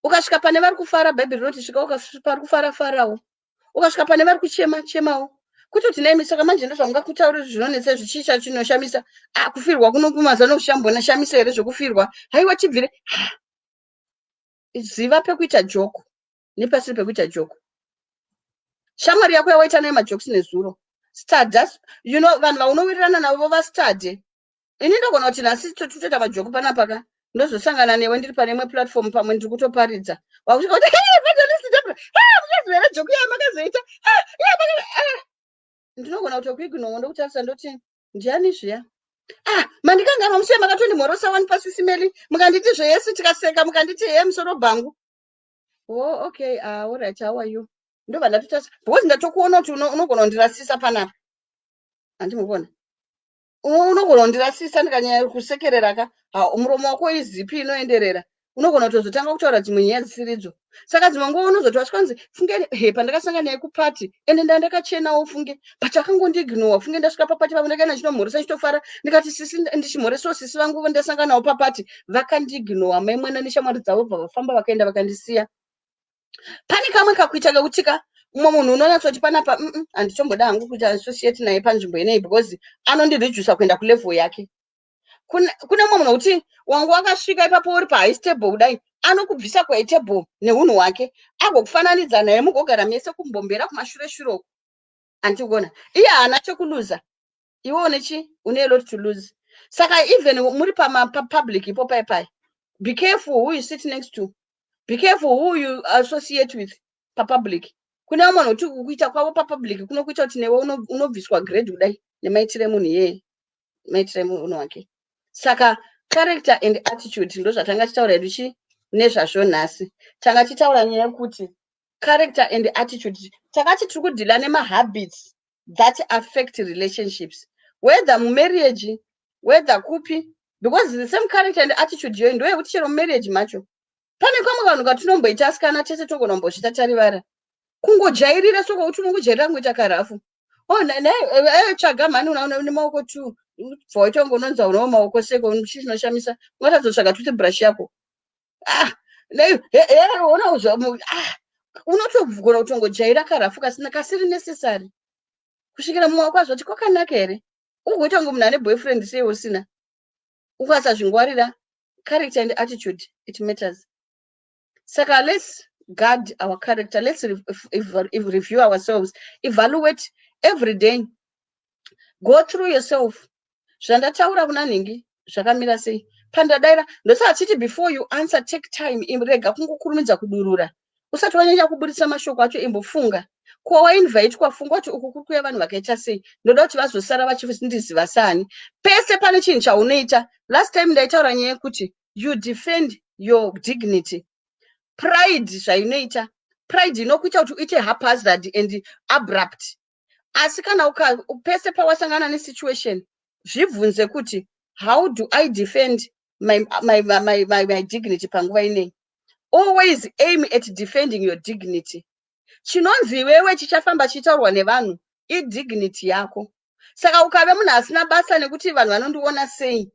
Ukasvika pane vari kufara, Bhaibheri rinoti svika pari kufara, farawo. Ukasvika pane vari kuchema, chemawo. Kutoti naimi, saka manje ndozvamungakutauriri zvinonetsa zvichii chinoshamisa? Ah, kufirwa kuno kumazano kuchambona shamisa here zvekufirwa? Haiwa, tibvire. Ziva pekuita joke nepasiri pekuita joke. Shamwari yako yawaita nayo majokes nezuro, start vanhu vaunowirirana navo vastade. Ini ndogona kuti nhasi totoita majokes panapa ka, ndozosangana newe ndiri pane imwe platform, pamwe ndiri kutoparidza, wakusvika kuti, "Hey, Evangelist Debra, muchaziva here joke yamakazoita?" Ndinogona kutokuignore, ndokutarisa ndoti, "Ndiani zviya?" "Ah, mandikanganwa musi makatondimhorosa wani pasisimeli, mukanditi zveyesi, tikaseka, mukanditi he, musoro bhangu." "Oh, okay, ah, alright, how are you?" Ndobva ndatotarisa because ndatokuona kuti unogona kundirasisa panapa. Handimubona, unogona kundirasisa ndikanyanya kusekerera ka. Muromo wako izipi inoenderera, unogona kutozotanga kutaura dzimwe nyaya dzisiridzo. Saka dzimwe nguva unozoti wasvikanzi, "Funge, he, pandakasangana naye kupati, ende nda ndakachenawo, funge, but akangondiignowa. Funge, ndasvika papati pavo, ndakaenda ndichinomhoresa, ndichitofara, ndikati sisi, ndichimhoresawo sisi vangu, ndasangana navo papati, vakandiignowa mai mwana neshamwari dzavo, bva vafamba vakaenda vakandisiya." Pane kamwe kakuita kekuti ka mumwe munhu unonyatsoti panapa handichomboda hangu kuita associate naye panzvimbo ineyi because anondiredusa kuenda kulevel yake. Kune mumwe munhu wekuti wangu wakasvika ipapo uri pahigh table kudai, anokubvisa kuhigh table neunhu hwake, agokufananidza naye, mugogara mese kumbombera kumashure shure uko. Handikuona, iye haana chekuluza, iwe une chi une a lot to lose. Saka even muri papublic ipo pai pai. Be careful who you sit next to. Be careful who you associate with papublic. Kune vamwe vanhu kuti kuita kwavo papublic kunokuita kuti newe unobviswa grade kudai nemaitiro emunhu iyeye, maitiro emunhu wake. Saka character and attitude ndo zvatanga tichitaura hedu chi nezvazvo nhasi. Tanga tichitaura nyaya yekuti character and attitude, takati tiri kudeala nemahabits that affect relationships, whether mumarriage, whether kupi, because the same character and attitude iyoyo ndo yekuti chero mumarriage macho pane kamwe kanhu katinomboita asikana tese togona kumbozvita tarivara kungojairira soko kuti unongojairira kungoita karafu. Oh, tsvaga mhani nemaoko two, bva waita kunge unonzi unawo maoko seko. Chii chinoshamisa? Ungatadzotsvaga toothbrush yako? Ah, ona, ah, unotogona kutongojaira karafu kasina kasiri necessary kusvikira mumwe wako azvati kwakanaka here. Ugoita kunge munhu ane boyfriend sei usina. Ukasazvingwarira, character and attitude, it matters. Saka let's guard our character. Let's review ourselves, evaluate every day, go through yourself. Zvandataura kuna nhingi zvakamira sei? Pandadaira ndosaka chiti before you answer, take time. Rega kungokurumidza kudurura. Usati wanyanya kuburitsa mashoko acho, imbofunga. Ko wainvhaitwa, funga kuti uku kuri kuuya vanhu vakaita sei? Ndoda kuti vazosara vachindiziva sani? Pese pane chinhu chaunoita. Last time ndaitaura nyaya yekuti you defend your dignity. Pride, zvainoita pride, inokuita kuti uite haphazard and abrupt. Asi kana pese pawasangana nesituation, zvibvunze kuti, "How do I defend my dignity panguva inei?" Always aim at defending your dignity. Chinonzi iwewe chichafamba chichitaurwa nevanhu idignity yako. Saka ukave munhu asina basa nekuti vanhu vanondiona sei,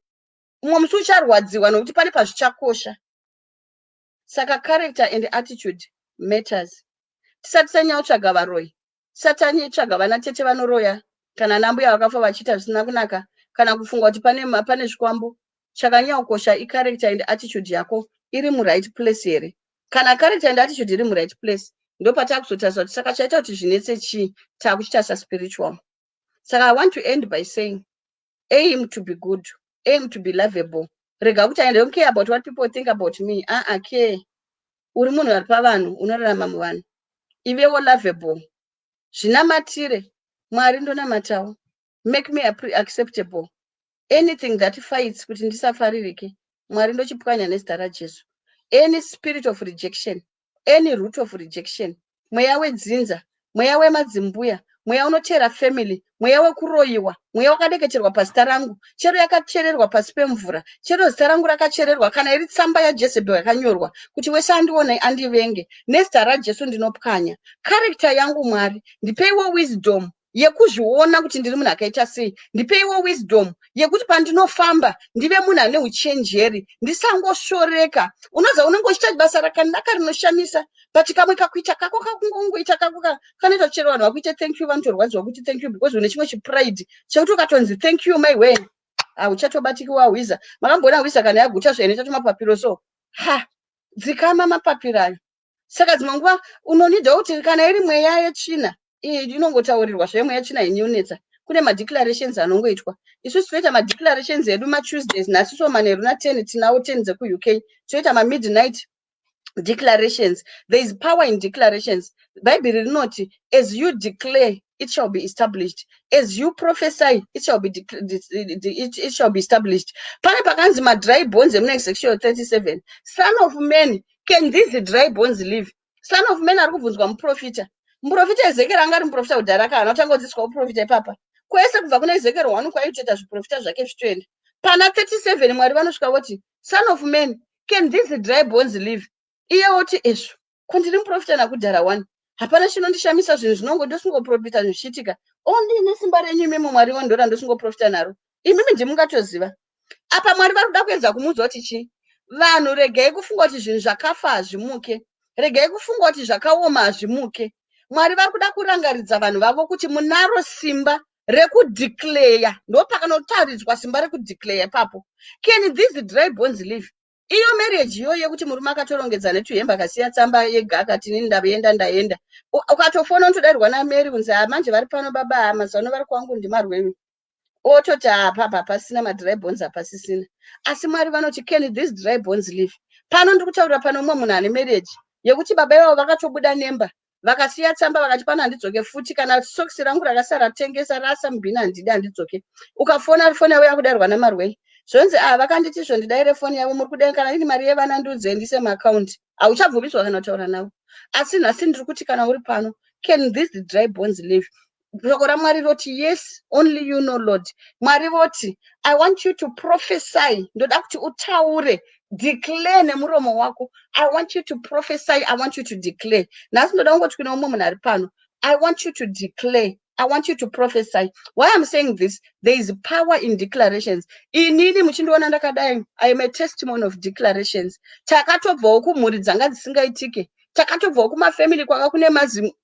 mumwe musi ucharwadziwa nokuti pane pazvichakosha. Saka character and attitude matters. Tisati tanyanya kutsvaga varoyi, tisati tanyatsvaga vana tete vanoroya kana nambuya vakafa vachiita zvisina kunaka, kana kufunga kuti pane zvikwambo, chakanyanya kukosha icharacter and attitude yako. Iri muright place here? Kana character and attitude iri muright place, ndopatakuzotarisa kuti saka chaita kuti zvinetse chii? Taakuchiita saspiritual. Saka I want to end by saying, aim to be good, aim to be lovable. Rega kuti, "I don't care about what people think about me." Aa, care. Uri munhu ari pavanhu, unorarama muvanhu. Ivewo lovable. Zvinamatire. Mwari, ndonamatawo, make me acceptable. Anything that fights kuti ndisafaririke, Mwari, ndochipwanya nezita raJesu. Any spirit of rejection, any root of rejection, mweya wedzinza, mweya wemadzimbuya, mweya unoteera family, mweya wekuroyiwa, mweya wakadeketerwa pazita rangu, chero yakachererwa pasi pemvura, chero zita rangu rakachererwa, kana iri tsamba yaJezebhel yakanyorwa kuti wese andione andivenge, nezita raJesu ndinopwanya. Character yangu, Mwari, ndipeiwo wisdom yekuzviona kuti ndiri munhu akaita sei. Ndipeiwo wisdom yekuti pandinofamba ndive munhu ane uchenjeri, ndisangosvoreka. Unoziva, unenge uchiita basa rakanaka rinoshamisa, but kamwe kakuita kako kakungongoita kako kanoita kuti chero vanhu vakuite thank you, vanotorwadziwa kuti thank you, because une chimwe chipride chekuti ukatonzi thank you, my way, hauchatobatiki wahwiza. Makamboona hwiza kana yaguta zvainoita tumapapiro? So ha, dzikama mapapiro ayo. Saka dzimwe nguva unonidha kuti kana iri mweya yetsvina inongotaurirwa zvemweya yetsvina inonetsa, kune madeclarations anongoitwa. Isusu tinoita madeclarations edu matuesdays. Nhasi so manheru na10 tinawo 10 dzekuUK, tinoita mamidnight declarations. There is power in declarations. Bhaibheri rinoti, "As you declare, it shall be established. As you prophesy, it shall be established." Pane pakanzi madry bones emuna Ezekiel 37, "Son of man, can these dry bones live?" Son of man ari kubvunzwa muprofita. Muprofita Ezekiel anga ari muprofita kudhara, kana kutanga kudzidziswa uprofita ipapa kwese kubva kuna Ezekiel 1 kwaitoita zviprofita zvake zvitoenda pana 37. Mwari vanosvika voti, "Son of man, can these dry bones live?" Iye woti, "Ezvo, ko ndiri muprofita nakudhara 1, hapana chinondishamisa. Zvinhu zvinongo ndosingoprofita zvichiitika. Only nesimba renyu imimi, Mwari, wondora ndosingoprofita naro. Imimi ndimungatoziva." Apa Mwari vari kuda kuedza kumuudza kuti chii? Vanhu, regai kufunga kuti zvinhu zvakafa hazvimuke. Regai kufunga kuti zvakaoma hazvimuke. Mwari vari kuda kurangaridza vanhu vavo kuti munaro simba rekudeclare. Ndopakanotaridzwa simba rekudeclare ipapo. "Can these dry bones live?" Iyo marriage iyoyo yekuti murume akatorongedza netuhembe, akasiya tsamba yega, akati, "Inini ndaenda, ndaenda." Ukatofona unotodairwa naMary kunzi, "Manje vari pano baba, mazuva ano vari kwangu ndimarwevi." Ototi apapa hapasina madry bones, hapasisina. Asi Mwari vanoti, "Can these dry bones live?" Pano ndiri kutaurira pano umwe munhu ane marriage yekuti baba ivavo vakatobuda nemba, vakasiya tsamba, vakati, "Pano handidzoke futi. Kana sokisi rangu rakasara, tengesa, rasa mubhini, handidi, handidzoke." Ukafona, foni yavo yakudarwa namarwei. Zvonzi, "A, vakanditi izvo ndidaire foni yavo. Muri kudai kana ini mari yevana ndiudze ndise muakaunti." Hauchabvumidzwa kana kutaura navo. Asi nhasi ndiri kuti, kana uri pano, can these dry bones live? Shoko raMwari roti, "Yes, only you know, Lord." Mwari voti, "I want you to prophesy." Ndoda kuti utaure, declare nemuromo wako. I want you to prophesy, I want you to declare. Nhasi ndoda kungoti kune umwe munhu ari pano, I want you to declare, I want you to prophesy. Why I'm saying this? There is power in declarations. Inini muchindiona ndakadai, I am a testimony of declarations. Takatobvawo kumhuri dzanga dzisingaitike. Takatobvawo kumafamily kwanga kune mazi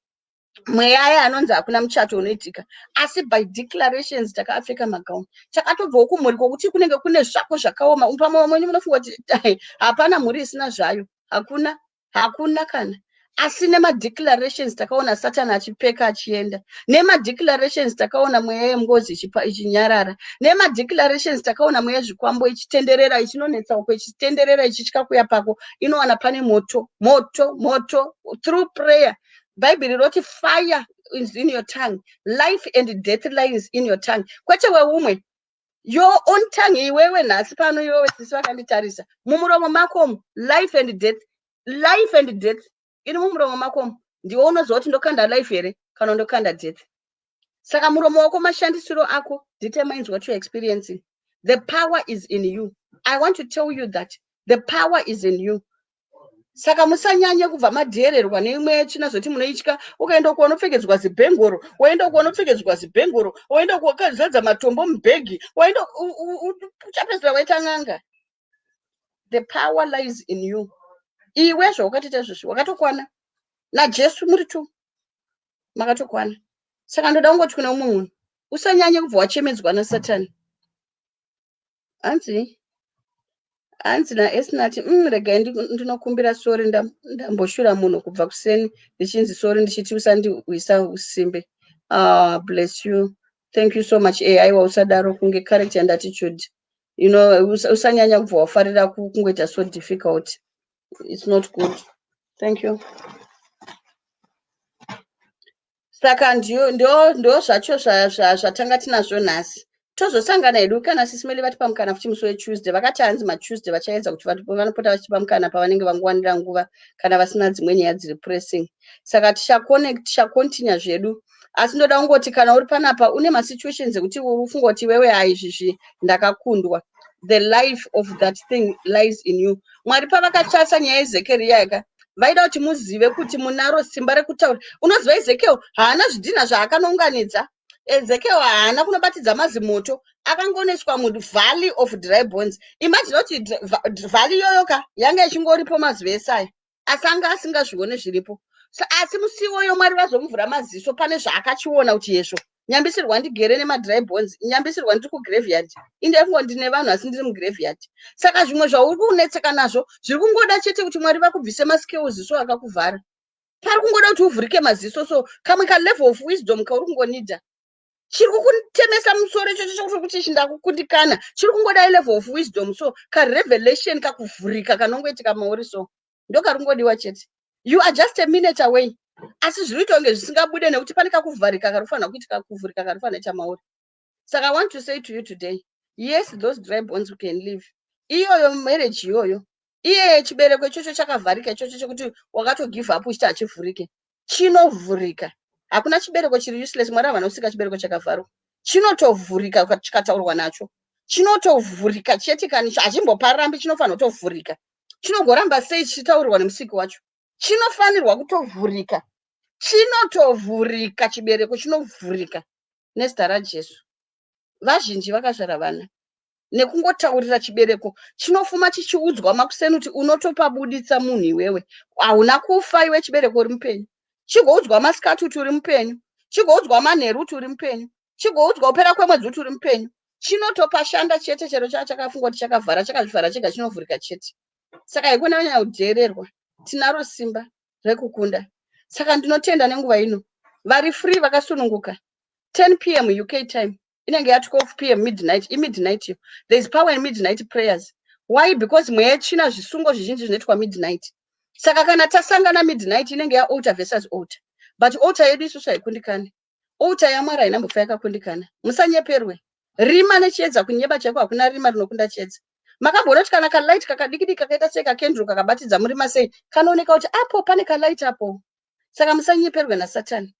mweya aya anonzi hakuna muchato unoitika. Asi by declarations takapfeka magauni. Takatobvawo kumhuri kwokuti kunenge kune zvako zvakaoma. Pamwe vamweni munofunga kuti hapana mhuri isina zvayo. Hakuna, hakuna kana. Asi nemadeclarations takaona Satani achipeka achienda. Nemadeclarations takaona mweya yengozi ichinyarara. Nemadeclarations takaona mweya yezvikwambo ichitenderera, ichinonetsa uko, ichitenderera, ichitya kuya pako. Inowana pane moto, moto, moto. Through prayer. Bhaibheri roti, "Fire is in your tongue. Life and death lies in your tongue." Kwete weumwe, your own tongue. Iwewe nhasi pano, iwewe sisi vakanditarisa, mumuromo makomo life and death, life and death iri mumuromo makomo. Ndiwe unoziva kuti ndokanda life here kana ndokanda death. Saka muromo wako, mashandisiro ako determines what you're experiencing. The power is in you. I want to tell you that the power is in you. Saka musanyanye kubva madheererwa neimwe tsvina zoti munoitya. Ukaenda uko unopfekedzwa zibhengoro, woenda uko unopfekedzwa zibhengoro, woenda uko wakazadza matombo mubhegi, woenda, uchapedzisira waita n'anga. The power lies in you. Iwe zvawakatoita izvozvi, wakatokwana naJesu, muri tu makatokwana. Saka ndoda kungoti kune umwe munhu, usanyanye kubva wachemedzwa naSatani. Hanzi, hanzi naEsnati, regai ndinokumbira sorry. Ndamboshura munhu kubva kuseni ndichinzi sorry, ndichiti usandiwisa usimbe. Ah, bless you, thank you so much. Aiwa, usadaro. Kunge character and attitude. Usanyanya kubva wafarira kungoita so difficult. It's not good. Thank you. Saka ndo zvacho zvatanga tinazvo nhasi. Tozosangana hedu kana Sisimeli vatipa mukana futi musi weTuesday. Vakati hanzi maTuesday vachaedza kuti vanopota vachipa mukana pavanenge vangowanira nguva, kana vasina dzimwe nyaya dziri pressing. Saka tichacontinue zvedu. Asi ndoda kungoti kana uri panapa une masituations ekuti uri kufunga kuti iwewe, haizvizvi ndakakundwa, the life of that thing lies in you. Mwari pavakatsvasa nyaya yeZekeriya yaka, vaida kuti muzive kuti munaro simba rekutaura. Unoziva, Ezekiel haana zvidhina zvaakanounganidza. Ezekiel haana kunobatidza mazimoto. Akangoneswa muvalley of dry bones. Imagine kuti valley iyoyo ka yanga ichingoripo mazuva esaya, asi anga asingazvione zviripo. Asi musi iwoyo Mwari vazomuvhura maziso pane zvaakachiona kuti yezvo, nyambisirwa ndigere nemadry bones, nyambisirwa ndiri kugraveyard. Indefungo ndine vanhu, asi ndiri mugraveyard. Saka zvimwe zvauri kunetseka nazvo zviri kungoda chete kuti Mwari vakubvise mascales so akakuvhara. Pari kungoda kuti uvhurike maziso. So kamwe kalevel of wisdom kauri kungonidha, chiri kukutemesa musoro ichocho chokuti kuti ichi ndakukundikana, chiri kungoda level of wisdom. So karevelation, kakuvhurika kanongoitika mauri, so ndokari kungodiwa chete. You are just a minute away. Asi zviri kuita kunge zvisingabude nekuti pane kakuvharika kari kufanira kuitika, kuvhurika kari kufanira kuita mauri. Saka I want to say to you today, yes, those dry bones can live. Iyoyo marriage iyoyo, iye chibereko ichocho chakavharika ichocho chekuti wakatogive up uchiti hachivhurike, chinovhurika. Hakuna chibereko chiri useless. Mwari havana kusika chibereko chakavharwa. Chinotovhurika chikataurwa nacho, chinotovhurika chete. Kani hachimboparambi, chinofanira kutovhurika. Chinogoramba sei chichitaurirwa nemusiki wacho? Chinofanirwa kutovhurika, chinotovhurika. Chibereko chinovhurika nezita raJesu. Vazhinji vakazvara vana nekungotaurira chibereko. Chinofuma chichiudzwa makuseni kuti unotopabuditsa munhu, iwewe hauna kufa, iwe chibereko uri mupenyu. Chigoudzwa masikati kuti uri mupenyu, chigoudzwa manheru kuti uri mupenyu, chigoudzwa kupera kwemwedzi kuti uri mupenyu. Chinotopashanda chete. Chero chaa chakafungwa kuti chakavhara, chakazvivhara chega, chinovhurika chete. Saka haikona kunyanya kudheererwa. Tinaro simba rekukunda. Saka ndinotenda nenguva ino. Vari free, vakasununguka, 10 p.m. UK time. Inenge ya12 p.m., midnight. Imidnight iyo. There is power in midnight prayers. Why? Because mweya yetsvina, zvisungo zvizhinji zvinoitwa midnight. Saka kana tasangana midnight, inenge yaaltar versus altar, but altar yedu isusu haikundikani. Altar yaMwari hainambofa yakakundikana. Musanyeperwe. Rima nechiedza, kunyeba chaiko, hakuna rima rinokunda chiedza. Makamboona kuti kana kalight kakadiki diki kakaita sei, kakenduru kakabatidza murima sei, kanooneka kuti apo pane kalight apo. Saka musanyeperwe naSatani.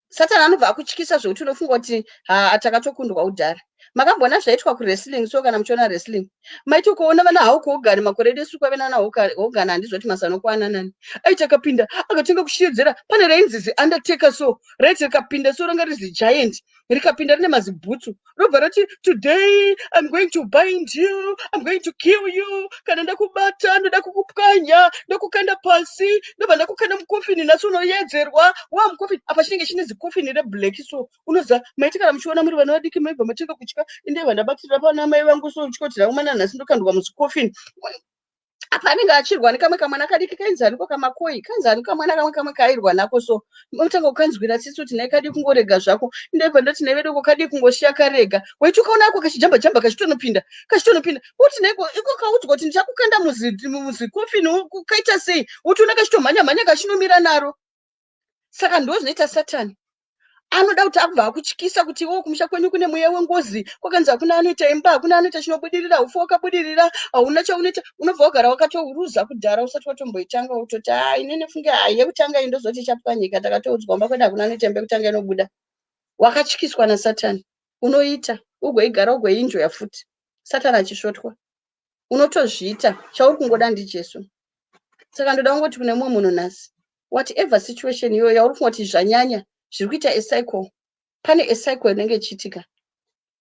Satani anobva akutyisa zvokuti unofunga kuti ha, takatokundwa kudhara. Makamboona zvaitwa kuwrestling? So kana muchiona wrestling, maiti kuona vana Hulk Hogan, makore edu esu kwave nana Hogan, handizoti mazanokwana nani, aiti akapinda akatenga kushedzera, pane rainzi ziUndertaker. So raiti rikapinda, so ranga rizi giant, rikapinda rine mazibhutsu, robva rati, "Today I'm going to bind you, I'm going to kill you. Kana ndakubata, ndoda kukupwanya, ndokukanda pasi, ndobva ndakukanda mukofini. Nhasi unoyedzerwa wa mukofini." Apa chinenge chine zikofini reblack. So unoziva, maiti kana muchiona muri vana vadiki, maibva matenga kutya. Indebva ndabatirira pana mai vangu, so uchikoti raumana, nhasi ndokandwa muzikofini. Apa anenge achirwa nekamwe kamwana kadiki kainzi aniko, kamakoi, kanzi ani, kamwana kamwe kamwe kaairwa nako. So unotanga kukanzwira tsitsi kuti nhai, kadii kungorega zvako. Ndebva ndoti, nhai vedoko, kadii kungosiya karega. Waiti ukaona ako kachijamba jamba, kachitonopinda, kachitonopinda, uti nhaiko iko kaudzwa kuti ndichakukanda muzikofini, kaita sei? Uti una kachitomhanya mhanya, kachinomira naro. Saka ndo zvinoita Satani. Anoda kuti abva akutyisa kuti iwo kumusha kwenyu kune mweya wengozi, kwakanzi hakuna anoita imba, hakuna anoita chinobudirira, ufu wakabudirira, hauna chaunoita. Unobva wagara wakatoruza kudhara usati watomboitanga. Utoti, "Ha, inini funge hai yekutanga iyi ndozoti ichapwanyika. Takatoudzwa kumba kwedu hakuna anoita imba yekutanga inobuda." Wakatyiswa naSatani, unoita ugoigara, ugoienjoya futi, Satani achisvotwa. Unotozviita. Chauri kungoda ndiJesu. Saka ndoda kungoti kune mumwe munhu nhasi, whatever situation iyoyo yauri kufunga kuti zvanyanya, zviri kuita acycle, pane acycle inenge ichiitika,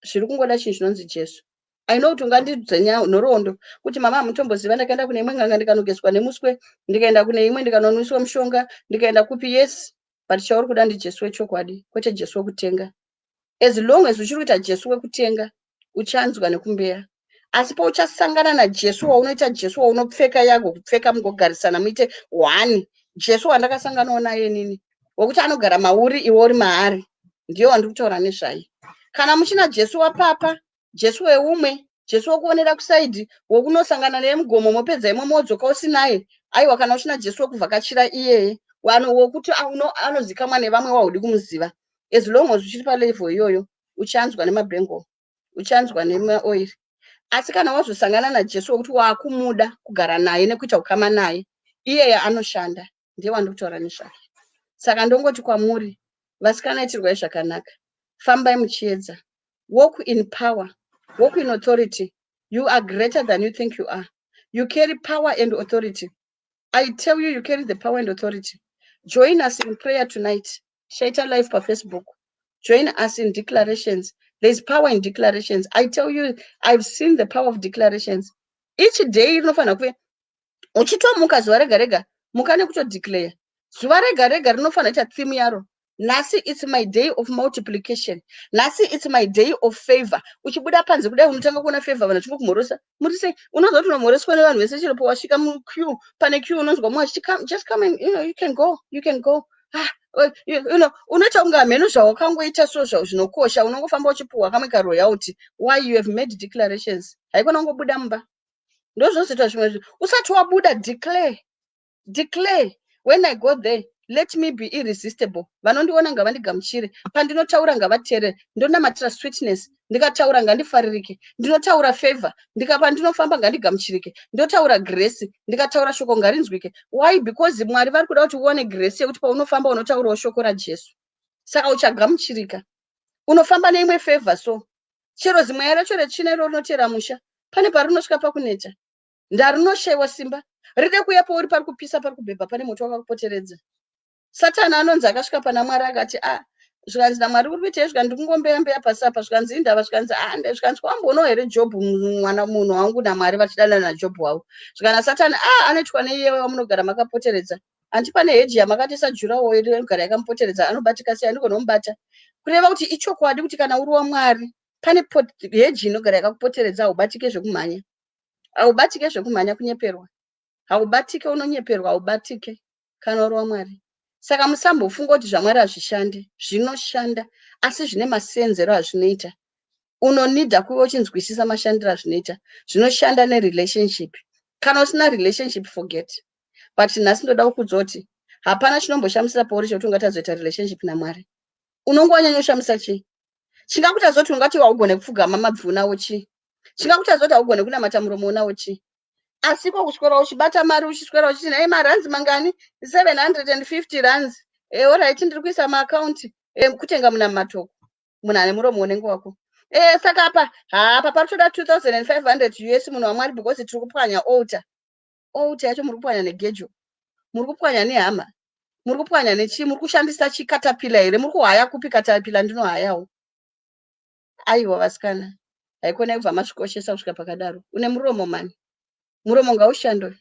zviri kungoda chinhu chinonzi Jesu. I know kuti ungandidze nhoroondo kuti, "Mama, hamutomboziva, ndakaenda kune imwe ng'anga, ndikanogeswa nemuswe, ndikaenda kune imwe, ndikanonwiswa mushonga, ndikaenda kupi." Yes, but chauri kuda ndiJesu wechokwadi, kwete Jesu wekutenga. As long as uchiri kuita Jesu wekutenga, uchanzwa nekumbeya. Asi pauchasangana naJesu waunoita, Jesu waunopfeka, yago kupfeka, mugogarisana, muite one, Jesu wandakasanganawo naye inini, wekuti anogara mauri, iwe uri maari, ndiye wandiri kutaura nezvai. Kana muchina Jesu wapapa, Jesu weumwe, Jesu wekuonera kuside, wekunosangana naye mugomo, mopedza imwe, modzoka usinaye, aiwa. Kana uchina Jesu wekuvhakachira iyeye, wokuti anozikamwa nevamwe, waudi kumuziva, as long as uchiri palevel iyoyo, uchanzwa nemabhengo, uchanzwa nemaoiri. Asi kana wazosangana naJesu wekuti waakumuda kugara naye nekuita ukama naye, iyeye anoshanda, ndiye wandiri kutaura nezvake. Saka ndongoti kwamuri vasikana, itirwai zvakanaka, fambai muchiedza, walk in power, walk in authority. You are greater than you think you are. You carry power and authority. I tell you, you carry the power and authority. Join us in prayer tonight. Tichaita live paFacebook. Join us in declarations. There is power in declarations. I tell you, I've seen the power of declarations. Each day rinofanira kuve uchitomuka, zuva rega rega, muka nekutodeclare. Zuva rega rega rinofanira kuita theme yaro. Nhasi it's my day of multiplication. Nhasi it's my day of favor. Uchibuda panze kudai, unotanga kuona favor, vanhu vachingokumhorosa, "Muri sei?" Unonzwa kuti unomhoreswa nevanhu vese. Chero pawasvika muqueue, pane queue, unonzwa mumwe achiti, "Come, just come and you can go, you can go." Ah, unoita kunge hameno zvawakangoita, so zvinokosha, unongofamba uchipuhwa kamwe karoyalty. Why? You have made declarations. Haikona kungobuda mumba. Ndozvinozoita zvimwe zvinhu. Usati wabuda, declare, declare, "When I go there, let me be irresistible. Vanondiona ngavandigamuchire. Pandinotaura, ngavateerere. Ndonamatira sweetness. Ndikataura, ngandifaririke. Ndinotaura favor. Pandinofamba, ngandigamuchirike. Ndotaura grace. Ndikataura shoko, ngarinzwike." Why? Because Mwari vari kuda kuti uone grace yekuti paunofamba unotaurawo shoko raJesu, saka uchagamuchirika. Unofamba neimwe favor. So chero zimweya racho retsvina iro rinotera musha, pane parinosvika pakuneta, ndarinoshayiwa simba ride kuuya pauri. Pari kupisa, pari kubhebha, pane moto wakakupoteredza. Satani anonzi akasvika pana Mwari akati, "A," zvikanzi naMwari, "Uri kuitei?" Zvikanzi, "Ndikungombeya mbeya pasi apa." Zvikanzi, "Indava?" Zvikanzi, "A," zvikanzi, "Wamboonawo here Jobhu, mwana munhu wangu?" NaMwari vachidana naJobhu wavo. Zvikana Satani, "A, anoitwa neiyewe wamunogara makapoteredza. Handi pane hedge yamakatisa, durawall inogara yakamupoteredza? Anobatika sei? Handigona kumubata." Kureva kuti ichokwadi kuti kana uri waMwari, pane hedge inogara yakakupoteredza. Haubatike zvekumhanya, haubatike zvekumhanya. Kunyeperwa haubatike, unonyeperwa, haubatike kana uri waMwari. Saka musambofunga kuti zvaMwari hazvishandi. Zvinoshanda, asi zvine masenzero azvinoita. Unonidha kuve uchinzwisisa mashandiro azvinoita. Zvinoshanda nerelationship. Kana usina relationship, forget. But nhasi ndoda kukuudza kuti hapana chinomboshamisira pauri chekuti ungatadzoita relationship naMwari. Unonge wanyanyoshamisa chii? Chingakutadza kuti ungati haugone kupfugama mabvi unawo chii? Chingakutadza kuti haugone kunamata muromo unawo chii? Asi iko kuswera uchibata mari, uchiswera uchiti, "Nhai, marands mangani? 750 rands. Alright, ndiri kuisa maakaunti." Kutenga munamatoko. Munhu ane muromo unenge wako. Saka apa haapa paritoda 2500 US, munhu waMwari, because tiri kupwanya altar. Altar yacho muri kupwanya negejo, muri kupwanya nehama, muri kupwanya nechii? Muri kushandisa chikatapila here? Muri kuhaya kupi katapila? Ndinohayawo. Aiwa vasikana, haikona kubva mazvikoshesa kusvika pakadaro. Une muromo mani, muromo ngaushandwe.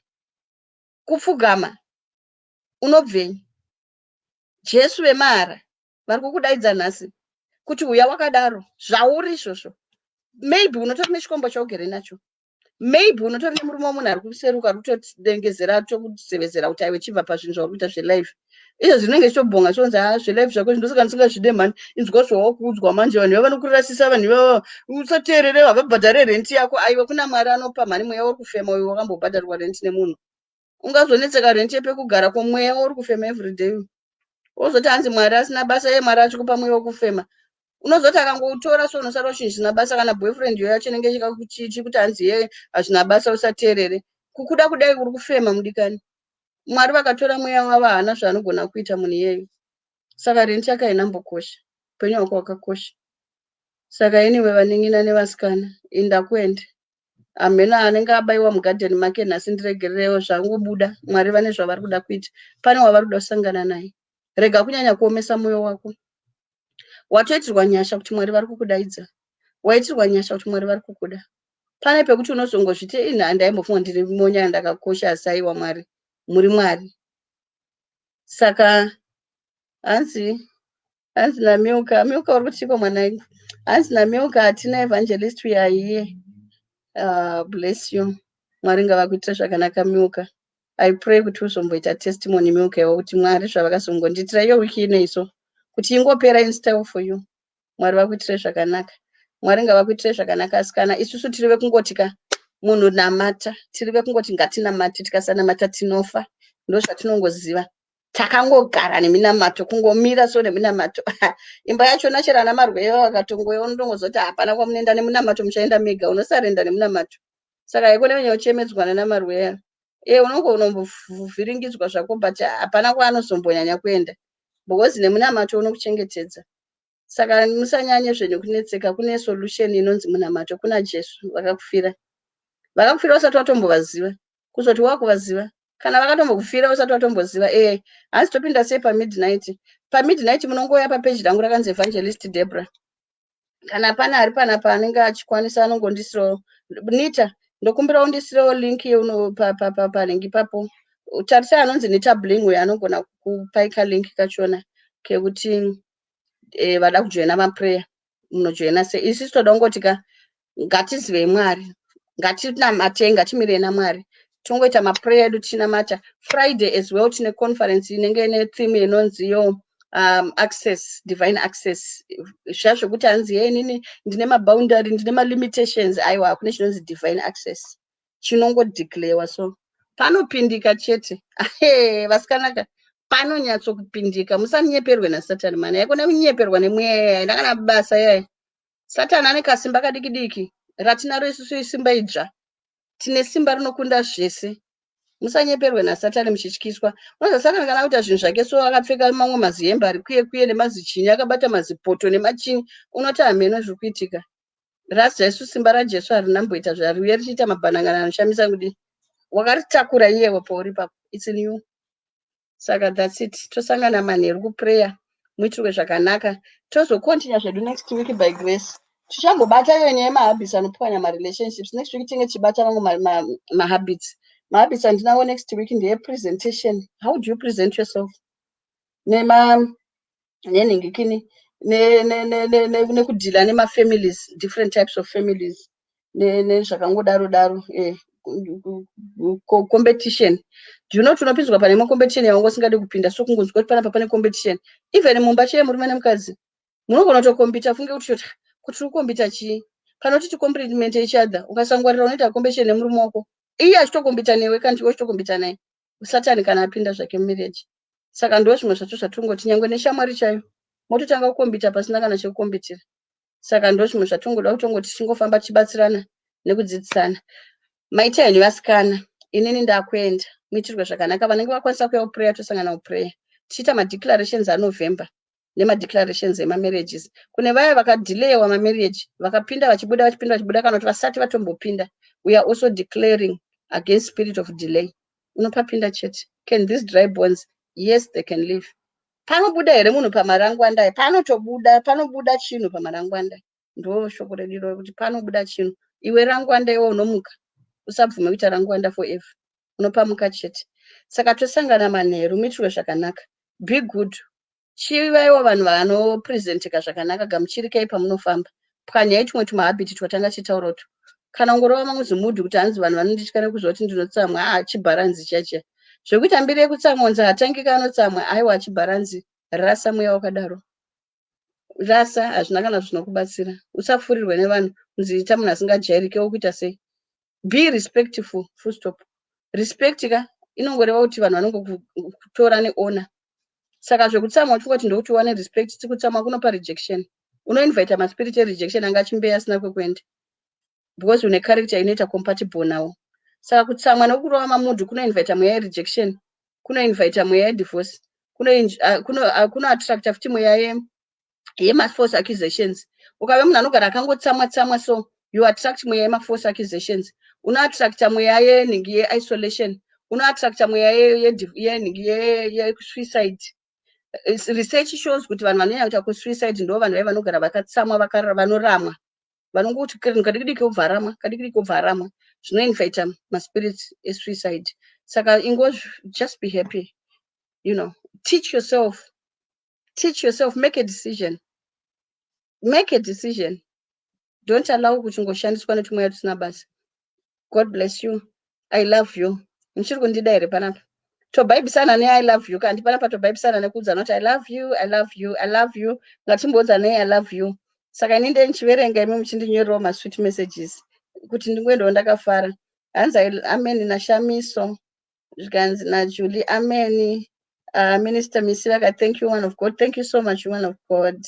Kupfugama unobvei? Jesu vemahara vari kukudaidza nhasi kuti uya wakadaro zvauri izvozvo. Maybe unotori nechikombo chaugere nacho. Maybe unotori nemurume wemunhu ari kuseruka, ari kutodengezera, tokuzevezera kuti aiwe, chibva pazvinhu zvauri kuita zvelife izvo. Zvinenge zvichitobhonga chonzi, "Ha, zvelife zvako ndosaka ndisingazvide mhani." Inzwa zvawakuudzwa manje. Vanhu iva vanokurasisa, vanhu ivava usateerere, havabhadhare renti yako. Aiwe, kuna Mwari anopa mhani. Mweya uri kufema uyu wakambobhadharwa renti nemunhu? Ungazonetseka renti yepekugara kwomweya uri kufema everyday, wozoti hanzi Mwari asina basa? Iye Mwari achikupa mweya wekufema, unozoti akangoutora so unosara chinhu chisina basa. Kana boyfriend yo yacho inenge chikuti hanzi ye hazvina basa, usateerere. Kukuda kudai uri kufema, mudikani, Mwari vakatora mweya wavo, haana zvaanogona kuita munhu iyeyo. Saka renti yake hainambokosha. Upenyu hwako hwakakosha. Saka anyway, vanin'ina nevasikana, inda kuende hamheno anenge abayiwa mugadheni make nhasi. Ndiregererewo zvangobuda. Mwari vane zvavari kuda kuita, pane wavari kuda kusangana naye. Rega kunyanya kuomesa mwoyo wako. Watoitirwa nyasha kuti Mwari vari kukudaidza. Waitirwa nyasha kuti Mwari vari kukuda. Pane pekuti unozongozviti, "Ini handaimbofunga ndiri monya, ndakakosha." Asi aiwa, Mwari muri Mwari. Saka hanzi naMilka. Milka, uri kutiko mwanangu? Hanzi naMilka, "Hatina evangelist, we are here." Bless you. Mwari ngavakuitire zvakanaka, Milka. I pray kuti uzomboita testimony, Milka, iwo kuti Mwari zvavakazongondiitira iyo wiki ino so kuti ingopera in style for you. Mwari vakuitire zvakanaka. Mwari ngavakuitire zvakanaka. Asikana, isusu tiri vekungoti ka munhu namata. Tiri vekungoti ngatinamate, tikasanamata tinofa. Ndo zvatinongoziva. Takangogara neminamato, kungomira so neminamato. Imba yachona chero ana marweyo akatongoya, unotongozoti hapana kwamunoenda nemunamato, muchaenda mega. Unosarenda nemunamato. Saka haikona kunyanya namarweya e unongo unombovhiringidzwa zvako, but hapana kwaanozombonyanya kuenda because nemunamato unokuchengetedza. Saka musanyanye zvenyu kunetseka. Kune solution inonzi munamato. Kuna Jesu vakakufira, vakakufira usati watombovaziva. Kuzoti wakuvaziva, kana vakatombokufira usati watomboziva. Hanzi topinda sei pamidnight? Pamidnight munongouya papeji rangu rakanzi Evangelist Debra. Kana pane ari panapa anenge achikwanisa, anongondisirawo. Nita, ndokumbira undisirewo link panenge ipapo. Tarisai anonzi Nita Bling uyo anogona kupaika link kachona kekuti vada kujoina maprayer munojoina sei. Isusu toda kungoti ka ngatizivei Mwari, ngatinamatei, ngatimirei naMwari. Tongoita maprayer edu tichinamata. Friday as well tine conference inenge ine theme inonziyo access, divine access. Zviya zvokuti hanzi, "Ye, inini ndine maboundary, ndine malimitations." Aiwa, hakune chinonzi divine access chinongodeclarewa so panopindika chete. Vasikanaka, panonyatsokupindika. Musanyeperwe naSatani mani. Haikona kunyeperwa nemweya, haina kana basa yaya. Satani ane kasimba kadiki diki ratinaro isusu, isimba idzva. Tine simba rinokunda zvese. Musanyeperwe naSatani muchityiswa. Unoziva Satani kana kuita zvinhu zvake so, akapfeka mamwe mazihembe ari kuye kuye nemazichinyi, akabata mazipoto nemachinyi, unoti hameno zviri kuitika. Rajesu, simba raJesu harinamboita zvariuye richiita mabhanangana anoshamisa kudi. Wakaritakura iyewe pauri ipapo. It's in you. Saka that's it. Tosangana manheru kuprayer. Muitirwe zvakanaka. Tozocontinue zvedu next week by grace. Tichambobata iyo nyaya yemahabits anopwanya marelationships. Next week tinge tichibata mamwe mahabits. Mahabits andinawo next week ndeyepresentation, how do you present yourself, nema nenhingikini, nekudeala nemafamilies, different types of families, nezvakangodaro daro, competition. Do you know kuti unopinzwa pane imwe competition yaunga usingadi kupinda? So kungonzwa kuti panapa pane competition, even mumba chaiye, murume nemukadzi munogona kutocompeta. Funge kuti shota kuti uri kucompeta chii panoti ticompliment each other. Ukasangwarira, unoita competition nemurume wako, iye achitocompeta newe, kana iwe uchitocompeta naye. Satani kana apinda zvake mumarriage. Saka ndo zvimwe zvacho zvatongoti nyange neshamwari chaiyo mototanga kucompeta pasina kana chekucompetera. Saka ndo zvimwe zvatongoda kutongoti tichingofamba tichibatsirana nekudzidzisana. Maita henyu, vasikana. Inini ndakuenda. Muitirwe zvakanaka. Vanenge vakwanisa kuuya kuprayer, tosangana kuprayer tichiita madeclarations aNovember nemadeclarations emamarriages. Kune vaya vakadelayiwa mamarriage, vakapinda vachibuda, vachipinda vachibuda, kana kuti vasati vatombopinda, we are also declaring against spirit of delay. Unopapinda chete. Can these dry bones? Yes, they can live. Panobuda here munhu pamarangwanda? Panotobuda, panobuda chinhu pamarangwanda. Ndo shoko redu iroro, kuti panobuda chinhu. Iwe rangwanda, iwe unomuka. Usabvume kuita rangwanda forever. Unopamuka chete. Saka tosangana manheru. Muitirwe zvakanaka. Be good. Chivaiwo vanhu vanopresenteka zvakanaka. Gamuchirikai pamunofamba. Pwanyai tumwe tumahabits twatanga tichitaura utu. Kana ungorova mamwe zimudhi kuti hanzi vanhu vanonditya nekuziva kuti ndinotsamwa, aa, chibharanzi chacha zvekuita mbiri yekutsamwa, unzi hatangika anotsamwa. Aiwa, chibharanzi. Rasa mweya wakadaro, rasa. Hazvina kana zvinokubatsira. Usafurirwe nevanhu kunzi ita munhu asingajairike wokuita sei. Be respectful, full stop. Respect ka inongoreva kuti vanhu vanongokutora nehonour. Saka zvekutsamwa uchifunga kuti ndokuti uwane respect, tikutsamwa kunopa rejection. Unoinvita maspirit erejection anga achimbeya asina kwekuenda, because une character inoita compatible nawo. Saka kutsamwa nekurova mamudhu kunoinvita mweya yerejection, kunoinvita mweya yedivorce, kunoattracta futi mweya yemafalse accusations. Ukave munhu anogara akangotsamwa tsamwa, so you attract mweya yemafalse accusations, unoattracta mweya yenhingi yeisolation, unoattracta mweya yenhingi yesuicide. Research shows kuti vanhu vanonyanya kuita kusuicide ndo vanhu vai vanogara vakatsamwa, vanoramwa, vanongoti kadiki diki obva aramwa, kadiki diki obva aramwa. Zvinoinvita maspirits esuicide. Saka ingo just be happy. Teach yourself, teach yourself. Make a decision, make a decision. Don't allow kuchingoshandiswa netumweya tusina basa. God bless you. I love you. Muchiri kundida here panapa? Tobhaibhisana ne"I love you" kandi panapa tobhaibhisana nekuudzana kuti "I love you, I love you, I love you". Ngatimboudzanei "I love you". Saka ini ndee ndichiverenga, imi muchindinyorerawo masweet messages kuti ndingoendawo ndakafara. Hanzi amen naShamiso, zvikanzi naJulie amen. Minister Misi vaka, "Thank you, one of God." Thank you so much, one of God.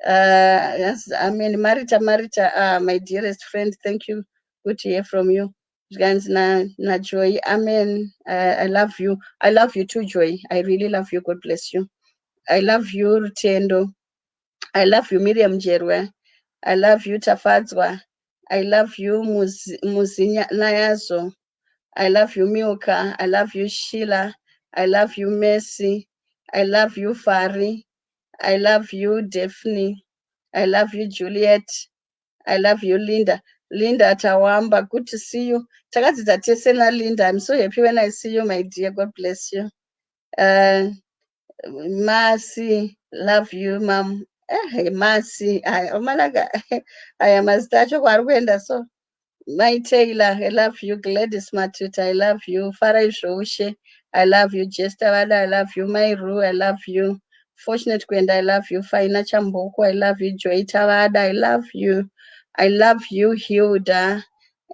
Yes, amen. Marita, Marita, my dearest friend, thank you. Good to hear from you. Zvikanzi naJoy amen. I love you. I love you too, Joy. I really love you. God bless you. I love you, Rutendo. I love you, Miriam Jerwe. I love you, Tafadzwa. I love you, Muzinyazo. I love you, Milka. I love you, Sheila. I love you, Mercy. I love you, Fari. I love you, Daphne. I love you, Juliet. I love you, Linda. Linda Tawamba, good to see you. Takadzidza tese naLinda. I'm so happy when I see you, my dear. God bless you. Mercy, love you, mom. Mercy, omalaka aya mazita acho kwaari kuenda so. My Taylor, I love you. Gladys Matuta, I love you. Farai Zvoushe, I love you. Jester Vada, I love you. Mairu, I love you. Fortunate Kwenda, I love you. Faina Chamboko, I love you. Joy Tavada, I love you. I love you, Hilda.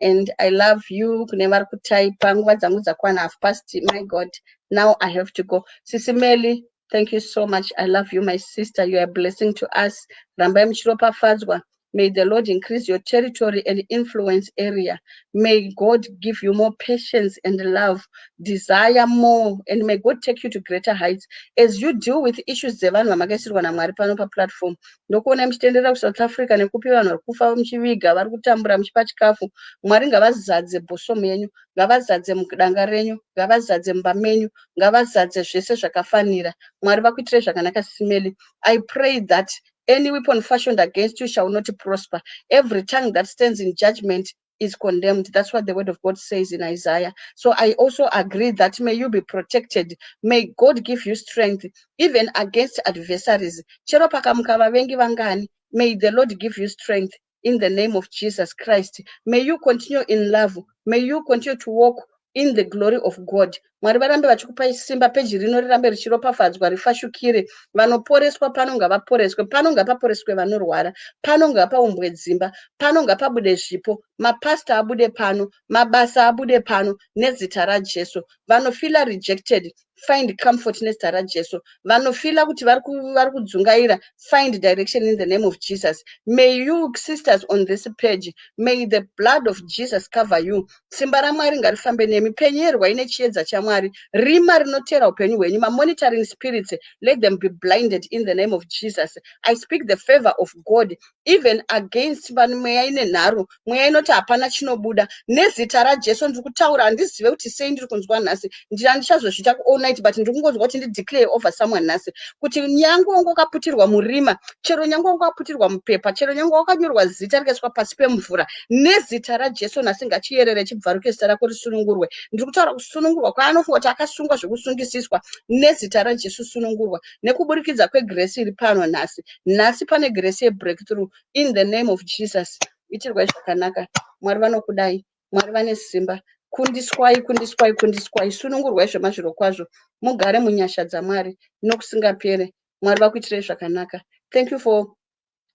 And I love you. Kune vari kutaipa, nguva dzangu dzakwana, half past. My God, now I have to go. Sisi Meli, thank you so much. I love you, my sister. You are a blessing to us. Rambai muchiropafadzwa. May the Lord increase your territory and influence area. May God give you more patience and love, desire more, and may God take you to greater heights as you deal with issues dzevanhu vamakaisirwa naMwari pano paplatform. Ndokuona muchitenderera kuSouth Africa nekupi, vanhu vari kufa muchiviga, vari kutambura muchipa chikafu. Mwari ngavazadze bosom yenyu, ngavazadze mudanga renyu, ngavazadze mumba menyu, ngavazadze zvese zvakafanira. Mwari vakuitirei zvakanaka, Sisi Meli. I pray that any weapon fashioned against you shall not prosper. Every tongue that stands in judgment is condemned. That's what the word of God says in Isaiah. So I also agree that may you be protected. May God give you strength even against adversaries. Chero pakamuka vavengi vangani, may the Lord give you strength in the name of Jesus Christ. May you continue in love. May you continue to walk In the glory of God. Mwari varambe vachikupai simba. Peji rino rirambe richiropafadzwa, rifashukire. Vanoporeswa pano ngavaporeswe pano, ngapaporeswe vanorwara pano, ngapaumbwe dzimba pano, ngapabude zvipo, mapasta abude pano, mabasa abude pano nezita raJesu. Vanofeela rejected, find comfort nezita raJesu. Vanofeela kuti vari kudzungaira, find direction in the name of Jesus. May you sisters on this page, may the blood of Jesus cover you. Simba raMwari ngarifambe nemi. Penyerwai nechiedza chaMwari. Rima rinotera upenyu hwenyu, mamonitoring spirits, let them be blinded in the name of Jesus. I speak the favor of God even against mweya ine nharo, mweya inoti hapana chinobuda. Nezita raJesu ndiri kutaura. Handizive kuti sei ndiri kunzwa nhasi, handichazozviita all night, but ndiri kungonzwa kuti ndideclare over someone nhasi kuti nyange wanga wakaputirwa murima, chero nyange wanga wakaputirwa mupepa, chero nyange wakanyorwa zita rikaiswa pasi pemvura, nezita raJesu nhasi ngachiyerere, chibvaruke, zita rako risunungurwe. Ndiri kutaura kusunungurwa kwaanofunga kuti akasungwa zvekusungisiswa. Nezita raJesu sunungurwa nekuburikidza kwegrace iri pano nhasi. Nhasi pane grace yebreakthrough in the name of Jesus. Itirwai zvakanaka. Mwari vanokudai. Mwari vane simba. Kundiswai, kundiswai, kundiswai. Sunungurwai zvemazviro kwazvo, mugare munyasha dzaMwari nokusingapere. Mwari vakuitirei zvakanaka. Thank you for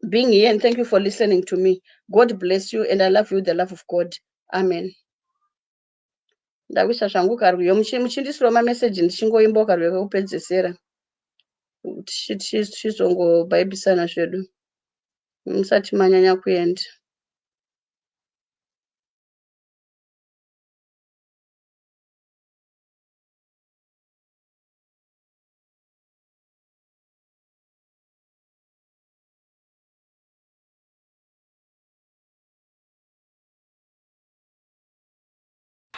being here and thank you for listening to me. God bless you and I love you with the love of God. Amen. Ndakuisa zvangu karwiyo. Muchindisirawo mameseji ndichingoimbawo karwiyo kekupedzesera, tichizongobhaibhisana zvedu musati manyanya kuenda.